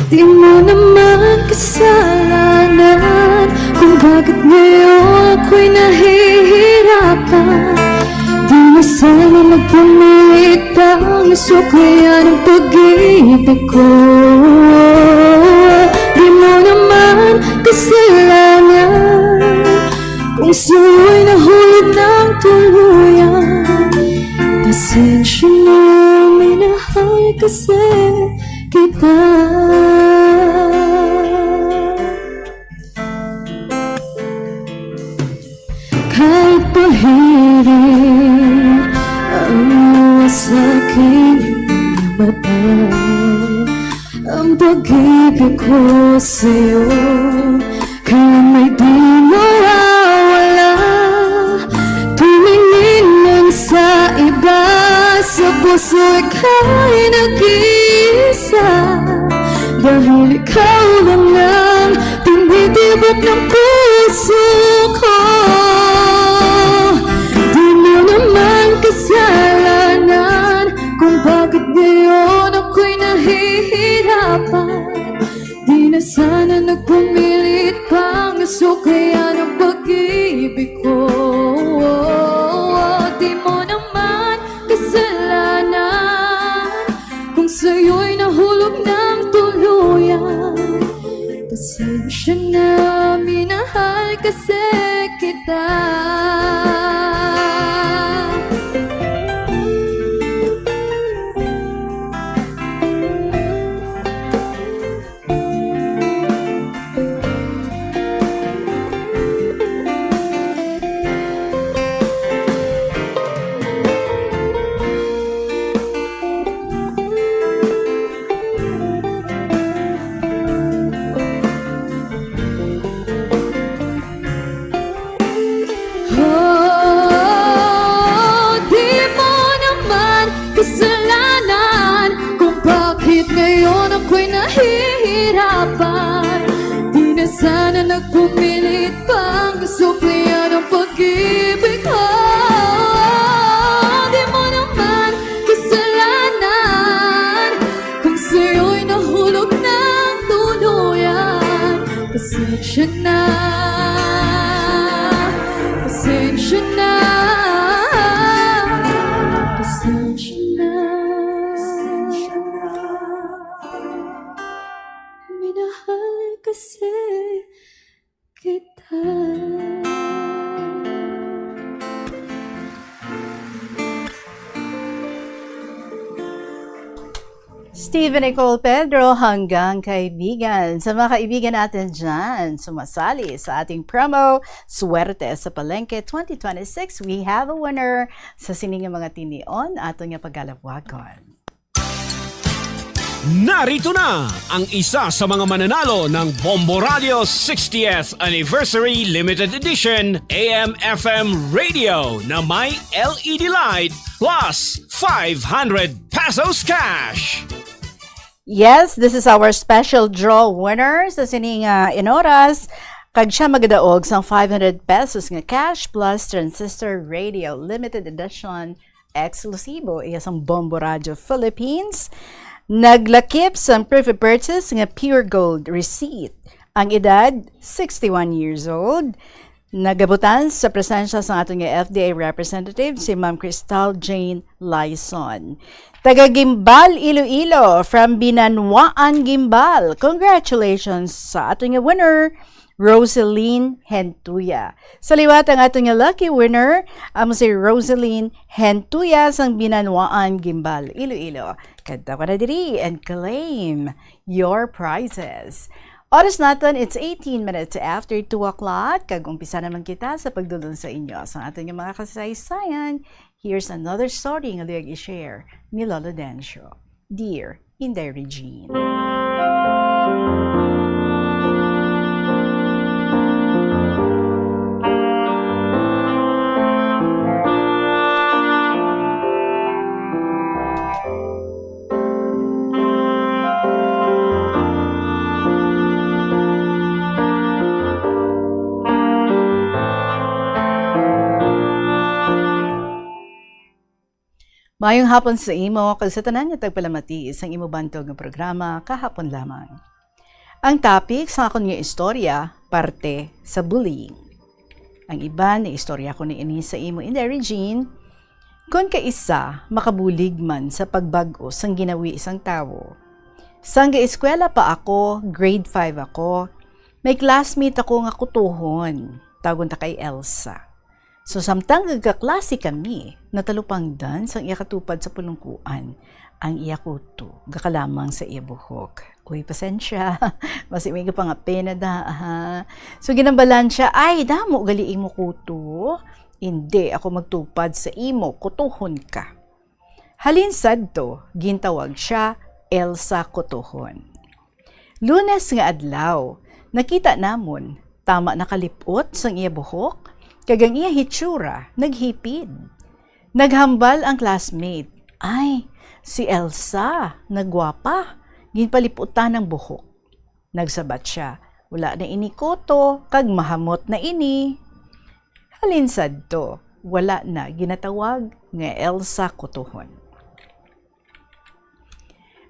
Di mo naman kasalanan kung bakit ngayon ako'y nahihirapan. Di na sana nagpumilit pang nasuklayan ang pag-ibig ko. Di mo naman kasalanan kung sa'yo'y nahulog ng tuluyan. Pasensya na, minahal kasi kita. Kahit pahirin ang luha sa aking mata, ang pag-ibig ko sa'yo, kaya may di mawawala. Tumingin man sa iba, sa puso ika'y nag-iisa. Dahil ikaw lang ang tinitibok ng puso ko. Di mo naman kasalanan kung bakit ngayon ako'y nahihirapan. Di na sana nagpumilit pang suklayan ang pag-ibig ko. Di mo naman kasalanan kung sa'yo'y nahulog ng tuluyan. Pasensya na, minahal kasi kita. Oh, di mo naman kasalanan kung bakit ngayon ako'y nahihirapan. Di na sana nagpumilit pang suklayan ang pag-ibig ko. Di mo naman kasalanan kung sa'yo'y nahulog ng tuluyan. Pasensya na, pasensya na, pasensya na. Minahal kasi kita. Steven Nicole Pedro, hanggang kaibigan. Sa mga kaibigan natin dyan, sumasali sa ating promo, Swerte sa Palengke twenty twenty-six, we have a winner sa sining nga mga tinion, aton nga pagalawagon. Narito na ang isa sa mga mananalo ng Bombo Radio sixtieth Anniversary Limited Edition A M F M Radio na may L E D light plus five hundred pesos cash. Yes, this is our special draw winner sa sining, ah, inoras. Kag siya magadaog sang five hundred pesos nga cash plus transistor radio limited edition, eksklusibo iya sang Bombo Radio Philippines. Naglakip sang proof of purchase nga pure gold receipt. Ang edad, sixty-one years old. Nagabutan sa presensya sang aton nga F D A representative, si Ma'am Crystal Jane Lyson. Taga Guimbal, Iloilo, from Binanwaan, Guimbal. Congratulations sa aton nga winner, Roseline Hentuya. Sa liwat ang aton nga lucky winner, amo si Roseline Hentuya sang Binanwaan, Guimbal, Iloilo. Kadto ka na diri and claim your prizes. Oras naton, it's eighteen minutes after two o'clock, kag umpisa naman kita sa pagdulong sa inyo sa aton nga mga kasaysayan. Here's another story nga luyag i-share ni Lolo Dencio. Dear Inday Regine. Mayong hapon sa imo, kag sa tanan nga tagpalamati sang imo bantog nga programa, Kahapon Lamang. Ang topic sa akon nga istorya, parte sa bullying. Ang iban, istorya ko ni ini sa imo, Inday Regine. Kon kaisa, makabulig man sa pagbag-o sang ginawi sang tawo. Sang gaeskwela pa ako, grade five ako, may classmate ako nga kutohon. Tawgon ta kay Elsa. So, samtang nagkaklase kami, natalupangdan sang iya katupad sa pulungkuan ang iya kuto, gakalamang sa iya buhok. Uy, pasensya. Basi may kapangapena da, ha? So, ginambalan siya, "Ay, damo gali imo kuto. Hindi ako magtupad sa imo, kutohon ka." Halin sadto, gintawag siya Elsa Kutohon. Lunes nga adlaw, nakita namon, tama nakalip-ot sang iya buhok, kag ang iya hitsura naghipid. Naghambal ang classmate, "Ay, si Elsa, nagwapa, ginpalip-utan ang buhok." Nagsabat siya, "Wala na ini kuto, kag mahamot na ini." Halin sadto, wala na ginatawag nga Elsa Kutohon.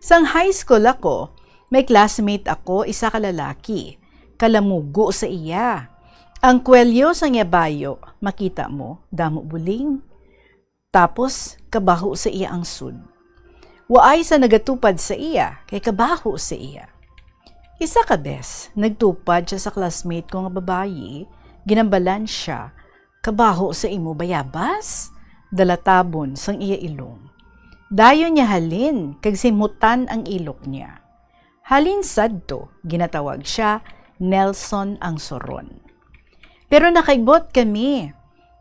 Sang high school ako, may classmate ako, isa ka lalaki. Kalamugo sa iya. Ang kwelyo sang iya bayo, makita mo, damo buling. Tapos, kabaho sa iya ang sud. Waay sa nagatupad sa iya, kay kabaho sa iya. Isa ka bes, nagtupad siya sa classmate ko nga babayi, ginambalan siya, "Kabaho sa imo bayabas?" Dalatabon sang iya ilong. Dayon niya halin, kag simhutan ang ilok niya. Halin sadto, ginatawag siya Nelson ang Suron. Pero nakaibot kami.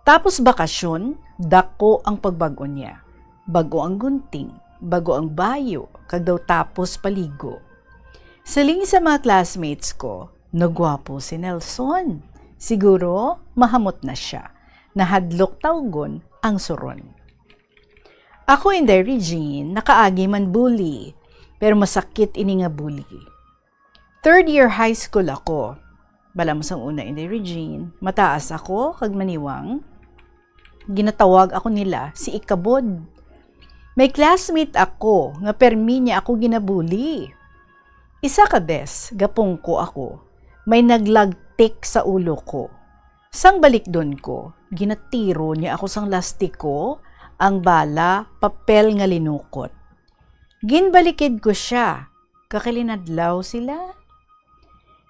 Tapos bakasyon, dako ang pagbag-o niya. Bag-o ang gunting, bag-o ang bayo, kag daw tapos paligo. Siling sa mga classmates ko, "Nagwapo si Nelson. Siguro, mahamot na siya." Nahadlok tawgon ang Suron. Ako, Inday Regine, nakaagi man bully, pero masakit ini nga bully. Third year high school ako. Bala mo sang una, Inday Regine, mataas ako kag maniwang. Ginatawag ako nila si Ikabod. May classmate ako nga permi niya ako ginabuli. Isa ka bes, gapungko ako, may naglagtik sa ulo ko. Sang balikdon ko, ginatiro niya ako sang lastiko, ang bala, papel nga linukot. Ginbalikid ko sia, kakalinadlaw sila.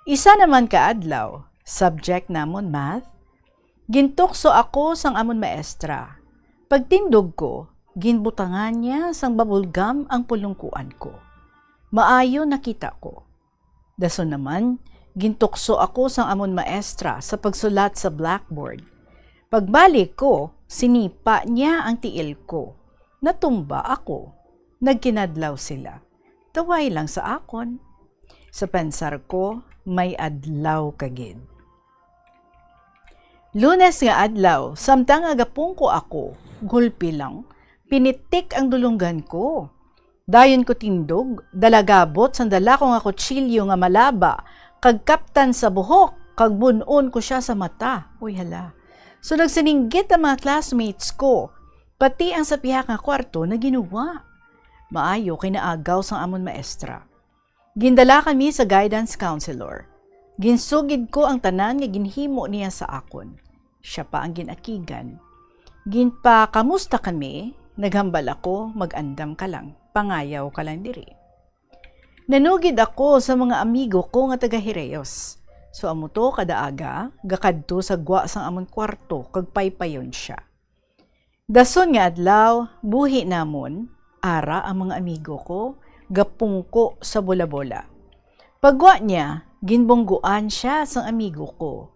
Isa naman ka adlaw, subject namon math, gintukso ako sang amon maestra. Pagtindog ko, ginbutangan niya sang bubble gum ang pulungkuan ko. Maayo nakita ko. Dason naman, gintukso ako sang amon maestra sa pagsulat sa blackboard. Pagbalik ko, sinipa niya ang tiil ko. Natumba ako. Nagkinadlaw sila. Taway lang sa akon. Sa pensar ko, may adlaw ka gid. Lunes nga adlaw, samtang nagapungko ako, gulpi lang, pinitik ang dulunggan ko. Dayon ko tindog, dala gabot sang dala ko nga kutsilyo nga malaba, kag kaptan sa buhok, kag bun-on ko sia sa mata. Uy, hala. So, nagsininggit ang mga classmates ko, pati ang sa pihak nga kwarto naginuwa. Maayo kay naagaw sang amon maestra. Gindala kami sa guidance counselor. Ginsugid ko ang tanan nga ginhimo niya sa akon. Sia pa ang gin-akigan. Ginpakamusta kami, naghambal ako, "Mag-andam ka lang, pangayaw ka lang diri." Nanugid ako sa mga amigo ko nga taga Hirios. So, amo to, kada aga, gakadto sa gwa sang amon kwarto kag paypayon sia. Dason nga adlaw, buhi namon, ara ang mga amigo ko, gapungko sa bola-bola. Paggwa niya, ginbungguan sia sang amigo ko.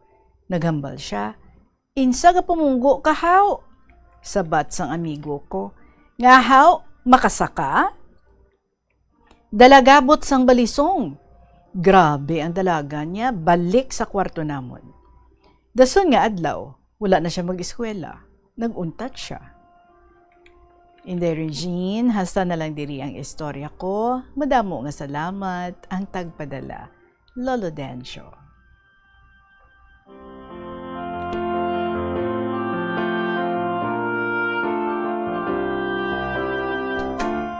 Naghambal sia, "Insa gapumunggo ka, haw?" Sabat sang amigo ko, "Nga, haw, makasaka?" Dalagabot sang balisong. Grabe ang dalagan niya, balik sa kwarto namon. Dason nga adlaw, wala na sia mag-eskwela. Nag-untat sia. Inday Regine, hasta na lang diri ang istorya ko. Madamo nga salamat ang tagpadala. Lolo Dencio.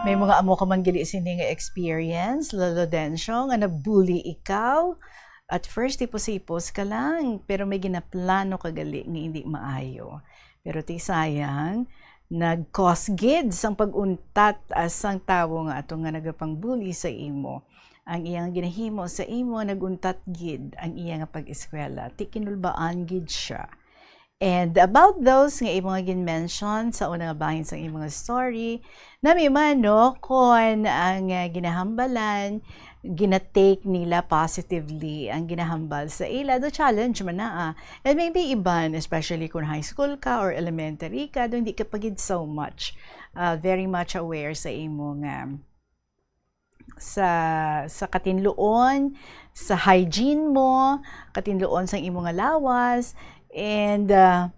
May mga amo ka man gali sini nga experience, Lolo Dencio, nga nabuli ikaw? At first, hipos-hipos ka lang, pero may ginaplano ka gali nga hindi maayo. Pero ti sayang, nag-cause gid sang pag-untat, ah, sang tawo nga ato nga nagapangbuli sa imo. Ang iyang ginahimo sa imo, nag-untat gid ang iya nga pag-eskwela. Ti kinulbaan gid siya. And about those nga imo nga gin-mention sa una nga bahin sang imo nga story, nami man, no, kon ang, ah, ginahambalan, gina-take nila positively ang ginahambal sa ila, the challenge man na, ah. And maybe iban, especially kung high school ka or elementary ka, doon di ka pa gid so much, ah, very much aware sa imo nga sa, sa katinluon, sa hygiene mo, katinluon sang imo nga lawas, and, ah,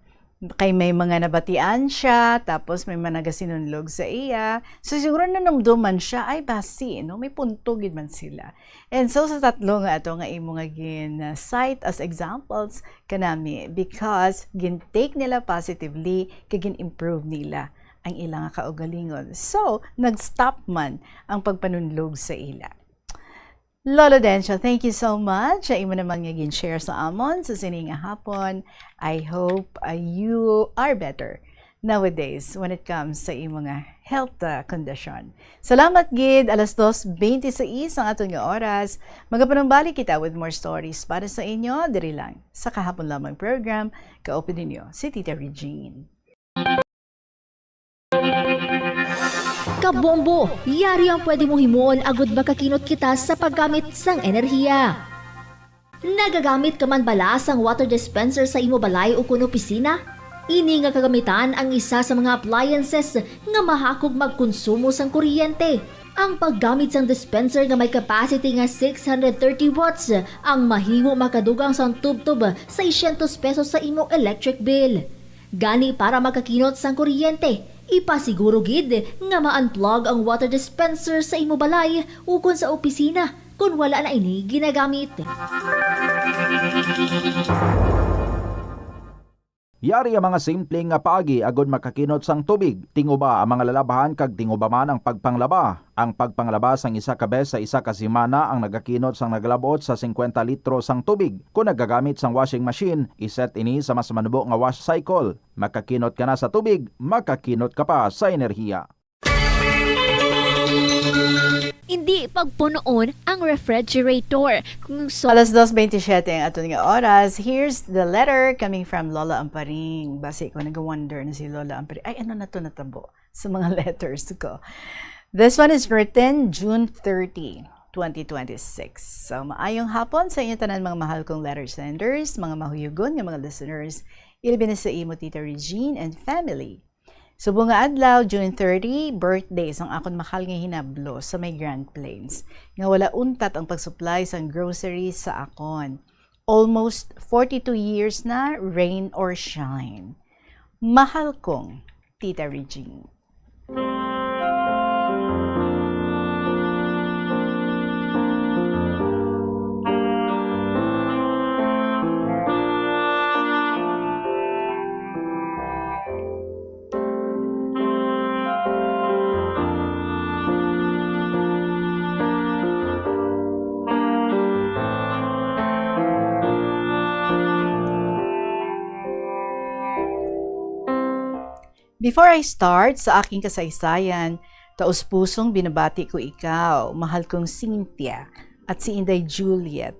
kay may mga nabatian siya, tapos may mga nagasinunlog sa iya. So, siguro nanumduman siya, "Ay, basi, no? May punto gid man sila." And so, sa tatlo nga ato nga imo nga gin-cite as examples, kanami, because gin-take nila positively, kag gin-improve nila ang ila nga kaugalingon. So, nag-stop man ang pagpanunlog sa ila. Lolo Dencio, thank you so much sa imo naman nga gin-share sa amon sa sini nga hapon. I hope, uh, you are better nowadays when it comes sa imo nga health, uh, condition. Salamat gid, alas dos bente sais ang aton nga oras. Magapanumbalik kita with more stories para sa inyo diri lang sa Kahapon Lamang program. Kaupod ninyo si Tita Regine. Kabombo, yari ang pwede mong himuon agud makakinot kita sa paggamit sang enerhiya. Nagagamit ka man bala sang water dispenser sa imo balay ukon opisina? Ini nga kagamitan ang isa sa mga appliances nga mahakog magkonsumo sang kuryente. Ang paggamit sang dispenser nga may capacity nga six hundred thirty watts ang mahimo makadugang sang tubtob seiscientos pesos sa imo electric bill. Gani, para makakinot sang kuryente, ipasiguro gid nga ma-unplug ang water dispenser sa imo balay ukon sa opisina kon wala na ini ginagamit. Yari ang mga simple nga paagi agud makakinot sang tubig. Tinguba ang mga lalabahan kag tinguba man ang pagpanglaba. Ang pagpanglaba sang isa ka bes sa isa ka semana ang nagakinot sang nagalab-ot sa singkwenta litro sang tubig. Kon nagagamit sang washing machine, i-set ini sa mas manubo nga wash cycle. Makakinot ka na sa tubig, makakinot ka pa sa enerhiya. Indi pagpunoon ang refrigerator. Kung so- Alas dos bente siyete ang aton nga oras. Here's the letter coming from Lola Amparing. Basi ko nag-wonder na si Lola Amparing, "Ay, ano na to natabo sa mga letters ko?" This one is written June thirty, twenty twenty-six. So, maayong hapon sa inyo tanan, mga mahal kong letter senders, mga mahuyugon nga mga listeners, ilabi na sa imo, Tita Regine and family. Subong nga adlaw, June thirty, birthday sang akon mahal nga hinablo sa may Grand Plains, nga wala untat ang pagsuplay sang grocery sa akon. Almost forty-two years na, rain or shine. Mahal kong Tita Regine. Before I start sa aking kasaysayan, taus-pusong binabati ko ikaw, mahal kong Cynthia, at si Inday Juliet,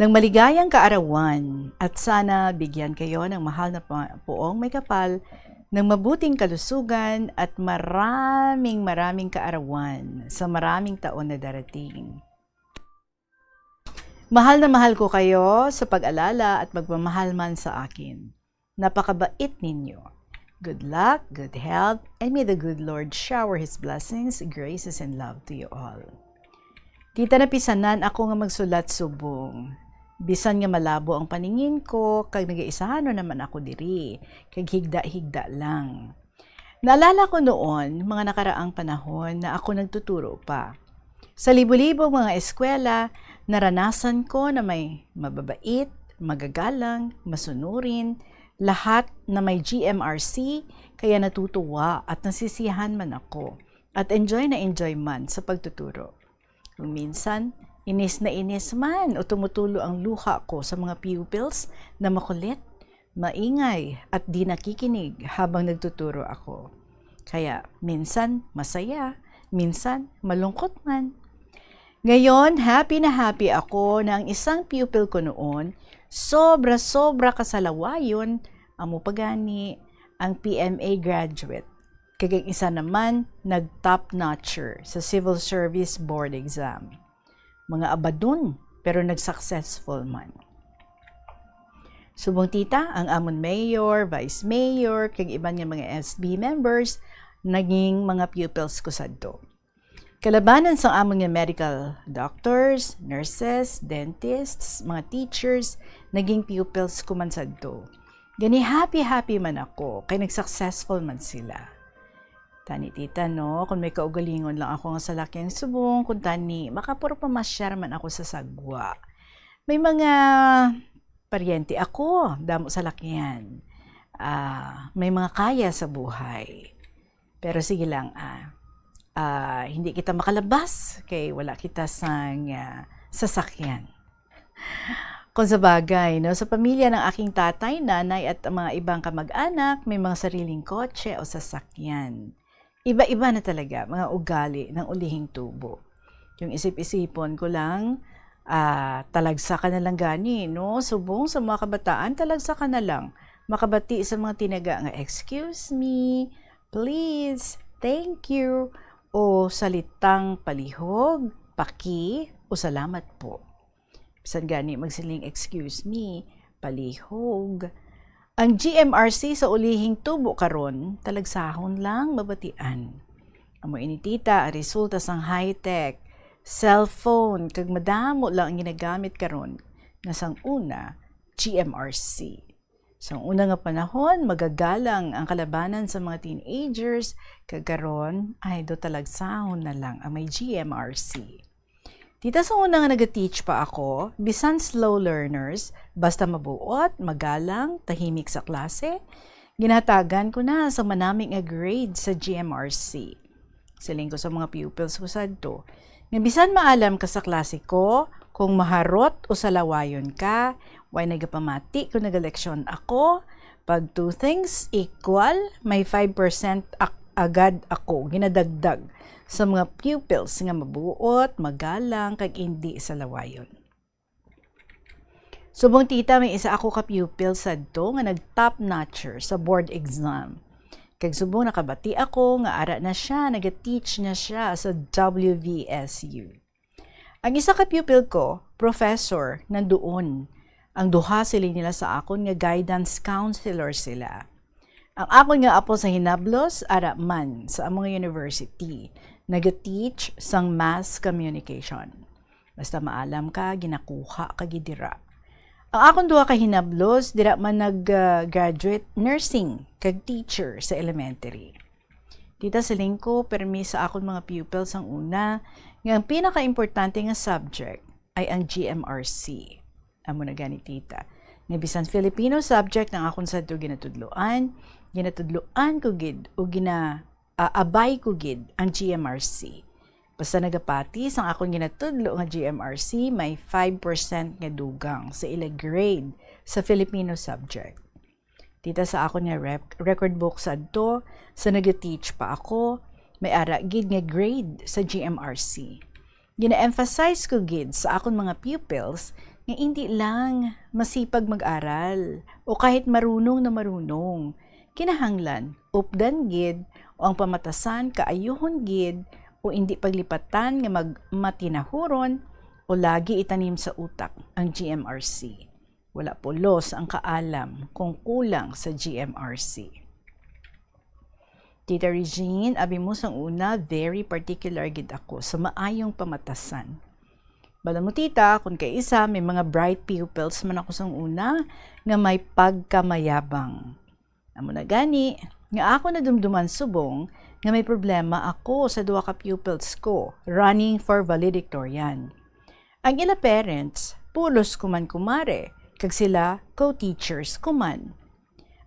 ng maligayang kaarawan, at sana bigyan kayo ng mahal na pa-, puong may kapal ng mabuting kalusugan at maraming, maraming kaarawan sa maraming taon na darating. Mahal na mahal ko kayo sa pag-alala at pagmamahal man sa akin. Napakabait ninyo. Good luck, good health, and may the good Lord shower His blessings, graces, and love to you all. Tita, napisanan ako nga magsulat subong. Bisan nga malabo ang paningin ko, kag nagaisahanon naman ako diri, kag higda-higda lang. Naalala ko noon, mga nakaraang panahon na ako nagtuturo pa. Sa libo-libo mga eskwela, naranasan ko na may mababait, magagalang, masunurin, lahat na may G M R C, kaya natutuwa at nasisiyahan man ako. at enjoy na enjoy man sa pagtuturo. Kung minsan, inis na inis man o tumutulo ang luha ko sa mga pupils na makulit, maingay, at di nakikinig habang nagtuturo ako. Kaya minsan masaya, minsan malungkot man. Ngayon, happy na happy ako na ang isang pupil ko noon, sobra-sobra kasalawayon, amo pa gani ang P M A graduate. Kag ang isa naman, nag-top notcher sa Civil Service Board exam. Mga abadon, pero nag-successful man. Subong tita, ang amon mayor, vice mayor, kag iban nga mga S B members, naging mga pupils ko sadto. Kalabanan sang amon nga medical doctors, nurses, dentists, mga teachers, naging pupils ko man sadto. Gani happy-happy man ako kay nag-successful man sila. Tani tita, no, kung may kaugalingon lang ako nga salakyan subong, kung tani makapuro pamasyar man ako sa sagwa. May mga paryente ako, damo salakyan. Ah, may mga kaya sa buhay. Pero sige lang, ah, ah, hindi kita makalabas kay wala kita sang, ah, sasakyan. Kung sa bagay, no, sa pamilya ng aking tatay, nanay at ang mga ibang kamag-anak, may mga sariling kotse o sasakyan. Iba-iba na talaga mga ugali ng ulihing tubo. Yung isip-isipon ko lang, ah, talagsa ka na lang gani, no? Subong sa mga kabataan, talagsa ka na lang. Makabati sa mga tinaga nga, "Excuse me, please, thank you," o salitang palihog, "Paki," o "Salamat po." Bisan gani magsiling, "Excuse me," palihog. Ang G M R C sa ulihing tubo karon, talagsahon lang mabatian. Amo ini, tita, ang resulta sang high-tech, cellphone, kag madamo lang ang ginagamit karon nga sang una, G M R C. Sang una nga panahon, magagalang ang kalabanan sa mga teenagers, kag karon, ay do talagsahon na lang ang may G M R C. Tita, sa una nga nag-teach pa ako, bisan slow learners, basta mabuot, magalang, tahimik sa klase, ginahatagan ko na sa manami nga grade sa G M R C. Siling ko sa mga pupils ko sadto, nga bisan maalam ka sa klase ko, kung maharot o salawayon ka, way nagapamati kung nagaleksyon ako, pag two things equal, may five percent ak-, agad ako ginadagdag sa mga pupils nga mabuot, magalang, kag indi salawayon. Subong tita, may isa ako ka pupil sadto nga nag-top notcher sa board exam. Kag subong nakabati ako nga ara na siya, nag-teach na siya sa W V S U. Ang isa ka pupil ko, professor, nanduon. Ang duha siling nila sa akon nga guidance counselor sila. Ang akon nga apo sa hinablos, ara man sa among university, nag-teach sang mass communication. Basta maalam ka, ginakuha ka gid dira. Ang akon duha ka hinablos, dira man nag, ah, graduate nursing kag teacher sa elementary. Tita, siling ko permi sa akon mga pupils ang una nga ang pinakaimportante nga subject ay ang G M R C. Amo na gani, tita, nga bisan Filipino subject ang akon sadto ginatudloan, ginatudloan ko gid o gina-, ah, abay ko gid ang G M R C. Basta nagapati sang akon ginatudlo nga G M R C, may five percent nga dugang sa ila grade sa Filipino subject. Tita, sa akon nga rep-, record book sadto, sa nag-teach pa ako, may ara gid nga grade sa G M R C. Gina-emphasize ko gid sa akon mga pupils nga indi lang masipag mag-aral o kahit marunong na marunong. Kinahanglan updan gid, o ang pamatasan kaayuhon gid, o indi paglipatan nga mag-, matinahuron o lagi itanim sa utak ang G M R C. Wala pulos ang kaalam kung kulang sa G M R C. Tita Regine, abi mo sang una, very particular gid ako sa maayong pamatasan. Bala mo, tita, kung kaisa, may mga bright pupils man ako sang una nga may pagkamayabang. Amo na gani nga ako nadumduman subong nga may problema ako sa duha ka pupils ko running for valedictorian. Ang ila parents, pulos ko man kumare, kag sila co-teachers ko man.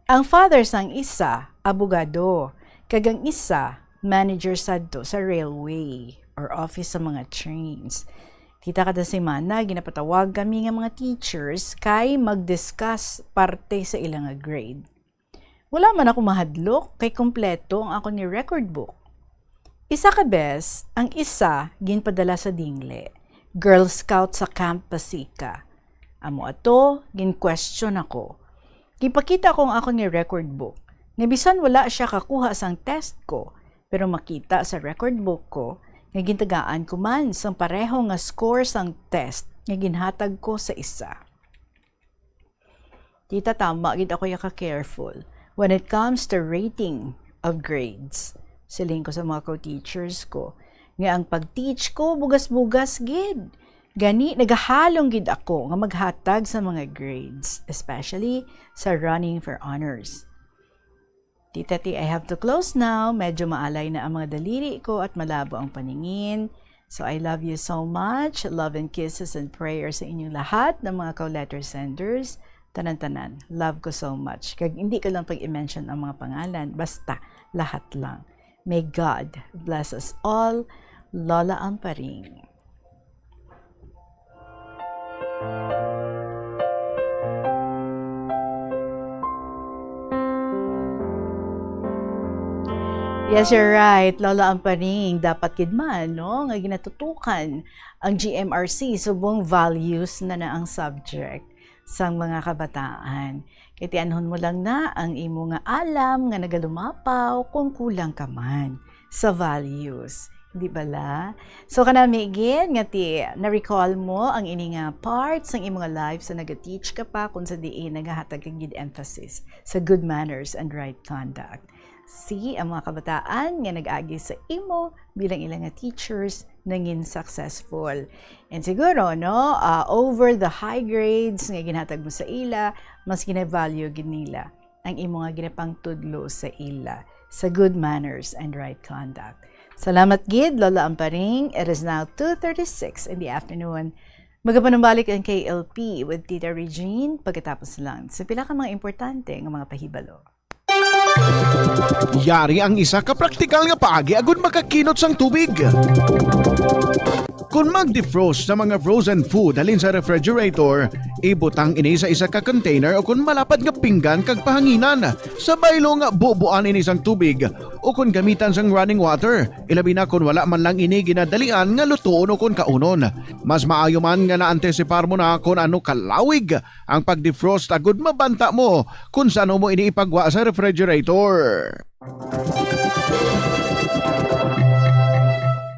Ang father sang isa, abogado, kag ang isa, manager sadto sa railway or office sa mga trains. Tita, kada semana, ginapatawag kami nga mga teachers kay mag-discuss parte sa ila nga grade. Wala man ako mahadlok kay kompleto ang ako ni record book. Isa ka bes, ang isa ginpadala sa Dingle, Girl Scout sa Camp Pasica. Amo ato, gin-question ako. Gipakita ko ang ako ni record book, nga bisan wala siya kakuha sang test ko, pero makita sa record book ko nga gintagaan ko man sang pareho nga score sang test nga ginhatag ko sa isa. Tita, tama gid ako ya ka-careful when it comes to rating of grades. Siling ko sa mga co-teachers ko nga ang pag-teach ko bugas-bugas gid. Gani, nagahalong gid ako nga maghatag sa mga grades, especially sa running for honors. Tita T, I have to close now. Medyo maalay na ang mga daliri ko at malabo ang paningin. So, I love you so much. Love and kisses and prayers sa inyong lahat ng mga ka-letter senders. Tanan-tanan. Love ko so much. Kag hindi ko lang pag-i-mention ang mga pangalan. Basta, lahat lang. May God bless us all. Lola Amparing. Yes, you're right, Lola Amparing. Dapat gid man, no, nga ginatutukan ang G M R C subong values na na ang subject sang mga kabataan. Kay tianhon mo lang na ang imo nga alam nga nagalumapaw kung kulang ka man sa values. Di bala? So, kanami gid nga ti, na-recall mo ang ini nga part sang imo nga life sa naga-teach ka pa, kung sa diin nagahatag ka gid emphasis sa good manners and right conduct. See, ang mga kabataan nga nag-agi sa imo bilang ila nga teachers nangin successful. And siguro, no, ah, over the high grades nga ginhatag mo sa ila, mas gina-value gid nila ang imo nga ginapangtudlo sa ila sa good manners and right conduct. Salamat gid, Lola Amparing. It is now two thirty-six in the afternoon. Magapanumbalik ang K L P with Tita Regine pagkatapos lang sa pila ka mga importante nga mga pahibalo. Yari ang isa ka praktikal nga paagi agud makakinot sang tubig. Kon mag-defrost sa mga frozen food halin sa refrigerator, ibutang ini sa isa ka container o kon malapad nga pinggan kag pahanginan. Sa baylo nga bubuan ini sang tubig o kon gamitan sang running water, ilabi na kon wala man lang ini ginadalian nga lutoon o kon kaunon. Mas maayo man nga naantisipar mo na kon ano kalawig ang pag-defrost agud mabanta mo kon san-o mo ini ipagwa sa refrigerator.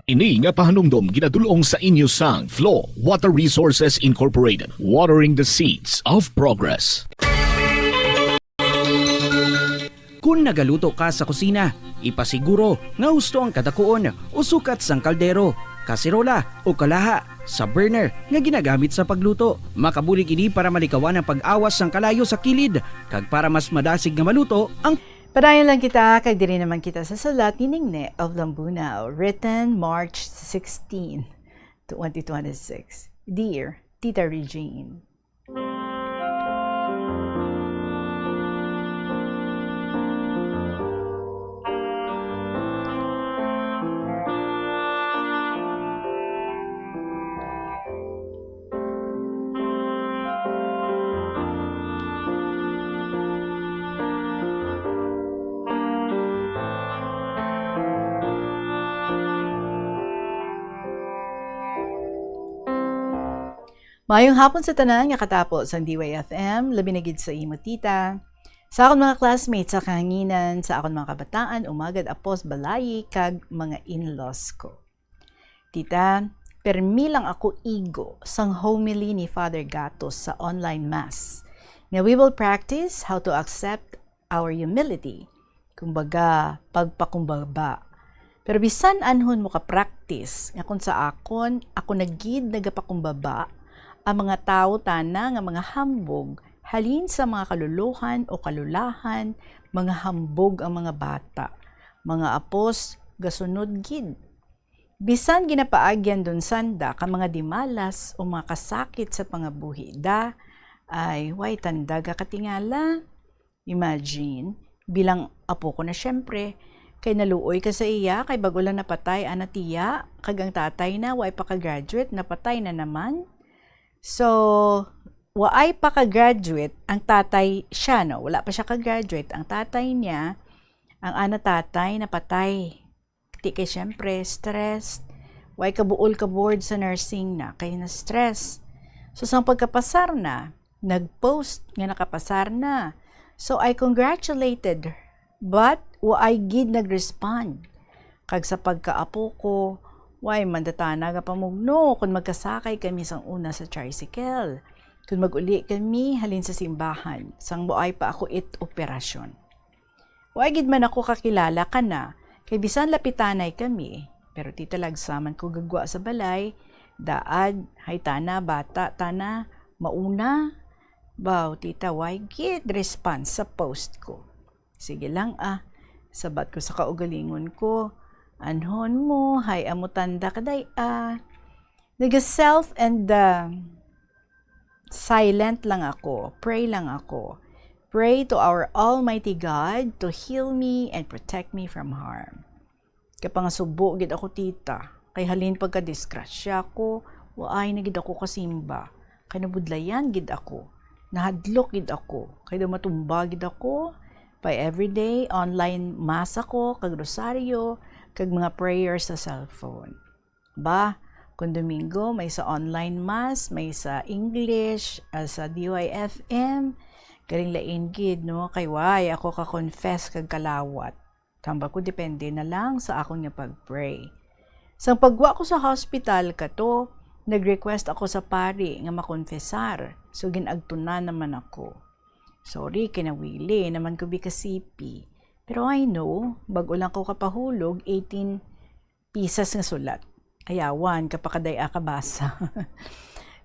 Ini nga pahanumdom ginadul-ong sa inyo sang Flow Water Resources Incorporated, watering the seeds of progress. Kon nagaluto ka sa kusina, ipasiguro nga husto ang kadakuon o sukat sang kaldero, kaserola, o kalaha sa burner nga ginagamit sa pagluto. Makabulig ini para malikawan ang pag-awas sang kalayo sa kilid kag para mas madasig nga maluto ang Padayon lang kita, kag diri naman kita sa sulat ni Ningne of Lambunao, written March sixteen, twenty twenty-six. Dear Tita Regine. Maayong hapon sa tanan nga katapo sang D Y F M, labi na gid sa imo, tita. Sa akon mga classmates sa kahanginan, sa akon mga kabataan, umagad, apos, balayi, kag mga in-laws ko. Tita, permi lang ako igo sang homily ni Father Gatos sa online mass, nga we will practice how to accept our humility, kumbaga, pagpakumbaba. Pero bisan anhon mo ka-practice nga kon sa akon, ako na gid nagapakumbaba, ang mga tawo tana nga mga hambog halin sa mga kaluluhan o kalulahan, mga hambog ang mga bata, mga apos, gasunod gid. Bisan ginapaagyan dun sanda ka mga dimalas o mga kasakit sa pangabuhi da, ay way tanda gakatingala. Imagine, bilang apo ko na siyempre, Kay naluoy ka sa iya, kay bag-o lang napatay ana tiya, kag ang tatay na, wa pa ka-graduate, napatay na naman. So, waay pa ka-graduate ang tatay, siya, no? Wala pa siya ka-graduate. Ang tatay niya, ang ana tatay, napatay. Ti kay, siyempre, stress. Way kabuol ka board sa nursing na, kay na-stress. So, sang pagkapasar na, nag-post nga nakapasar na. So, I congratulated, but waay gid nag-respond. Kag sa pagkaapo ko, way man datana nga pamugno kon magkasakay kami sang una sa tricycle, kon mag-uli kami halin sa simbahan, sang waay pa ako it operasyon. Waay gid man ako kakilala kana, kay bisan lapitanay kami, pero ti talagsa man ko gagwa sa balay, daad, hay tana, bata, tana, mauna. Baw, tita, way gid response sa post ko. Sige lang, ah. Sabat ko sa kaugalingon ko, "Anhon mo, hay amo tanda ka day, ah." Naga-self and, ah, silent lang ako, pray lang ako. Pray to our Almighty God to heal me and protect me from harm. Kapangasubo gid ako, tita, kay halin pagkadisgrasya ko, waay na gid ako kasimba, kay nabudlayan gid ako, nahadlok gid ako, kay daw matumba gid ako. By everyday, online mass ako, kag rosaryo, kag mga prayer sa cellphone. Ba, kung Domingo, may sa online mass, may sa English, ah, sa D Y F M. Galing lain gid, no? Kay way ako ka-confess kag kalawat. Tambal ko, depende na lang sa akon nga pag-pray. Sang pagwa ko sa hospital kato, nag-request ako sa pari nga makonfesar. So, gin-agtunan naman ako. Sorry, kinawili naman ko bi ka sipi. Pero I know, bag-o lang ko kapahulog, eighteen pieces nga sulat. Ayawan, kapakaday-a ka basa.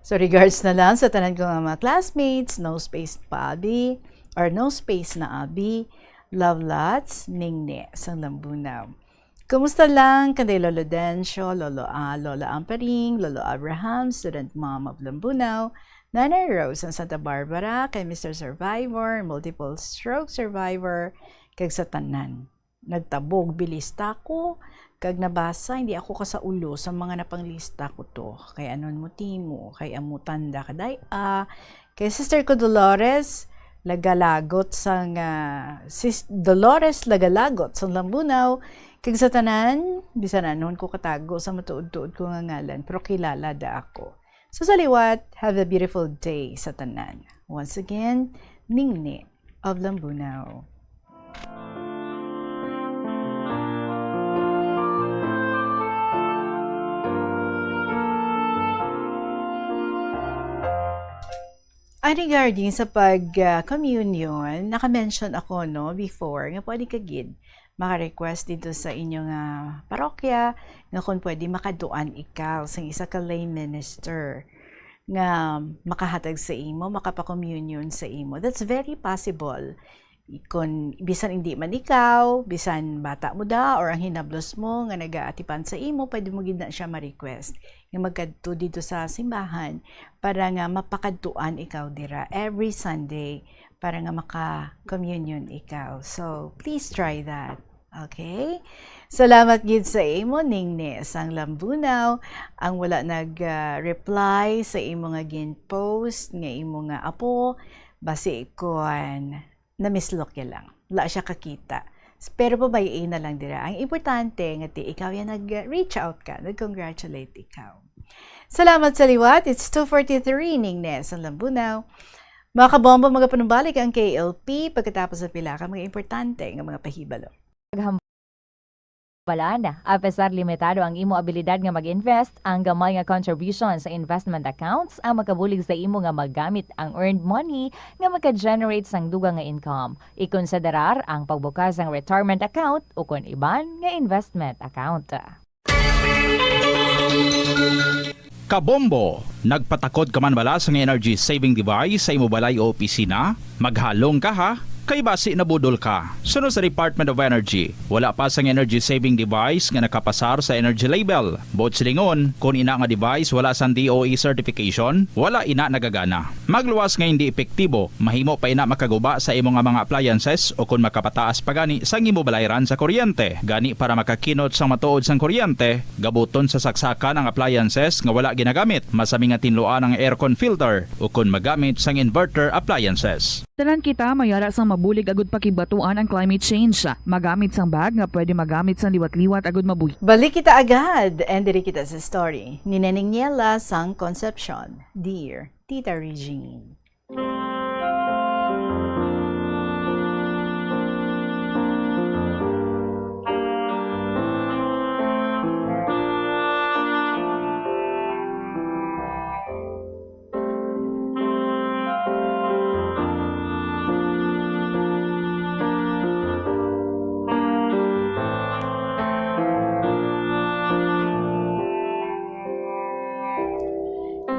So, regards na lang sa tanan ko nga mga classmates, no space pa abi, or no space na abi. Love lots, Ningni sang Lambunaw. Kumusta lang kanday Lolo Dencio, Lolo A, Lola Amparing, Lolo Abraham, student mom of Lambunaw, Nanay Rose ang Santa Barbara, kay Mister Survivor, multiple stroke survivor, kag sa tanan. Nagtabog bilista ko, kag nabasa, hindi ako kasaulo sa mga napanglista ko to. Kay anon mo timo, kay amo tanda ka day, ah, kay sister ko Dolores, Lagalagot sang, ah, sis-, Dolores Lagalagot sang Lambunaw, kag sa tanan, bisan anon ko katago sa matuod-tuod ko nga ngalan, pero kilala da ako. So sa liwat, have a beautiful day sa tanan. Once again, Ningni of Lambunaw. Ah, regarding sa pag, ah, communion, naka-mention ako, no, before, nga pwede ka gid maka-request dito sa inyo nga parokya nga kung pwede makaduan ikaw sang isa ka lay minister nga makahatag sa imo, makapa-communion sa imo. That's very possible. Kon bisan indi man ikaw, bisan bata mo da or ang hinablos mo nga nagaatipan sa imo, pwede mo gid na siya ma-request nga magkadto dito sa simbahan para nga mapakadtuan ikaw dira every Sunday para nga maka-communion ikaw. So, please try that. Okay? Salamat gid sa imo, Ningni sang Lambunaw, ang wala nag, ah, reply sa imo nga gin-post nga imo nga apo, basi kon namislok ya lang. Wala siya kakita. Pero pabay-i na lang dira. Ang importante nga ti ikaw ya nag-reach out ka, nag-congratulate ikaw. Salamat sa liwat. It's two forty-three, Ningni sang Lambunaw. Mga kabombo, magapanumbalik ang K L P pagkatapos sa pila ka mga importante nga mga pahibalo. Paghambalan, apesar limitado ang imo abilidad nga mag-invest, ang gamay nga contribution sa investment accounts ang makabulig sa imo nga magamit ang earned money nga maka-generate sang dugang nga income. Ikonsiderar ang pagbukas sang retirement account ukon iban nga investment account. Kabombo, nagpatakod ka man bala sang energy saving device sa imo balay o opisina? Maghalong ka, ha! kay basi nabudol ka. Suno sa Department of Energy, wala pa sang energy saving device nga nakapasar sa energy label. Buot silingon, kon ina nga device wala sang D O E certification, wala ina nagagana. Magluwas nga hindi epektibo, mahimo pa ina makaguba sa imo nga mga appliances o kon makapataas pa gani sang imo balayran sa kuryente. Gani, para makakinot sang matuod sang kuryente, gabuton sa saksakan ang appliances nga wala ginagamit, masami nga tinluan ang aircon filter o kon magamit sang inverter appliances. Tanan kita may ara sang mabulig agud pakigbatuan ang climate change. Magamit sang bag nga pwede magamit sang liwat-liwat agud mabuhi. Balik kita agad, and diri kita sa story ni Neneng Niela sang Concepcion, Dear Tita Regine.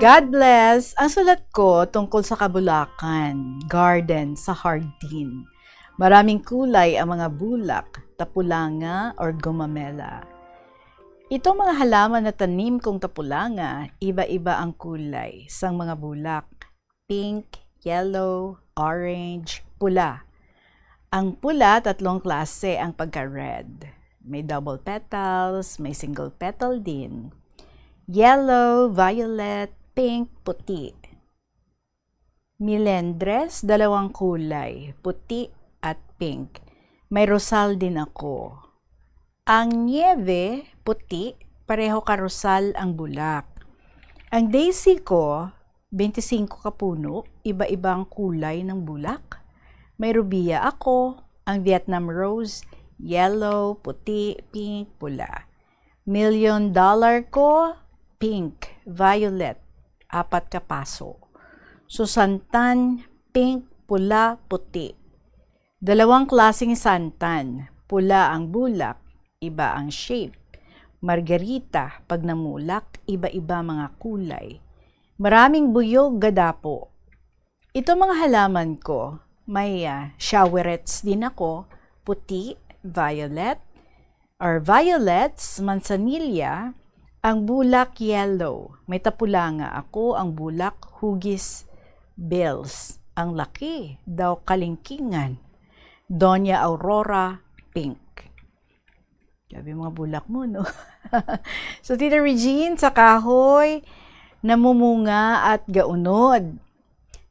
God bless. Ang sulat ko tungkol sa kabulakan, garden sa hardin. Maraming kulay ang mga bulak, tapulanga or gumamela. Itong mga halaman na tanim kong tapulanga, iba-iba ang kulay sang mga bulak. Pink, yellow, orange, pula. Ang pula, tatlong klase ang pagka-red. May double petals, may single petal din. Yellow, violet, pink, puti. Milendres, dalawang kulay, puti at pink. May rosal din ako. Ang niebe, puti, pareho ka rosal ang bulak. Ang daisy ko, twenty-five ka puno, iba-iba ang kulay ng bulak. May rubia ako, ang Vietnam rose, yellow, puti, pink, pula. Million dollar ko, pink, violet, apat ka paso. Susantan, pink, pula, puti. Dalawang klaseng santan, pula ang bulak, iba ang shape. Margarita, pag namulak, iba-iba mga kulay. Maraming buyog gadapo. Ito mga halaman ko, may, ah, showerets din ako, puti, violet, or violets, manzanilla, ang bulak yellow. May tapulanga ako, ang bulak hugis bells. Ang laki, daw kalingkingan. Doña Aurora, pink. Grabe mga bulak mo, no? So, Tita Regine, sa kahoy, namumunga at gaunod.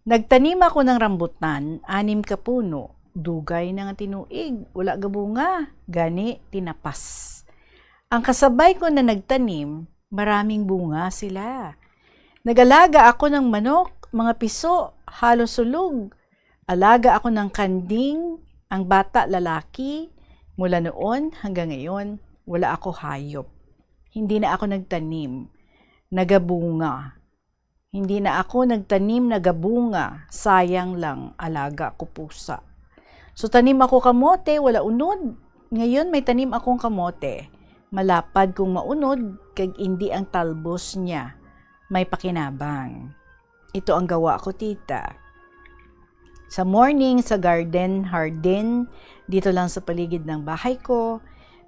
Nagtanim ako ng rambutan, anim ka puno. Dugay na nga tinuig, wala gabunga. Gani, tinapas. Ang kasabay ko na nagtanim, maraming bunga sila. Nag-alaga ako ng manok, mga piso, halos sulog. Alaga ako ng kanding, ang bata lalaki. Mula noon hanggang ngayon, wala ako hayop. Hindi na ako nagtanim, nagabunga. Hindi na ako nagtanim, nagabunga. Sayang lang, alaga ko pusa. So, tanim ako kamote, wala unod. Ngayon, may tanim akong kamote. Malapad kung maunod, kag indi ang talbos niya may pakinabang. Ito ang gawa ko, tita. Sa morning, sa garden, hardin, dito lang sa paligid ng bahay ko.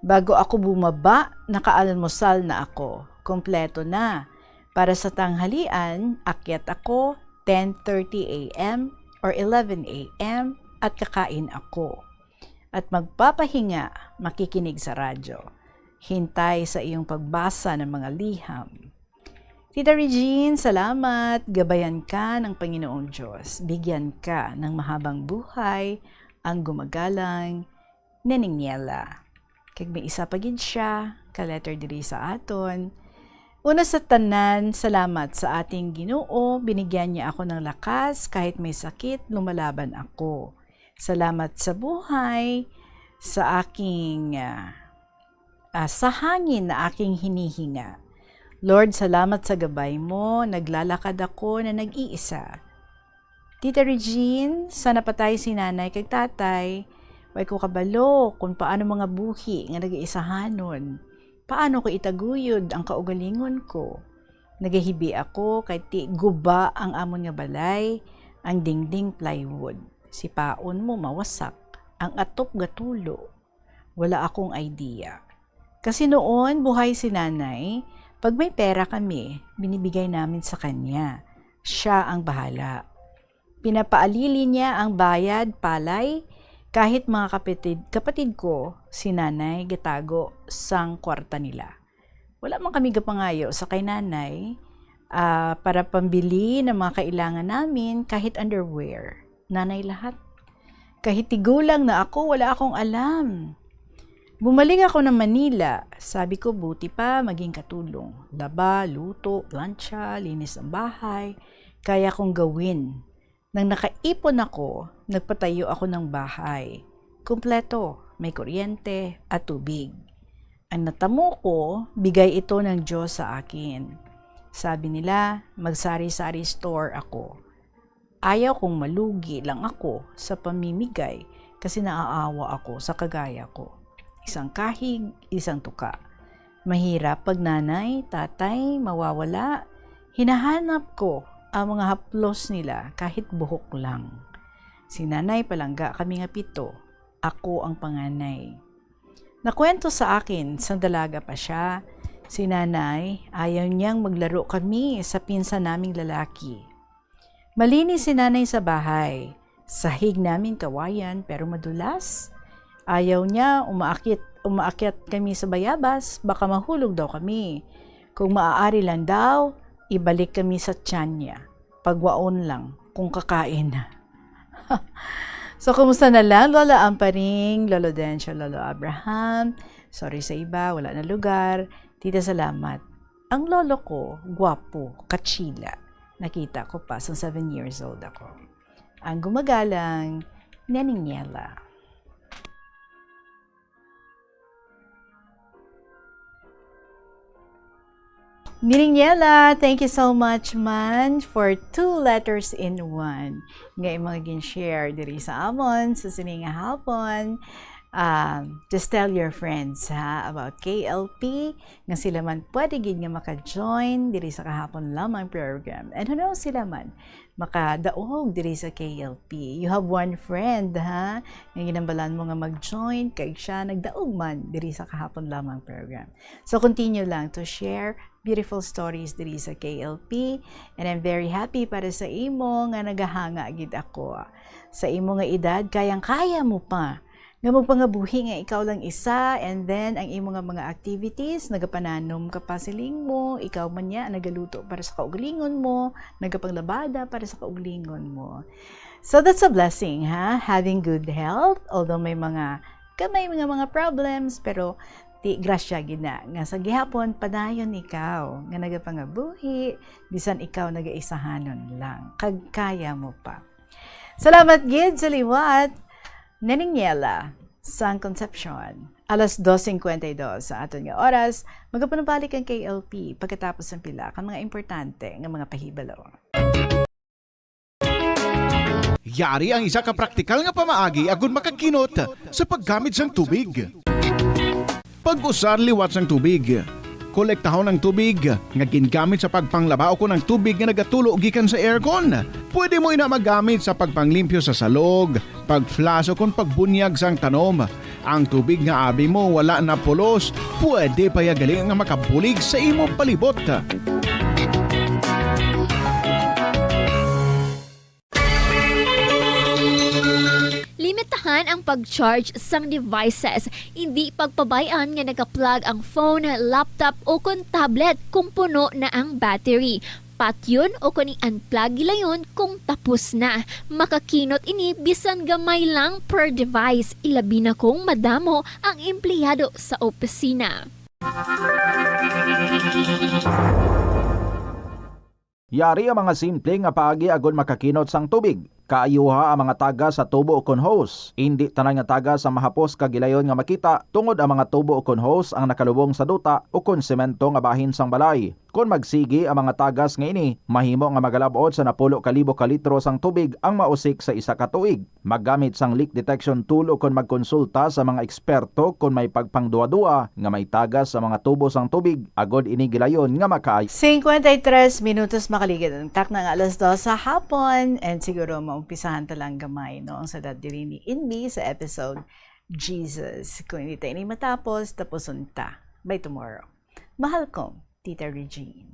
Bago ako bumaba, nakaalmusal na ako. Kompleto na. Para sa tanghalian, akyat ako ten thirty a m or eleven a m at kakain ako. At magpapahinga, makikinig sa radyo. Hintay sa iyong pagbasa ng mga liham. Tita Regine, salamat. Gabayan ka ng Panginoong Diyos. Bigyan ka ng mahabang buhay ang gumagalang Neneng Niela. Kag may isa pa gid siya ka letter diri sa aton. Una sa tanan, salamat sa ating Ginoo. Binigyan niya ako ng lakas kahit may sakit, lumalaban ako. Salamat sa buhay, sa aking, ah, ah, sa hangin na aking hinihinga. Lord, salamat sa gabay mo. Naglalakad ako na nag-iisa. Tita Regine, sa napatay si nanay kag tatay, way ko kabalo kung paano mga buhi nga nagaisahanon. Paano ko itaguyod ang kaugalingon ko? Nagahibi ako kay ti guba ang amon nga balay, ang dingding plywood. Sipaon mo mawasak, ang atop gatulo. Wala akong idea. Kasi noon, buhay si Nanay, pag may pera kami, binibigay namin sa kanya. Siya ang bahala. Pinapaalili niya ang bayad, palay, kahit mga kapatid, kapatid ko, si Nanay gatago sang kwarta nila. Wala man kami gapangayo sa kay Nanay, ah, para pambili ng mga kailangan namin, kahit underwear. Nanay lahat. Kahit tigulang na ako, wala akong alam. Bumalik ako ng Manila. Sabi ko, buti pa, maging katulong. Laba, luto, plancha, linis ng bahay. Kaya kong gawin. Nang nakaipon ako, nagpatayo ako ng bahay. Kumpleto, may kuryente at tubig. Ang natamo ko, bigay ito ng Diyos sa akin. Sabi nila, magsari-sari store ako. Ayaw kong malugi lang ako sa pamimigay kasi naaawa ako sa kagaya ko. Isang kahig, isang tuka. Mahirap pag nanay, tatay, mawawala. Hinahanap ko ang mga haplos nila kahit buhok lang. Si nanay palangga kami nga pito. Ako ang panganay. Nakwento sa akin, sang dalaga pa siya, si nanay, ayaw niyang maglaro kami sa pinsan naming lalaki. Malinis si nanay sa bahay. Sahig namin kawayan, pero madulas. Ayaw niya, umaakyat, umaakyat kami sa bayabas, baka mahulog daw kami. Kung maaari lang daw, ibalik kami sa tiyan niya. Pagwaon lang kung kakain na. So, kumusta na lang, Lola Amparing, Lolo Dencio, Lolo Abraham? Sorry sa iba, wala na lugar. Tita, salamat. Ang lolo ko, gwapo, katsila. Nakita ko pa, sang seven years old ako. Ang gumagalang, Neneng Niela. Ninang Niela, thank you so much man for two letters in one nga imong gin-share diri sa amon sa sini nga hapon. Um, just tell your friends, ha, about K L P, nga sila man pwede gid nga maka-join diri sa Kahapon Lamang program. And who knows, sila man makadaog diri sa K L P. You have one friend, ha, nga ginambalan mo nga mag-join, kay siya nagdaog man diri sa Kahapon Lamang program. So, continue lang to share beautiful stories diri sa K L P. And I'm very happy para sa imo nga nagahanga gid ako. Sa imo nga edad, kayang-kaya mo pa nga magpangabuhi nga ikaw lang isa, and then ang imo nga mga activities, nagapananom ka pa siling mo, ikaw man niya ang nagaluto para sa kaugalingon mo, nagapanglabada para sa kaugalingon mo. So that's a blessing, ha? Having good health, although may mga, ka may mga, mga problems, pero ti grasya gid na nga sa gihapon padayon ikaw nga nagapangabuhi, bisan ikaw nagaisahanon lang, kag kaya mo pa. Salamat gid sa liwat, Neneng Niela sang Concepcion. Alas dos cincuenta y dos sa aton nga oras, magapanabalik ang K L P pagkatapos ng pila ka mga importante nga mga pahibalo. Yari ang isa ka praktikal nga pamaagi agud makakinot sa paggamit sang tubig. Pag-usar liwat sang tubig. Kolektahon ang tubig nga gingamit sa pagpanglaba ukon ang tubig nga nagatulo gikan sa aircon. Pwede mo ina magamit sa pagpanglimpyo sa salog, pag-flush ukon pagbunyag sang tanom. Ang tubig nga abi mo wala na pulos, pwede pa ya gali nga makabulig sa imo palibot. Limitahan ang pag-charge sang devices. Indi pagpabay-an nga naka-plug ang phone, laptop, o kon tablet kung puno na ang battery. Patyon o kon i-unplug gilayon kung tapos na. Makakinot ini bisan gamay lang per device, ilabi na kung madamo ang empleyado sa opisina. Yari ang mga simple nga paagi agod makakinot sang tubig. Kaayuha ang mga tagas sa tubo ukon hose. Indi tanan nga tagas ang mahapos kag gilayon nga makita, tungod ang mga tubo ukon hose ang nakalubong sa duta ukon semento nga bahin sang balay. Kon magsigi ang mga tagas nga ini, mahimo nga magalab-ot sa napulo ka libo ka litro sang tubig ang mausik sa isa ka tuig. Maggamit sang leak detection tool ukon magkonsulta sa mga eksperto kon may pagpangduadua nga may tagas sa mga tubo sang tubig, agod ini gilayon nga makaayo. Cincuenta y tres minutos makaligid ang takna nga alas dos sa hapon, and siguro maumpisahan ta lang gamay, no, ang sa diri ni Inbi sa episode Jesus. Kung hindi ta ini matapos, tapuson ta by tomorrow. Mahal kong Tita Regine.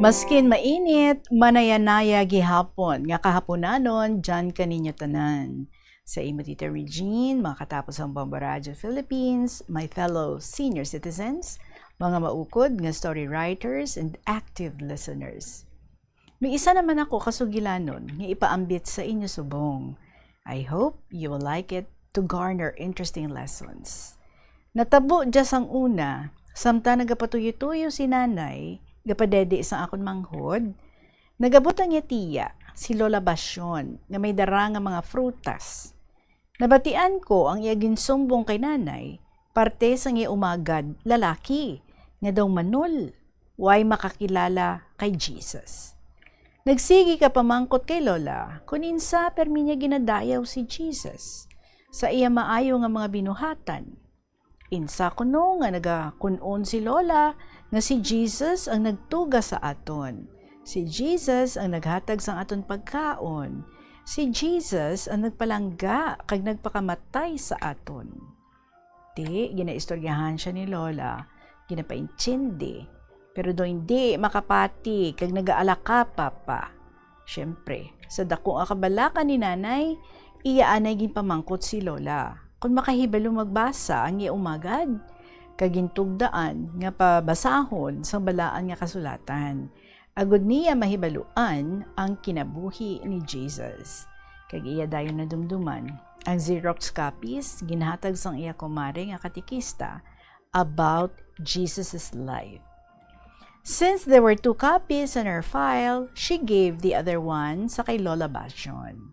Maskin mainit, manayanaya gihapon nga kahaponanon dyan kaninyo tanan. Sa imo, Tita Regine, mga katapos ang Bombo Radio Philippines, my fellow senior citizens, mga maukod nga story writers, and active listeners. May isa naman ako kasugilanon nga ipaambit sa inyo subong. I hope you will like it to garner interesting lessons. Natabo dya sang una, samtang nagapatuyo-tuyo si Nanay, gapadedi sang akon manghod, nag-abot ang iya tiya, si Lola Basyon, nga may dara nga mga frutas. Nabatian ko ang iya ginsumbong kay Nanay, parte sang iya umagad lalaki, nga daw manol, way makakilala kay Jesus. Nagsigi ka pamangkot kay Lola kon insa permi niya ginadayaw si Jesus sa iya maayo nga mga binuhatan. Insa kuno nga nagakun-on si Lola nga si Jesus ang nagtuga sa aton. Si Jesus ang naghatag sang aton pagkaon. Si Jesus ang nagpalangga kag nagpakamatay sa aton. Ti, ginaistoryahan siya ni Lola, ginapaintindi, pero daw hindi makapati kag nagaalakapa pa. Siyempre, sa dako nga kabalaka ni Nanay, iya anay ginpamangkot si Lola kon makahibalo magbasa ang iya umagad, kag gintugdaan nga pabasahon sang balaan nga kasulatan. Agod niya mahibaluan ang kinabuhi ni Jesus. Kag iya dayon nadumduman ang Xerox copies ginhatag sang iya kumare nga katekista about Jesus' life. Since there were two copies in her file, she gave the other one sa kay Lola Basyon.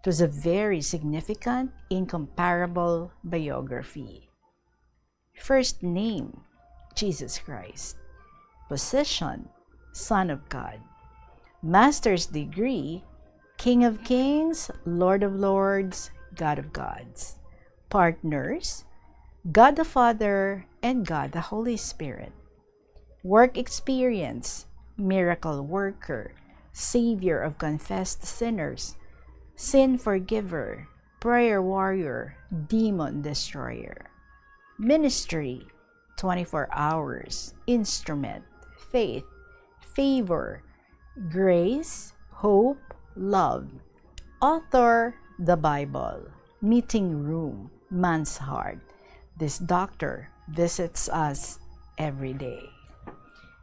It was a very significant, incomparable biography. First name, Jesus Christ. Position, Son of God. Master's degree, King of Kings, Lord of Lords, God of Gods. Partners, God the Father and God the Holy Spirit. Work experience, miracle worker, savior of confessed sinners, sin forgiver, prayer warrior, demon destroyer. Ministry, twenty-four hours, instrument, faith, favor, grace, hope, love. Author, the Bible. Meeting room, man's heart. This doctor visits us every day.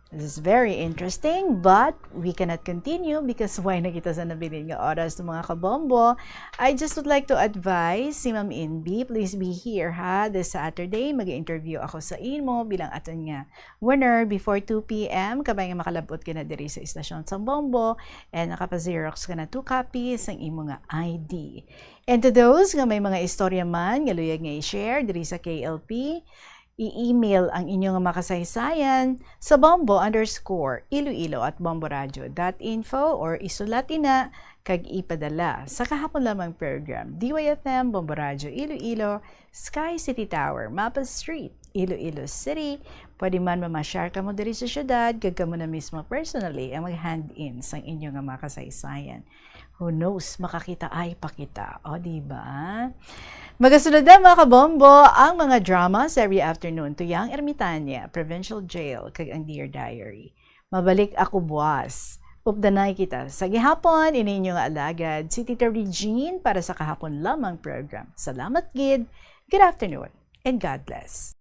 This is very interesting, but we cannot continue because way na kita sa nabilin nga oras, mga kabombo. I just would like to advise si Ma'am Inbi, please be here, ha, this Saturday. Mag-interview ako sa imo bilang aton nga winner before two p.m. Kabay nga makalabot ka na diri sa istasyon sa Bombo and nakapa-xerox ka na two copies sang imo nga I D. And to those nga may mga istorya man nga luyag nga i-share diri sa K L P, i-email ang inyo nga makasaysayan sa bombo underscore iloilo at bomboradio dot info or isulat ina kag ipadala sa kahapon lamang program, D Y F M, Bombo Radio Iloilo, Sky City Tower, Mapa Street, Iloilo City. Pwede man mamasyar kamo diri sa syudad kag kamo na mismo personally ang mag-hand in sang inyo nga makasaysayan. Who knows, makakita ay pakita. O, di ba? Magasunod na, mga kabombo, ang mga drama sa every afternoon to Young Ermitaña, Provincial Jail, kag ang Dear Diary. Mabalik ako buwas. Updanay kita sa gihapon, ini inyo nga alagad, si Tita Regine para sa kahapon lamang program. Salamat gid. Good afternoon and God bless.